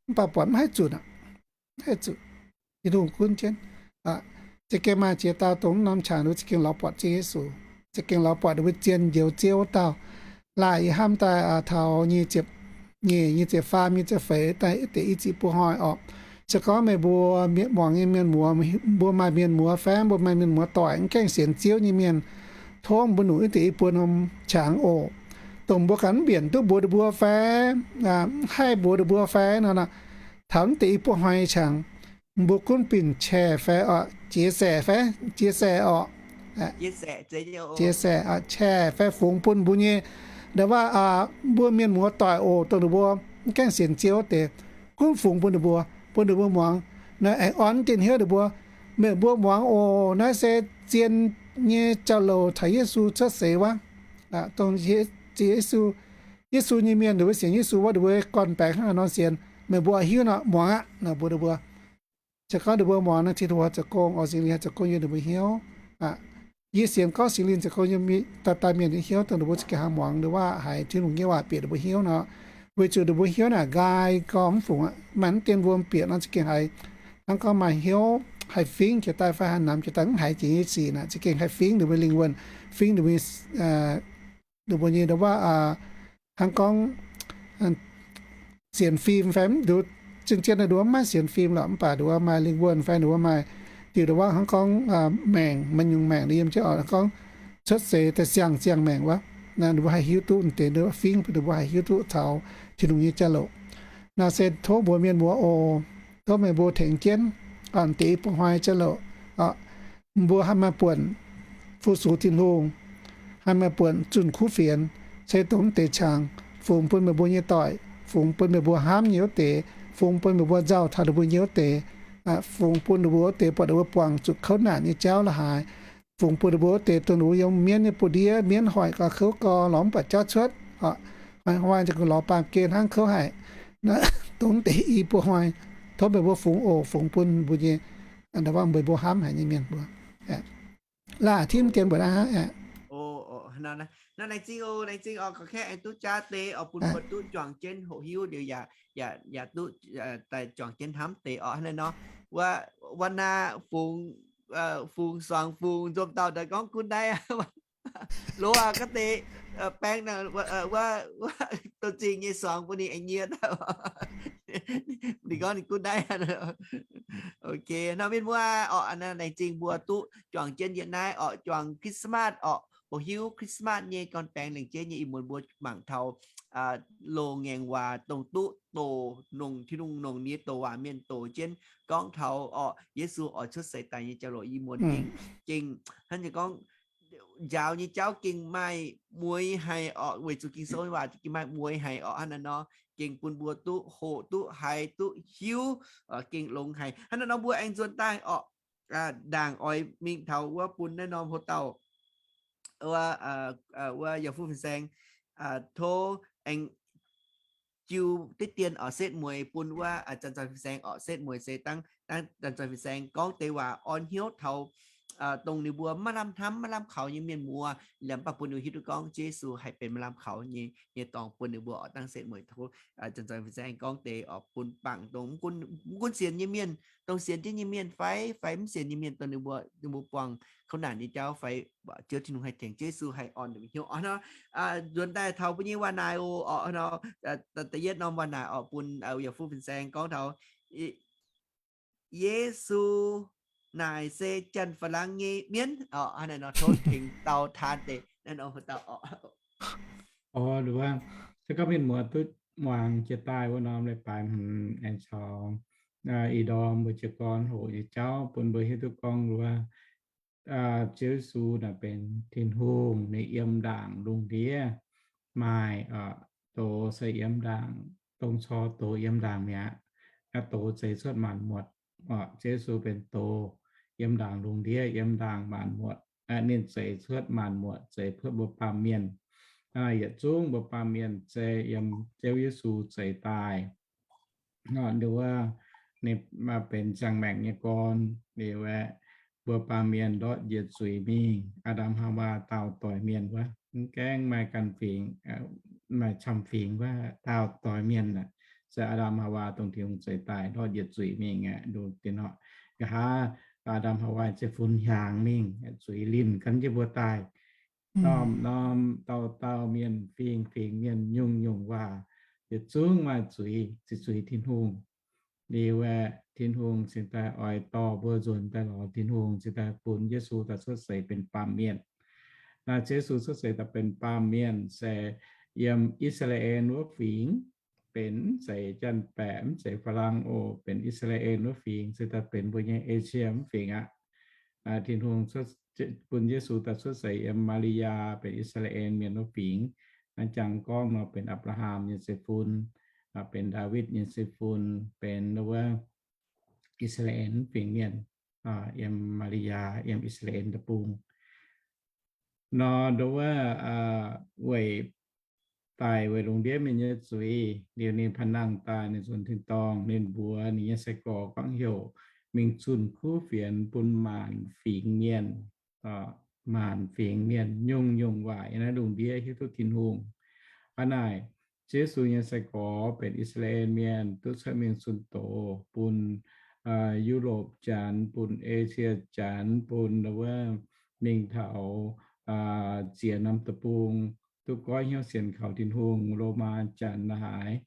Mv baac buatc mv haih zutc aqv. Mv haih zutc. Tin-Hungh gunv jienv. Za'gengh maaih ziex dauh dongh norm qangx nduov za'gengh lorz buatc Ziouv Yesu, za'gengh lorz buatc ninh mbuo zien njoux Ziouv wuov dauh. Laaic yie hnamv daaih taux nyic ziepc, nyeic, nyic ziepc faam, nyic ziepc feix daaih deix i ziqc buo hnoi orqc. Se gorngv meih mbuo muangx nyei mienh muoz, mbuo maaih mienh muoz fai mbuo maaih mienh muoz doic mv gaengh sienx Ziouv nyei mienh, tov mbuo nungc deix i buo norm qangx oc, dongh mbuo ganh mv mbienc duqv mbuox ninh mbuo fai, mv haih mbuox ninh mbuo fai nor, taux deix i buo hnoi qangx, mbuo gunv binh share fai orqc, chia sẻ fai, chia sẻ orqc, chia sẻ, share fai fungx bun mbuo nyei, nda'wuov, mbuo mienh muoz doic oc, dongh ninh mbuo mv gaengh sienx Ziouv deix, gunv fungx bun ninh mbuo, bun ninh mbuo muangx. Naaiv aengx orn jienv hnyouv ninh mbuo, meih mbuo muangx oc, naaiv se zien nyei jauv-louc taux Yesu cuotv seix wuov. Dongh Yesu, Yesu nyei mienh, ninh mbuo sienx Yesu wuov, ninh mbuo gorn-baengx hnangv haaix nor sienx, meih mbuo hiuv nor muangx aqv, mbuox ninh mbuo. Se gorngv ninh mbuo muangx nor, Tin-Hungh zoux gong, Singx Lingh zoux gong yiem ninh mbuo hnyouv. Yie sienx gorngv Singx Lingh zoux gong yiem dauh dauh mienh nyei hnyouv, dongh ninh mbuo za'gengh haih muangx ndongc wuov haiz Tin-Hungh nyei waac bieqc ninh mbuo hnyouv nor, weic zuqc ninh mbuo hnyouv naaic nqaai gorngv mv fungc aqv. Maaih mv dien wuom bieqc nor za'gengh haiz, hnangv gorngv maaih hnyouv haih fingx jiex daaih fai haih namx jiex daaih mv haiz jiex nyei sic naaic, za'gengh haih fingx ninh mbuo lingh wuonh, fingx ninh mbuo ninh mbuo nyei ndongc wuov, hnangv gorngv sienx fim fai mv duqv, zien-zien naaiv nduov mv maaih sienx fim lorqc, mv baac nduov maaih lingh wuonh fai nduov maaih diuc ndongc wuov hnangv gorngv maengc, maaih nyungc maengc yiem jienv oc, gorngv cuotv seix daaih siang-siang maengc wuov, nduov haih hiuv duqv deix, nduov fingx ninh mbuo haih hiuv duqv taux Tin-Hungh nyei jauv-louc. Naaiv se tov mbuox mienh muoz oc, tov meih mbuo tengx jienv, deix i buo hnoi jauv-louc, mbuo haih maaih buonc fu-sux Tin-Hungh, haih maaih buonc zunh kuv fienx, se dongh deix qangx fungx bun meih mbuo nyei doic, fungx bun meih mbuo hnamv nyei wuov deix, fungx bun meih mbuo nzauh taux ninh mbuo nyei wuov deix, fungx bun ninh mbuo wuov deix buatc ninh mbuo buangh zuqc kouv naanc nyei jauv la'haaix, fungx bun ninh mbuo wuov deix dongh ninh mbuo yiem mienv nyei buoz-ndiev, mienv hoic gau, kouv gau, lorz mv buatc jauv cuotv, hnoi-hnoi za'gengh lorz baamh gen hnangv kouv haic. Dongh deix i buo hnoi, tov meih mbuo fungx oc, fungx bun mbuo nyei, meih mbuo hnamv haic nyei mienh mbuo. Laaic timv dien mbuo aqv. Naaiv laengz zingh oc, laengz zingh oc, gorngv aengx duqv jaav deix oc, bun mbuo duqv juangc jienv hoqc hiuv liuz yaac, yaac duqv daaih juangc jienv hnamv deix oc. Hnangv naaiv nor, wuov, wuov naaiv fungx, fungx suangx fungx nzomc dauh daaih gorngv gunv naaiv loz aqv, ga'deix baeng, wuov, douz-zingh nyei suangx bun ninh aengx nyie daaih. Ninh gorngv ninh gunv naaiv. Ok, nor mienh muoz oc, laengz zingh mbuo duqv juangc jienv yietc naaiv oc, juangc Christmas oc, hoqc hiuv Christmas nyei gorn-baengx lengc jeiv nyei ih muonz mbuo mangc taux loz-ngaengc waac dongh duqv doqc nongc, Tin-Hungh nongc nyei doqc waac mienh doqc jienv gorngv taux oc, Yesu oix cuotv seix daaih nyei jauv-louc ih muonz gengh, gengh hnangv nyei gorngv njaaux nyei jauv gengh maaih mueiz haic oc, weic zuqc Ging-Sou waac gengh maaih mueiz haic oc. Hnangv naaiv nor, gengh bun mbuo duqv hoqc, duqv haiz, duqv hiuv, gengh longx haic. Hnangv naaiv nor mbuo aengx nzuonx daaih oc, ndaangc oix mingh taux wuov bun naaiv norm hoc dauh, wuov, wuov yaac fu fin-saeng, tov aengx jiu deix dien oc setv mueiz bun wuov Janx-Zoih fin-saeng oc, setv mueiz se dangv, dangv Janx-Zoih fin-saeng gorngv deix waac orn hnyouv taux dongh ninh mbuo maiv lamh hnamv maiv lamh kaux nyei mienh muoz, liemh baac bun ninh hiuv duqv gorngv Yesu haih benx maaih lamh kaux nyei, nyei dorngx bun ninh mbuo oc. Dangv setv mueiz tov Janx-Zoih fin-saeng gorngv deix oc bun bangc dongh mv gunv sienx nyei mienh, dongh sienx jienv nyei mienh fai, fai mv sienx nyei mienh, dongh ninh mbuo, ninh mbuo buangh kouv naanc nyei jauv fai, Ziouv Tin-Hungh haih tengx, Yesu haih orn ninh mbuo hnyouv oc. Nzuonx daaih taux mbuo nyei waac naaic oc, da'yietv norm waac naaic oc bun yaac fu fin-saeng gorngv taux Yesu naaic se Janx-Faalaangx nyei mienv oc. Hnangv naaiv nor tov tengx dau taan deix naaiv norm hoc dauh oc. Oc, se gorngv mienh muoz duqv muangx jiex daaih wuov norm leiz-baaix hmz aengx caux ih ndorm mbuo jiez gorn hoqc nyei jauv bun mbuo hiuv duqv gorngv wuov, Ziouv Yesu naaic benx Tin-Hungh, ninh yiem ndaangc lungh ndiev maaih doz se yiem ndaangc, dongh cor doz yiem ndaangc mi'aqv. Doz zeix cuotv maanc muotc. Ziouv Yesu benx doz yiem ndaangc lungh ndiev, yiem ndaangc maanc muotc. Ninh zeix cuotv maanc muotc, zeix cuotv mbuo baamh mienh. Yietc zungv mbuo baamh mienh se yiem Ziouv Yesu zeix daaih. Nduov, ninh benx ziangh maengc nyei gorn, liuz aeqv, mbuo baamh mienh ndortv njiec zuiz mingh. Aa^ndam Haawaa daauh doix mienh wuov, mv gaengh maaih ganh fingx, maaih camv fingx wuov daauh doix mienh aeqv, se Aa^ndam Haawaa dongh Tin-Hungh zeix daaih ndortv njiec zuiz mingh aeqv, nduov deix nor, nqa'haav Aa^ndam Haawaa se fun hiaangx mingh, zuiz linh gan jienv mbuo daaih. Norm-norm dauh dauh mienh, fingx-fingx mienh, nyungc-nyungc waac, yietc zungv maaih zuiz, ziqc zuiz Tin-Hungh. Liuz aeqv, Tin-Hungh cingx daaih oix dorh mbuo nzuonx daaih lorz Tin-Hungh, cingx daaih bun Yesu daaih cuotv seix benx baamh mienh. Naaiv Ziouv Yesu cuotv seix daaih benx baamh mienh se yiem I^saa^laa^en wuov fingx, benx mv zeiz Janx-Baeqc, mv zeiz Faa^lang oc, benx I^saa^laa^en wuov fingx, se daaih benx mbuo nyei Esie wuov fingx aqv. Tin-Hungh bun Yesu daaih cuotv seix yiem Maa^li^yaa, benx I^saa^laa^en mienh wuov fingx. Naaiv jangx gorngv nor benx Apc^laa^ham nyei zeiv-fun, benx Ndaawitv nyei zeiv-fun, benx wuov I^saa^laa^en fingx mienh, yiem Maa^li^yaa, yiem I^saa^laa^en deic-bung. Nor nduov, weic daic weic lungh ndiev mienh nyei zuiz, liuz ninh panh nangh daaih, ninh nzuonx tin-dorngh, ninh mbuox ninh nyei sai-gorx gorngv heuc mingh zunh kuv fienx bun maanc fingx mienh, maanc fingx mienh, nyungc-nyungc waac yiem naaiv lungh ndiev hiuv duqv Tin-Hungh. Hnangv naaic, Ziouv Yesu nyei sai-gorx benx I^saa^laa^en mienh duqv cuotv mingh zunh doz bun Yu^lopc Janx, bun Esie Janx, bun wuov mingh taux ziex norm deic-bung, duqv goiv hnyouv sienx kaux Tin-Hungh, Lomaa Janx la'haaix,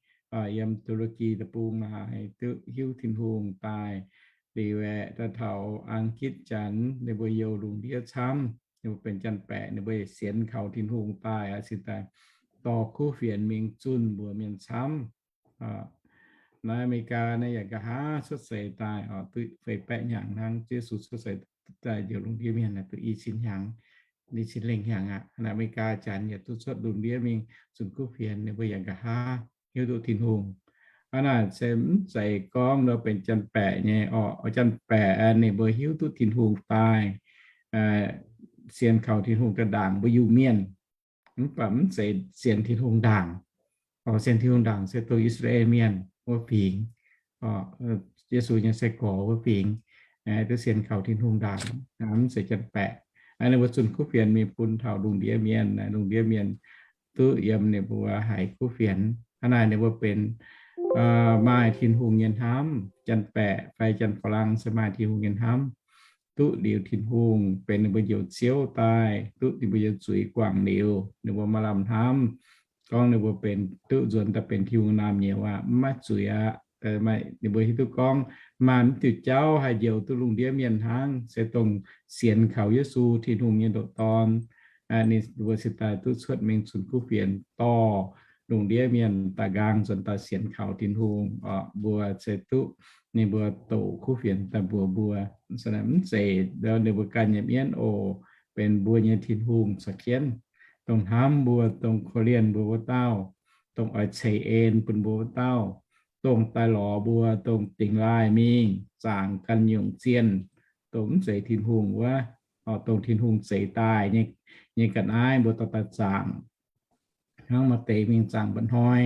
yiem Tuu^li^ki deic-bung la'haaix, duqv hiuv Tin-Hungh daaih. Liuz aeqv, daaih taux Ang^gitv Janx, ninh mbuo youh lungh ndiev camv, ninh mbuo benx Janx-Baeqc, ninh mbuo sienx kaux Tin-Hungh daaih, cingx daaih dorh kuv fienx mingh zunh mbuox mienh camv. Naaiv Aa^me^li^gaa naaiv yaac nqa'haav cuotv seix daaih, duqv feix baeqv hnyangx hnangv, Yesu cuotv seix daaih njoux lungh ndiev mienh duqv i cin hnyangx, i cin lengh hnyangx aqv. Aa^me^li^gaa Janx yaac duqv cuotv lungh ndiev mingh zunh kuv fienx, ninh mbuo yaac nqa'haav hiuv duqv Tin-Hungh. Hnangv naaic se mv zeiz gorngv nor benx Janx-Baeqc nyei orqc. Janx-Baeqc ninh mbuo hiuv duqv Tin-Hungh daaih, sienx kaux Tin-Hungh daaih ndaangc mbuo Iu-Mienh. Mv baac mv zeiz sienx Tin-Hungh ndaangc. Sienx Tin-Hungh ndaangc se dongh I^saa^laa^en Mienh wuov fingx, Yesu nyei sai-gorx wuov fingx, duqv sienx kaux Tin-Hungh ndaangc, mv zeiz Janx-Baeqc. Ninh mbuo zunh kuv fienx mingh bun taux lungh ndiev mienh, lungh ndiev mienh duqv yiem ninh mbuo haiz kuv fienx. Hnangv naaic ninh mbuo benx maaih Tin-Hungh nyei hnamv. Janx-Baeqc fai Janx-Faa^lang se maaih Tin-Hungh nyei hnamv, duqv liuz Tin-Hungh benx ninh mbuo Njoux Ziouv daaih, duqv ninh mbuo nyei zuiz guangc liuz, ninh mbuo maaih lamh hnamv gorngv ninh mbuo benx duqv nzuonx daaih benx Tin-Hungh naamh nyouz aqv, mv maaih zuiz aqv. Ninh mbuo hiuv duqv gorngv maaih mv diuh jauv haih njoux duqv lungh ndiev mienh hnangv, se dongh sienx kaux Yesu, Tin-Hungh nyei ndoqc Dorn. Ninh mbuo cingx daaih duqv cuotv mingh zunh kuv fienx dorh lungh ndiev mienh daaih nqaang nzuonx daaih sienx kaux Tin-Hungh. Mbuo se duqv ninh mbuo doqc kuv fienx daaih mbuox mbuo. Mv zeiz ninh mbuo ganh nyei mienv oc, benx mbuo nyei Tin-Hungh caux jienv, dongh hnamv mbuo, dongh korv-lienh mbuo wuov dauh, dongh oix ceix en bun mbuo wuov dauh, dongh daaih lorz mbuo, dongh dingx laaih mingh zaangc ganh nyungc zienh, dongh mv zeiz Tin-Hungh wuov, dongh Tin-Hungh zeix daaih nyei ga'naaiv mbuo dorh daaih zaangc. Hnangv maaih deix mingh zaangc mba'hnoi,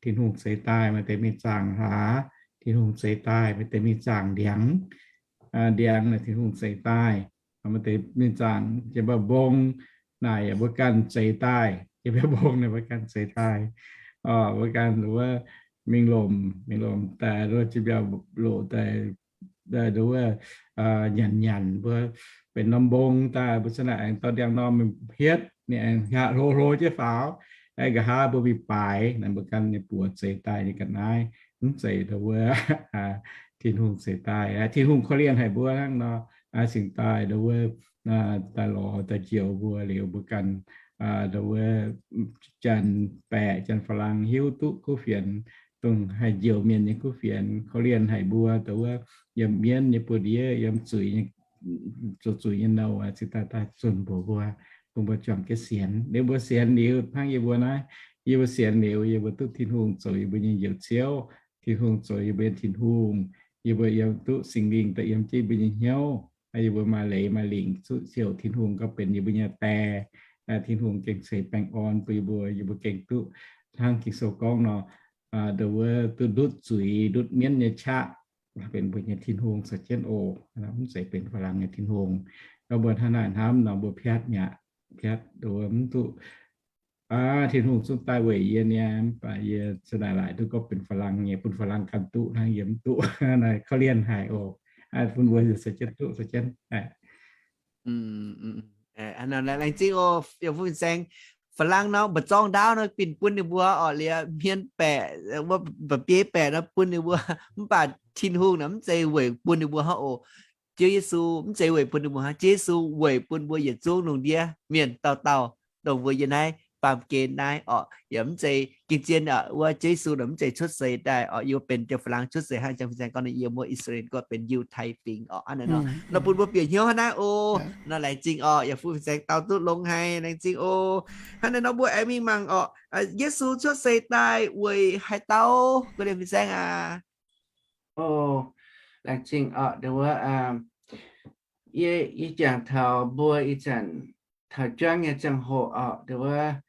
Tin-Hungh zeix daaih. Maaih deix mingh zaangc hlaax, Tin-Hungh zeix daaih. Maaih deix mingh zaangc ndiangx, ndiangx naaic Tin-Hungh zeix daaih. Maaih deix mingh zaangc jiex mba'mbong, naaic yaac mbuo ganh zeix daaih. Jiex mba'mbong naaic mbuo ganh zeix daaih. Mbuo ganh wuov mingh lomc, mingh lomc daaih wuov jiex mbiauh loc daaih, wuov nyanc nyanc mbuo benx norm mbong daaih, mbuo cingx naaic aengx dorh ndiangx-normh mingh hietv, ninh aengx hlo hlo jienv faaux. Aengx nqa'haav mbuo mingh baaix naaic, mbuo ganh nyei buoz zeix daaih nyei ga'naaiv. Mv zeiz wuov Tin-Hungh zeix daaih. Tin-Hungh korv-lienh haic mbuo hnangv nor, cingx daaih wuov daaih lorz daaih njoux mbuo liuz, mbuo ganh wuov Janx-Baeqc Janx-Faa^lang hiuv duqv kuv fienx, dongh haih njoux mienh nyei kuv fienx, korv-lienh haic mbuo wuov yiem mienv nyei buoz-ndiev, yiem zuiz nyei zuqc zuiz nyei nouh cingx daaih daaih zunh mbuox mbuo, bun mbuo juangc jienv sienx. Liuz mbuo sienx liuz hnangv yie mbuo naaiv, yie mbuo sienx liuz yie mbuo duqv Tin-Hungh zoux yie mbuo nyei Njoux Ziouv, Tin-Hungh zoux yie mbuo nyei Tin-Hungh, yie mbuo yiem duqv Singx Lingh daaih yiem jienv yie mbuo nyei hnyouv. Yie mbuo maaih leiz maaih lingc zuqv ziouc Tin-Hungh gauh benx yie mbuo nyei Die. Tin-Hungh gengh ceix baengh orn bun yie mbuo, yie mbuo gengh duqv hnangv Ging-Sou gorngv nor, ndongc wuov duqv ndutv zuiz ndutv mienv nyei qaqv, benx mbuo nyei Tin-Hungh caux jienv oc. Mv zeiz benx Faa^lang nyei Tin-Hungh. Gorngv mbuo hnangv naaic hnamv nor mbuo piatv mi'aqv, piatv ndongc wuov mv duqv Aa, Tin-Hungh zungv daaih weic yie niaa, mv baac yie za'naaic laaic duqv gorngv benx Faa^lang nyei, bun Faa^lang ganh duqv hnangv yie mv duqv. Naaiv korv-lienh haic oc. Bun mbuo se jienv duqv se jienv. Laengz zingh oc, yaac fu fin-saeng. Faa^lang nor mba'zorng ndaauv nor bun bun ninh mbuo oc, liuz hmien baeqc, wuov mba'biei baeqc nor bun ninh mbuo. Mv baac Tin-Hungh naaic mv zeiz weic bun ninh mbuo hnangv oc. Ziouv Yesu mv zeiz weic bun ninh mbuo hnangv. Ziouv Yesu weic bun mbuo yietc zungv lungh ndiev mienh dauh dauh, dongh mbuo yiem naaiv baamh gen naaiv oc. Yaac mv zeiz ging-zien oc, wuov Ziouv Yesu naaic mv zeiz cuotv seix daaih oc, yie mbuo benx ziouc Faa^lang cuotv seix hnangv jang fin-saeng gorngv ninh yiem wuov I^saa^laa^en gorngv benx Yiutai Fingx oc. Hnangv naaiv nor, nor bun mbuo bieqc hnyouv hnangv naaiv oc. Nor laengz zingh oc, yaac fu fin-saeng dau duqv longx haic, laengz zingh oc. Hnangv naaiv nor mbuo aengx mingh mangc oc, Yesu cuotv seix daaih weic haaix dauh, ga'ndiev fin-saeng aac. Laengz zingh oc, ndongc wuov, yie, yie jangx taux mbuo ih zanc taux juangv nyei ziangh hoc oc, ndongc wuov,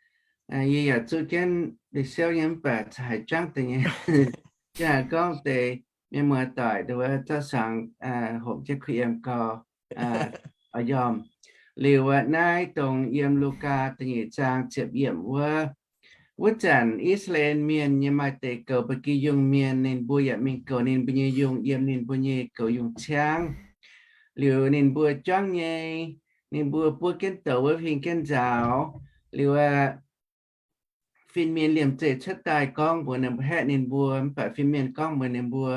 yie yaac zuqv jienv li siouv nyei mv baac haiz juangv deix nyei. Yie haiz gorngv deix mienh muoz-doic ndongc wuov zorqv sangx homc jienv kuh yiem gau, oix yiem. Liuz aqv, naaiv dongh yiem Lugaa da'nyeic zaang ziepc yiemc wuov, wuov zanc I^saa^laa^en Mienh nyei maaih deix goux ba'gi yungh mienh, ninh mbuo yaac mingh goux ninh mbuo nyei yungh yiem ninh mbuo nyei goux yungh ciangv. Liuz ninh mbuo juangv nyei, ninh mbuo buov jienv douz wuov huing jienv nzaaux. Liuz aqv, fin-mienh liemh zeih cuotv daaih gorngv mbuox ninh mbuo, haeqv ninh mbuo, mv baac fin-mienh gorngv mbuox ninh mbuo,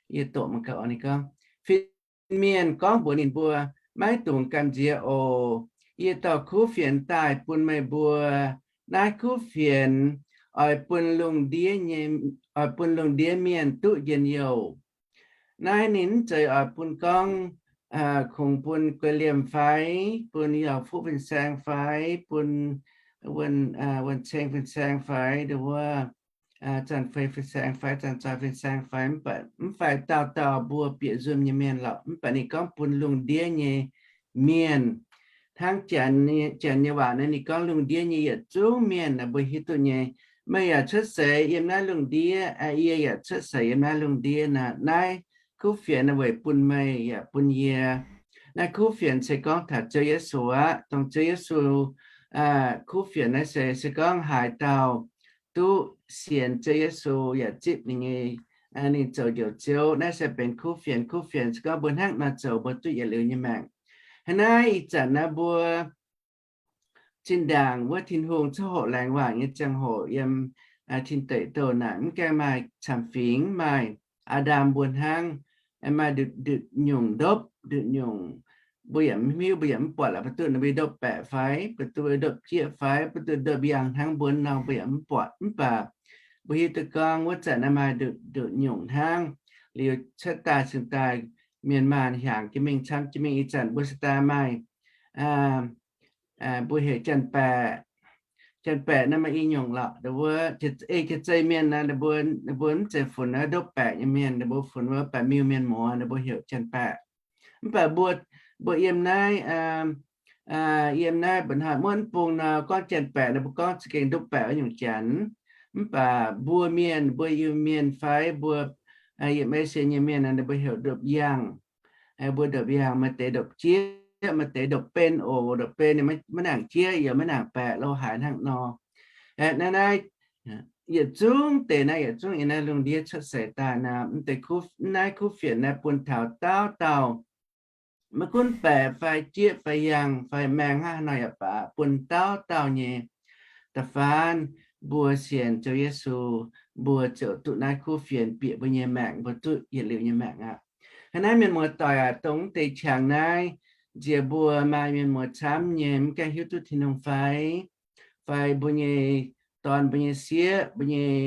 yie doqc mangc gaax oc, ninh gorngv, fin-mienh gorngv mbuox ninh mbuo, maiv dungx gamh nziex oc. Yie dorh kuv fienx daaih bun meih mbuo. Naaiv kuv fienx oix bun lungh ndiev nyei, oix bun lungh ndiev mienh duqv njien-youh. Naaiv ninh mv zeiz oix bun gorngv kungx bun guei liemh fai, bun yaac fuqv fin-saeng fai, bun wuonh ceng fin-saeng fai, ndongc wuov, zanc fei fin-saeng fai, zanc zoih fin-saeng fai, mv baac mv fai dauh dauh mbuo bieqc nzuonx nyei mienh lorqc. Mv baac ninh gorngv bun lungh ndiev nyei mienh. Hnangv janx nyei waac naaiv ninh gorngv lungh ndiev nyei yietc zungv mienh naaic mbuo hiuv duqv nyei. Meih yaac cuotv seix yiem naaiv lungh ndiev, yie yaac cuotv seix yiem naaiv lungh ndiev naaic. Naaiv kuv fienx naaiv weic bun meih yaac bun yie. Naaiv kuv fienx se gorngv taux Ziouv Yesu aqv. Dongh Ziouv Yesu kuv fienx naaiv se, se gorngv haaix dauh duqv sienx Ziouv Yesu yaac zipv ninh nyei, ninh zoux Njoux Ziouv. Naaiv se benx kuv fienx. Kuv fienx se gorngv mbuo hnangv nor zoux mbuo duqv yietc liuz nyei maengc. Hnangv naaiv ih zanc naaiv mbuo zinh ndaangc wuov Tin-Hungh coqv hoqc laengz waac nyei ziangh hoc yiem tin deic douh naaic mv gaengh maaih camv-fingx, maaih Aa^ndam mbuo hnangv, maaih ndutc nyungc ndopv, ndutc nyungc mbuo yaac mv hiuv, mbuo yaac mv buatc lorqc. Mbuo duqv ninh mbuo ndopv-baeqc fai, mbuo duqv ndopv-jieqv fai, mbuo duqv ndopv-yaangh hnangv mbuo nor mbuo yaac mv buatc. Mv baac mbuo hiuv duqv gorngv wuov zanc naaiv maaih ndutc nyungc hnangv. Liuz cuotv daaih cingx daaih mienh maanh hiaangx jienv mingh camv jienv mingh. Ih zanc mbuo se daaih maaih mbuo heuc janx-baeqc. Janx-baeqc naaiv maaih i nyungc lorqc. Ei jiex zei mienh naaiv, ninh mbuo mv zeiz funx wuov ndopv-baeqc nyei mienh, ninh mbuo funx wuov baeqc miuh mienh muoz, ninh mbuo heuc janx-baeqc. Mv baac mbuo, mbuo yiem naaiv, yiem naaiv mba'hnoi muonv bung nor gorngv janx-baeqc, ninh mbuo gorngv za'gengh ndopv-baeqc wuov nyungc janx. Mv baac mbuo mienh, mbuo Iu-Mienh fai mbuo yiem Esie nyei mienh, ninh mbuo heuc ndopv-yaangh. Mbuo ndopv-yaangh, maaih deix ndopv-jieqv, maaih deix ndopv-ben oc. Ndopv-ben maiv nangc jieqv yaac maiv nangc baeqc lo haaix hnangv nor. Naaiv naaiv yietc zungv deix naaiv, yietc zungv yiem naaiv lungh ndiev cuotv seix daaih naaiv, mv deix kuv, naaiv kuv fienx naaiv bun taux dauh dauh, maiv gunv baeqc fai jieqv fai yaangh fai maengh hnangv haaix nor yaac baac, bun dauh dauh nyei da'faanh mbuo sienx Ziouv Yesu, mbuo ziouc duqv naaiv kuv fienx bieqc mbuo nyei maengc, mbuo duqv yietc liuz nyei maengc aqv. Hnangv naaiv mienh muoz-doic aac, dongh mv deix qangx naaiv nziex mbuo maaih mienh muoz camv nyei mv gaengh hiuv duqv Tin-Hungh fai, fai mbuo nyei dorn, mbuo nyei sieqv, mbuo nyei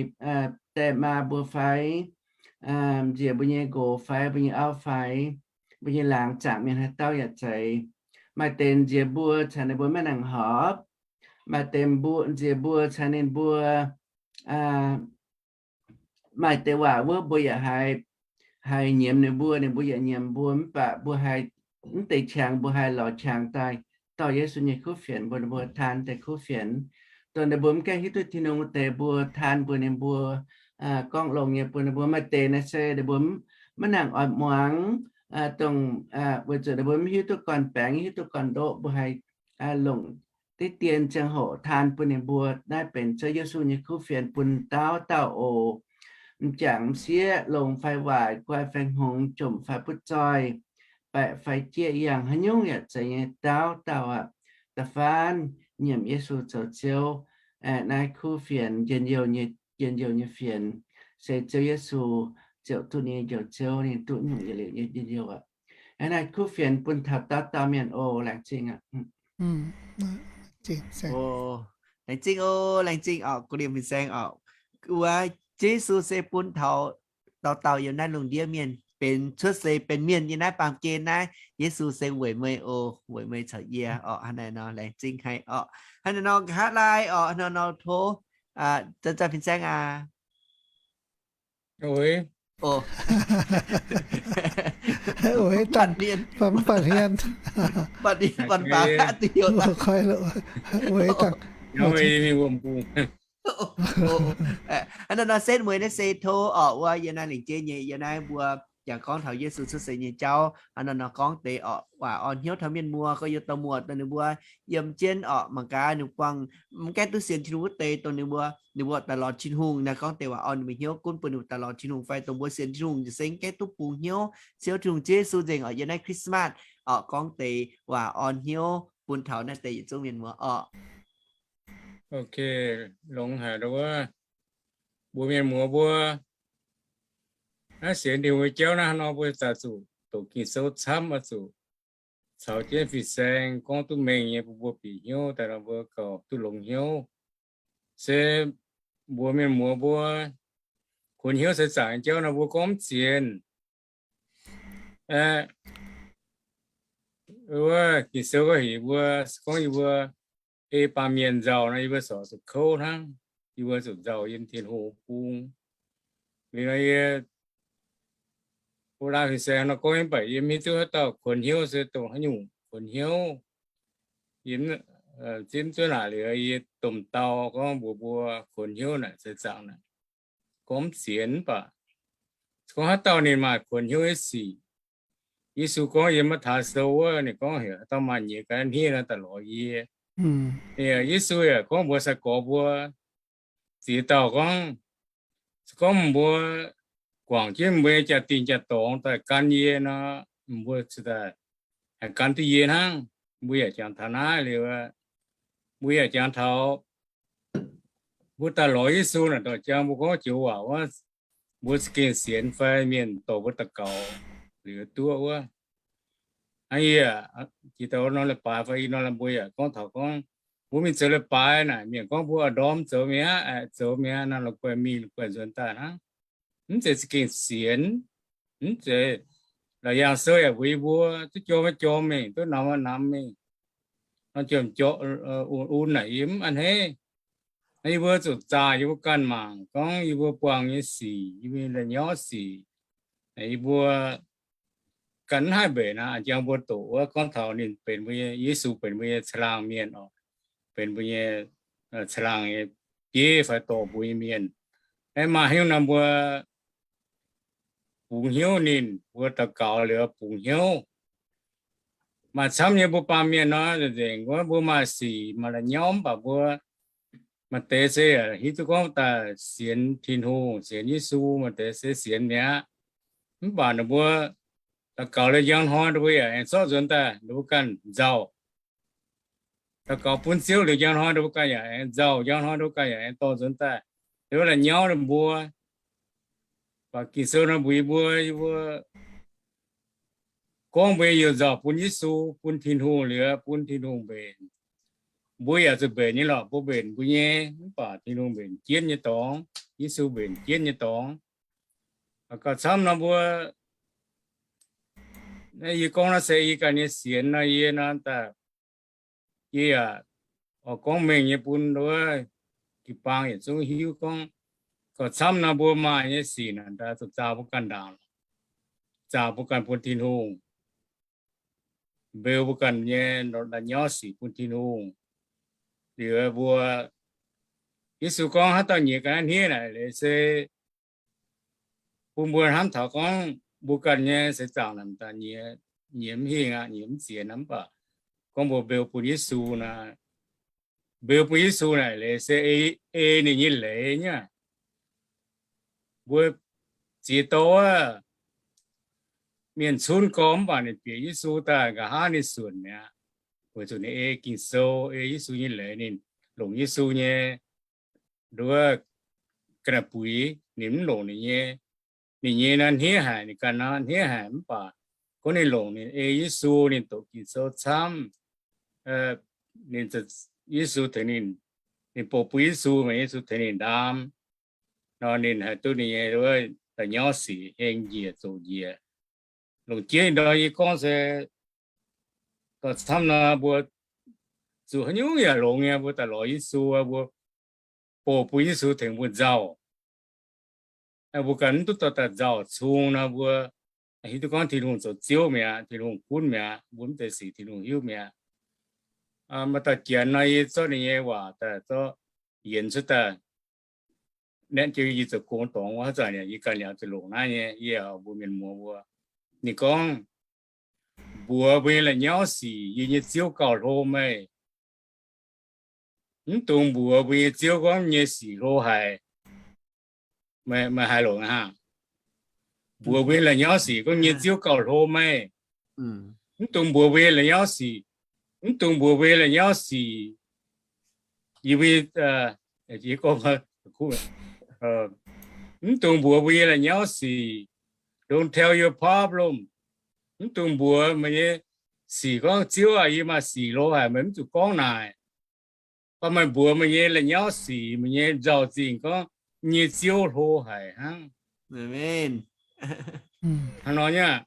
die maa mbuo fai, nziex mbuo nyei nqox fai mbuo nyei auv fai, mbuo nyei laangz zaangc mienh haaix dauh yaac zeiz. Maaih deix nziex mbuo caux ninh mbuo maiv nangc horpc. Maaih deix mbuo nziex mbuo caux ninh mbuo maaih deix waac wuov mbuo yaac haih, haih nyiemz ninh mbuo, ninh mbuo yaac nyiemz mbuo, mv baac mbuo haih, mv deix qangx mbuo haih lorz qangx daaih dorh Yesu nyei kuv fienx mbuox ninh mbuo taan deix kuv fienx, dongh ninh mbuo mv gaengh hiuv duqv Tin-Hungh wuov deix mbuo taan mbuox ninh mbuo, gorngv longx nyei bun ninh mbuo. Maaih deix naaiv se ninh mbuo maiv nangc oix muangx, dongh weic zuqc ninh mbuo mv hiuv duqv gorn-baengx, hiuv duqv gorn-ndoqv, mbuo haih longc diqv dien ziangh hoc taan bun ninh mbuo. Naaiv benx Ziouv Yesu nyei kuv fienx bun dauh dauh oc. M'jangc m'sieqv, longx fai waaic, guai fai hngongx, jomc fai butv zoih, baeqc fai jieqv, yangh haaix nyungc yaac zeiz nyei, dauh dauh aqv, da'faanh nyiemc Yesu zoux Ziouv. Naaiv kuv fienx, njien-youh nyei, njien-youh nyei fienx, se Ziouv Yesu ziouc duqv ninh nyei Njoux Ziouv, ninh duqv nyungc yietc liuz nyei njien-youh aqv. Naaiv kuv fienx bun taux dauh dauh mienh oc. Laengz zingh aqv. Laengz zingh oc, laengz zingh oc, guv liemh fin-saeng oc. Wuov Yesu se bun taux dauh dauh yiem naaiv lungh ndiev mienh benx cuotv seix benx mienh yiem naaiv baamh gen naaiv. Yesu se weic meih oc, weic meih caux yie oc. Hnangv naaiv nor laengz zingh haic oc. Hnangv naaiv nor nqa'haav laai oc, hnangv naaiv nor tov zanc-zanc fin-saeng aac. Hnangv naaiv nor setv mueiz naaiv se tov oc, wuov yiem naaiv lengc jeiv nyei, yiem naaiv mbuo jangx gorngv taux Yesu cuotv seix nyei jauv. Hnangv naaiv nor gorngv deix oc, waac orn hnyouv taux mienh muoz, gorngv yie dorh muoz dongh ninh mbuo yiem jienv oc, mangc gaax ninh buangh mv gaengh duqv sienx Tin-Hungh wuov deix dongh ninh mbuo, ninh mbuo daaih lorz Tin-Hungh naaiv, gorngv deix waac orn ninh mbuo hnyouv gunv bun ninh mbuo daaih lorz Tin-Hungh. Fai dongh mbuo sienx Tin-Hungh se mv gaengh duqv bungx hnyouv, Ziouv Tin-Hungh Ziouv Yesu nzengc oc. Yiem naaiv Christmas oc, gorngv deix waac orn hnyouv bun taux naaiv deix yietc zungv mienh muoz oc. Ok, longx haic wuov. Mbuo mienh muoz mbuo naaiv sienx Tin-Hungh nyei jauv naaiv nor, mbuo daaih zuqc doqc Ging-Sou camv, oix zuqc caux jienv fin-saeng gorngv duqv mengh nyei bun mbuo bieqc hnyouv daaih nor, mbuo gauh duqv longx hnyouv. Se mbuo mienh muoz mbuo kuonx hnyouv seix zaangc nyei jauv nor, mbuo gorngv mv sienx. Wuov Ging-Sou gorngv heuc mbuo, gorngv yie mbuo ei baamh mienh nzauh nor, yie mbuo corc zuqc kouv hnangv. Yie mbuo zuqc nzauh yiem Tin-Hungh bung. Liuz nor yie, mbuo laanh fin-saeng nor gorngv mv baac yie mv hiuv duqv haaix dauh kuonx hnyouv se dongh haaix nyungc kuonx hnyouv. Yie zipv zuov naaic liuz yie domh dau gorngv mbuox mbuo kuonx hnyouv naaic seix zaangc naaic, gorngv mv sienx mv baac gorngv haaix dauh ninh maaih kuonx hnyouv nyei sic. Yesu gorngv yiem Matv^taai Sou wuov, ninh gorngv heuc haaix dauh maaih nyei ga'naaiv hniev nor daaih lorz yie. Yesu yaac gorngv mbuox sai-gorx mbuo ziex dauh gorngv, se gorngv mbuo guangc jienv mbuo nyei jaa-dingh jaa-dorngx daaih gan yie nor, mbuo ziouc daaih haih gan duqv yie hnangv. Mbuo yaac jangx taux naaiv liuz, mbuo yaac jangx taux mbuo daaih lorz Yesu naaic dorh jangx mbuo gorngv joux waac wuov, mbuo za'gengh sienx fai mienh dorh mbuo daux gaux liuz duqv wuov. Hnangv yie jiex daaih nor leiz-baaix fai ih nor mbuo yaac gorngv taux gorngv mbuo mingh zoux leiz-baaix naaic, mienh gorngv mbuo ndorm zoux mi'aqv, zoux mi'aqv nor, la'guaih mingh la'guaih nzuonx daaih hnangv. Mv zeiz za'gengh sienx, mv zeiz. La'yangh sou yaac mbuox yie mbuo, duqv jorm maiv jorm mingh, duqv namx maiv namx mingh, nor jorm jorm un naaic yie mv a'hneiv. Yie mbuo zuqc zaah yie mbuo ganh mangc gorngv yie mbuo buangh nyei sic, yie mbuo la'nyauv sic, yie mbuo ganh mv haih mbenc aqv. Jangx mbuo doqc wuov gorngv taux ninh benx mbuo nyei, Yesu benx mbuo nyei caangh laangh mienh oc, benx mbuo nyei caangh laangh nyei bieiv fai dorh mbuo nyei mienh. Aeqv, maaih haaix nyungc nor mbuo bungx hnyouv ninh, mbuo daux gaux liuz bungx hnyouv. Maaih camv nyei mbuo baamh mienh nor, nzengc wuov mbuo maaih sic maaih la'nyauv mv baac mbuo maaih deix se hiuv duqv gorngv daaih sienx Tin-Hungh, sienx Yesu, maaih deix se sienx mi'aqv. Mv baac ninh mbuo daux gaux liuz njang hnoi ninh mbuo yaac aengx zorqv nzuonx daaih ninh mbuo ganh nzauh. Daux gaux bun Ziouv liuz njang hnoi ninh mbuo ganh yaac aengx nzauh, njang hnoi ninh mbuo ganh yaac aengx dorh nzuonx daaih. Liuz la'nyauv ninh mbuo. Mv baac Ging-Sou nor mbuox yie mbuo, yie mbuo gorngv mbuo youh nzauh bun Yesu, bun Tin-Hungh liuz bun Tin-Hungh mbenc. Mbuo yaac zuqc mbenc nyei lorqc, mbuo mbenc mbuo nyei, mv baac Tin-Hungh mbenc jienv nyei dorngx, Yesu mbenc jienv nyei dorngx. Gauh camv nor mbuo Yie gorngv naaiv se yie ganh nyei sienx nor, yie nor daaih, yie yaac oix gorngv mengh nyei bun wuov jiu-baang yietc zungv hiuv gorngv, gauh camv nor mbuo maaih nyei sic naaic daaih zuqc zaah mbuo ganh ndaangc, zaah mbuo ganh bun Tin-Hungh, mbeu mbuo ganh nyei la'nyauv sic bun Tin-Hungh. Liuz mbuo, Yesu gorngv haaix dauh nyiex ga'naaiv hniev naaic leiz se bun mbuo hnamv taux gorngv mbuo ganh nyei seix zaangc naaic daaih nyiex, nyiex mv hingh aqv, nyiex mv ziex aqv. Mv baac gorngv mbuo mbeu bun Yesu naaic, mbeu bun Yesu naaic leiz se ei, ei ninh nyei leiz nyei. Mbuo ziex dauh wuov, mienh cunv gorngv mv baac ninh bieqc Yesu daaih nqa'haav ninh suonc mi'aqv, weic zuqc ninh ei Ging-Sou, ei Yesu nyei leiz, ninh longc Yesu nyei nduov ga'naaiv buix, ninh mv longc ninh nyei, ninh nyei naaiv hniev haic, ninh ganh naaiv hniev haic. Mv baac gorngv ninh longc ninh ei Yesu, ninh doqc Ging-Sou camv, ninh, Yesu tengx ninh, ninh bouh bun Yesu, meih Yesu tengx ninh ndaam nor, ninh haih duqv ninh nyei la'nyauv sic heng njiec zoqc njiec. Longc jiex ih ndorm yie gorngv se gauh camv nor, mbuo zuqc haaix nyungc yaac longx nyei, mbuo daaih lorz Yesu, mbuo bouh bun Yesu tengx mbuo nzauh. Mbuo ganh mv duqv dorh daaih nzauh cung nor, mbuo hiuv duqv gorngv Tin-Hungh zoux Ziouv mi'aqv, Tin-Hungh gunv mi'aqv, mbuo mv deix sic Tin-Hungh hiuv mi'aqv. Maaih dauh janx nor, yie zorqv ninh nyei waac daaih zorqv yienx cuotv daaih, naaiv jienv yie zoux gong dorngx wuov zanc, yie ganh yaac zuqc longc naaiv nyei, yie mbuox mienh muoz mbuo. Ninh gorngv, mbuox mbuo nyei la'nyauv sic, yie nyei Ziouv gauh hlo meih. Mv dungx mbuox mbuo nyei Ziouv gorngv nyei sic hlo haic. Meih, meih haiz longx hnangv? Mbuox mbuo nyei la'nyauv sic gorngv nyei Ziouv gauh hlo meih. Mv dungx mbuox mbuo nyei la'nyauv sic. Mv dungx mbuox mbuo nyei la'nyauv sic. Yie mbuo, mv dungx mbuox mbuo nyei la'nyauv sic. Don't tell your problem. Mv dungx mbuox meih nyei sic gorngv, Ziouv aac, yie maaih sic hlo haic, meih mv zuqc gorngv naaic. Mv baac meih mbuox meih nyei la'nyauv sic, meih nyei nzauh zingh gorngv, nyei Ziouv hlo haic hnangv. Hnangv nor nyei aqv.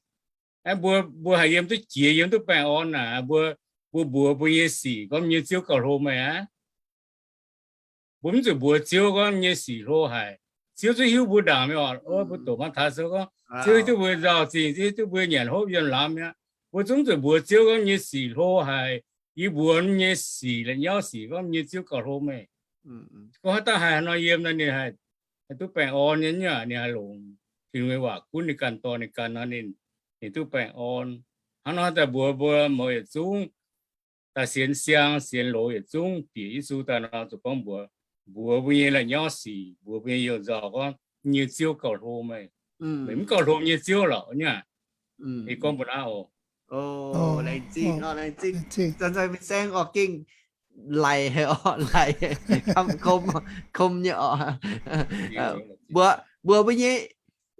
Mbuo, mbuo haiz yiem duqv jiex, yiem duqv baengh orn naaic, mbuo, mbuo mbuox mbuo nyei sic gorngv, nyei Ziouv gauh hlo meih aqv. Mbuo mv zuqc mbuox Ziouv gorngv nyei sic hlo haic. Ziouv zungv hiuv mbuo ndaangc mi'aqv oc. Mbuo doqc Matv^taai Sou gorngv, Ziouv hiuv duqv mbuo nzauh zingh, Ziouv hiuv duqv mbuo nyanc hopv yiem lamz mi'aqv. Mbuo zungv zuqc mbuox Ziouv gorngv nyei sic hlo haic. Yie mbuox nyei sic, la'nyauv sic gorngv, nyei Ziouv gauh hlo meih. Gorngv haaix dauh haiz haaix nor yiem nor, ninh haih duqv baengh orn nyei, ninh haih longc Tin-Hungh nyei waac gunv ninh ganh dorh ninh ganh nor, ninh, ninh duqv baengh orn. Hnangv nor daaih mbuox mbuo mouz yietc zungv, daaih sienx siang sienx loz yietc zungv bieqc Yesu daaih nor, zuqc gorngv mbuox, mbuox mbuo nyei la'nyauv sic, mbuox mbuo nyei youh nzauh gorngv, nyei Ziouv gauh hlo meih. Meih mv gauh hlo nyei Ziouv lorqc nyei aqv. Ei gorngv mbuo naaiv oc. Laengz zingh, laengz zingh. Saeng oc, gengh laic haic oc, laic, kom, kom nyei oc. Mbuox, mbuox mbuo nyei,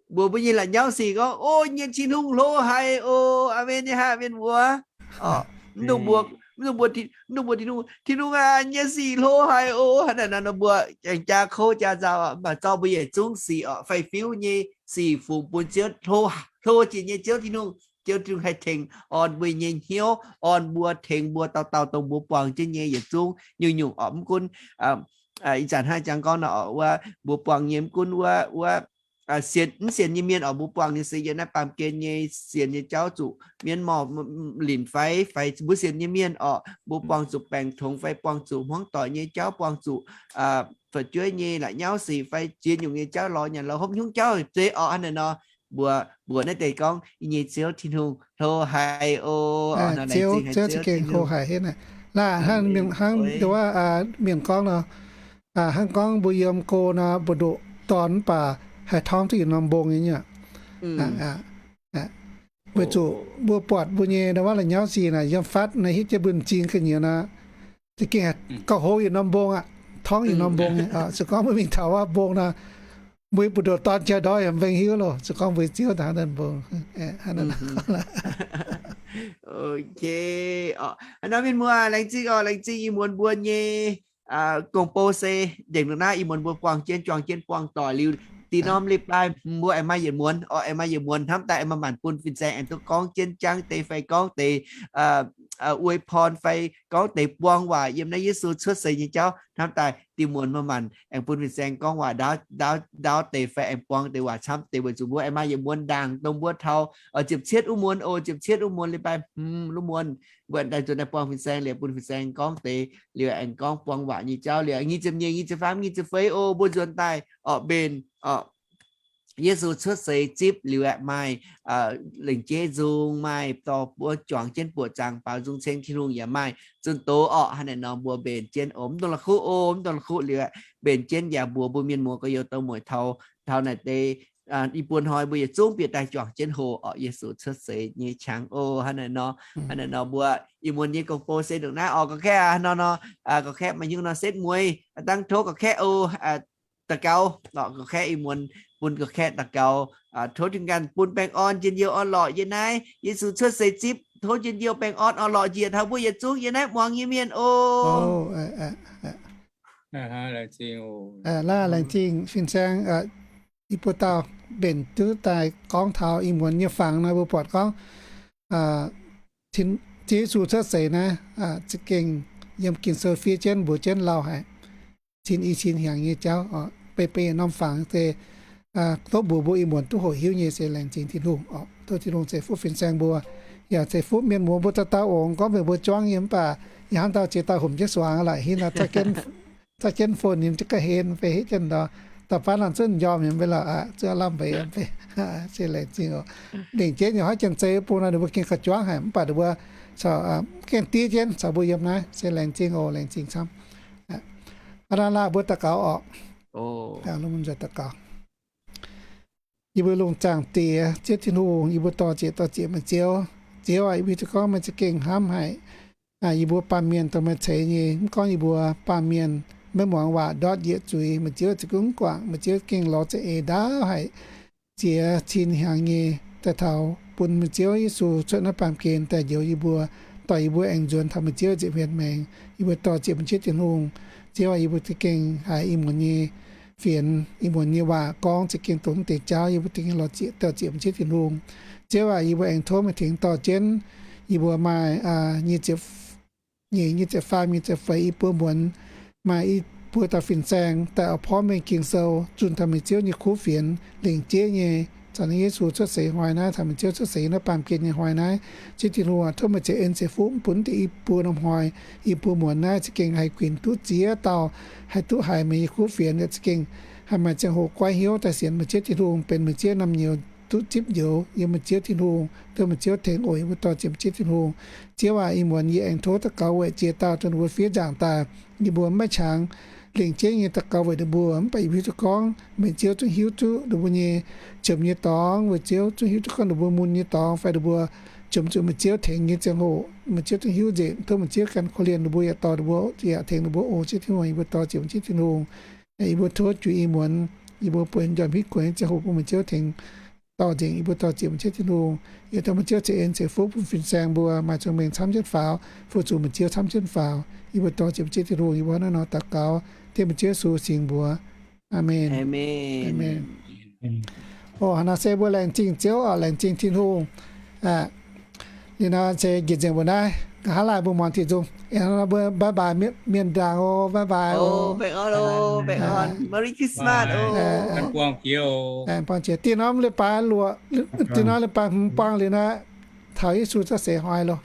mbuox mbuo nyei la'nyauv sic gorngv, O, nyei Tin-Hungh hlo haic oc. Aamen nyei hnangv, mienh muoz. Mv dungx mbuox, mv dungx mbuox, mv dungx mbuox Tin-Hungh, Tin-Hungh aac, nyei sic hlo haic oc. Hnangv naaic nor mbuo aengx jaa kouv jaa nzauh, mv baac zorqv mbuo yietc zungv sic oc, fai fiuv nyei sic fungx bun Ziouv, hlo, hlo jiex nyei Ziouv Tin-Hungh. Ziouv Tin-Hungh haih tengx orn mbuo nyei hnyouv, orn mbuo, tengx mbuo dauh dauh dongh mbuo buangh jienv nyei yietc zungv nyungc-nyungc oc. Mv gunv ih zanc hnangv jangx gorngv nor oc, wuov mbuo buangh nyei mv gunv wuov, wuov sienx, mv sienx nyei mienh oc, mbuo buangh nyei se yiem naaiv baamh gen nyei sienx nyei jauv zuqc mienv morh linc fai, fai mbuo sienx nyei mienh oc, mbuo buangh zuqc baengc tongx fai buangh zuqc hmuangv doic nyei jauv, buangh zuqc fu'jueiv nyei la'nyauv sic fai ziex nyungc nyei jauv, lorz nyanc lorz hopv, hnyouv jauv zeiz oc. Hnangv naaic nor mbuo mbuox naaiv deix gorngv, Yie nyei Ziouv Tin-Hungh hlo haic oc. Ziouv, Ziouv za'gengh hlo haic hnangv. Naaic hnangv, hnangv wuov mienh gorngv nor, hnangv gorngv mbuo yiem go nor, mbu'ndoqc dorn mv baac haih torngv duqv yietc norm mbong nyei aqv. Weic zuqc mbuo buatc mbuo nyei wuov la'nyauv sic naaic yiem fatv naaiv hiuv jienv mbuo m'zing ga'nyiec nor, za'gengh gauh hlo yietc norm mbong aqv, torngv yietc norm mbong. Se gorngv mbuo mingh taux wuov mbong nor, mbuo mbu'ndoqc dorn jiex ndorm yaac mv mbengx hiuv loh, se gorngv mbuo ziouv taux naaiv mbong. Ok, hnangv nor mienh muoz, laengz zingh oc, laengz zingh ih muonz mbuo nyei gong-bou se nzengc nor naaiv. Ih muonz mbuo buangh jienv, juangc jienv buangh doic liuz, Diuh norm leiz-baaix mbuo aengx maaih yietc muonz, orqc, aengx maaih yietc muonz hnamv daaih aengx maaih maanc bun fin-saeng aengx duqv gorngv jienv jangv deix fai gorngv deix อวยพร fai gorngv deix buang waac yiem naaiv Yesu cuotv seix nyei jauv. Hnamv daaih diuh muonz maaih maanc aengx bun fin-saeng gorngv waac ndaauv, ndaauv, ndaauv deix fai aengx buang deix waac camv deix weic zuqc mbuo aengx maaih yietc muonz ndaangc dongh mbuo taux, orqc, ziepc cietv wuov muonz, orqc, ziepc cietv wuov muonz leiz-baaix hmz wuov muonz, mbuo aengx daaih nzuonx daaih buang fin-saeng liuz bun fin-saeng gorngv deix liuz aengx gorngv buang waac nyei jauv liuz nyic ziepc nyeic, nyic ziepc faam, nyic ziepc feix, orqc, mbuo nzuonx daaih, orqc, mbenc, orqc, Yesu cuotv seix zipv liuz aeqv, maaih lengc jeiv nzung, maaih dorh mbuo juangc jienv buoqc zaangc baaux nzung ceng Tin-Hungh yaac maaih zunh doz orqc. Hnangv naaic nor mbuo mbenc jienv oc, mv dungx la'kuqv oc, mv dungx la'kuqv liuz aeqv, mbenc jienv yaac mbuox mbuo mienh muoz gorx-youz dorh mueic taux, taux naaic deix, ih buo hnoi mbuo yietc zungv bieqc daaih juangc jienv hoc orqc, Yesu cuotv seix nyei qangx oc. Hnangv naaic nor, hnangv naaic nor mbuo ih muonz nyei gong-bou se ndongc naaiv orqc. Gorngv kaeqv nor, gorngv kaeqv maaih hnyungv nor setv mueiz, dangv tov gorngv kaeqv oc, daux gaux, gorngv kaeqv ih muonz bun gorngv kaeqv daux gaux, tov Tin-Hungh ganh bun baengh orn njien-youh orn-lorqc yiem naaiv Yesu cuotv seix zipv, tov njien-youh baengh orn orn-lorqc njiec taux mbuo yietc zungv yiem naaiv muangx nyei mienh oc. Laengz zingh fin-saeng, ih buo dauh mbenc duqv daaih gorngv taux ih muonz nyei fangx nor, mbuo buatc gorngv Ziouv Yesu cuotv seix naaiv za'gengh yiem Ging-Sou fiev jienv mbuox jienv lauh haic, cin i cin hnyangx nyei jauv. Beiv beiv norm fangx se duqv mbuox mbuo ih muonz duqv hoqc hiuv nyei se laengz zingh Tin-Hungh oc. Tov Tin-Hungh ceix fuqv fin-saeng mbuo, yaac ceix fuqv mienh muoz mbuo dauh dauh ongx. Gorngv mbenc mbuo juangv nyei mv baac yie hnamv dauh jiex dauh humc jienv suangx laic hinv nor, caux jienv phone ninh jienv ga'hlen fai hitv jienv ndor, dauh baav nor zunh njormh yiem mv bei lorqc, zunh lamh mbeix mv bei. Se laengz zingh oc. Lengc jeiv nyei haaix janx-zei bung nor ninh mbuo gengh gauh juangv haic mv baac ninh mbuo caux gaengh diev jienv caux mbuo yiem naaiv. Se laengz zingh oc, laengz zingh camv. Aa, naaiv mbuo daux gaux orqc. Yie mbuo lungh zaangc Diex, Ziouv Tin-Hungh, yie mbuo dor-ziec dor-ziec meih Ziouv. Ziouv aac, yie mbuo hiuv duqv gorngv meih za'gengh hnamv haic yie mbuo baamh mienh dongh meih ceix nyei. Mv gorngv yie mbuo baamh mienh maiv muangx waac, ndortv yietc zuiz, meih Ziouv za'gengh mv guangc, meih Ziouv gengh lorz za'eix ndaauv haic, ziex cin hnyangx nyei daaih taux bun meih Ziouv Yesu cuotv naaiv baamh gen daaih njoux yie mbuo, dorh yie mbuo aengx nzuonx taux meih Ziouv nza'hmien maengx. Yie mbuo dor-ziec meih Ziouv Tin-Hungh. Ziouv aac, yie mbuo za'gengh haiz ih muonz nyei fienx, ih muonz nyei waac gorngv za'gengh dongh deix jauv, yie mbuo za'gengh lorz zieqc dor-ziec meih Ziouv Tin-Hungh. Ziouv aac, yie mbuo aengx tov meih tengx dorh jienv yie mbuo maaih nyic, nyic ziepc faam, nyic ziepc feix, i buo muonz maaih i buo dauh fin-saeng daaih oix porv mengh Ging-Sou zunh taux meih Ziouv nyei kuv fienx lengc jeiv nyei, zanc naaiv Yesu cuotv seix hnoi naaiv, taux meih Ziouv cuotv seix naaiv baamh gen nyei hnoi naaiv. Ziouv Tin-Hungh aac, tov meih ceix en ceix fuqv bun deix i buo norm hnoi, i buo muonz naaiv za'gengh haih guinx duqv ziex dauh, haih duqv haiz meih nyei kuv fienx, yaac za'gengh haih maaih ziangh hoc goiv hnyouv daaih sienx meih Ziouv Tin-Hungh, benx meih Ziouv naamh nyouz duqv zipv njoux yiem meih Ziouv Tin-Hungh. Tov meih Ziouv tengx oc, yie mbuo dor-ziec meih Ziouv Tin-Hungh. Ziouv aac, ih muonz yie aengx tov daux gaux weic ziex dauh dongh ninh mbuo fiev nzaangc daaih, yie mbuo maiv qangx lengc jeiv nyei daux gaux weic ninh mbuo, mv baac yie mbuo hiuv duqv gorngv meih Ziouv zungv hiuv duqv ninh mbuo nyei qiemx nyei dorngx. Weic Ziouv zungv hiuv duqv gorngv ninh mbuo mun nyei dorngx fai ninh mbuo qiemx zuqc meih Ziouv tengx nyei ziangh hoc, meih Ziouv zungv hiuv nzengc. Tov meih Ziouv ganh korv-lienh ninh mbuo, yaac dorh ninh mbuo, yaac tengx ninh mbuo oc. Ziouv Tin-Hungh, yie mbuo dor-ziec meih Ziouv Tin-Hungh. Yie mbuo tov juix ih muonz, yie mbuo bueix njormh hitv gueix nyei ziangh hoc bun meih Ziouv tengx dorh nzengc. Yie mbuo dor-ziec meih Ziouv Tin-Hungh. Yie dor meih Ziouv ceix en ceix fuqv bun fin-saeng mbuo maaih cong-mengh camv jienv faaux, fu-sux meih Ziouv camv jienv faaux. Yie mbuo dor-ziec meih Ziouv Tin-Hungh, yie mbuo hnangv naaiv nor daux gaux dengv meih Ziouv Yesu singx mbuox. Aamen. Aamen. Aamen. Oc, hnangv naaiv se mbuo laengz zingh Ziouv oc, laengz zingh Tin-Hungh. Liuz nor se njiec nzengc mbuo naaiv, nqa'haav laanh mbuo muangx tin-nzung. Mbuo bye bye mienh ndaangc oc, bye bye oc. Baengh orn oc, baengh orn. Merry Christmas oc. Buang jiex. Diuh norm leiz-baaix luoqc, diuh norm leiz-baaix hmz buangh liuz naaiv, taux Yesu cuotv seix hnoi loh.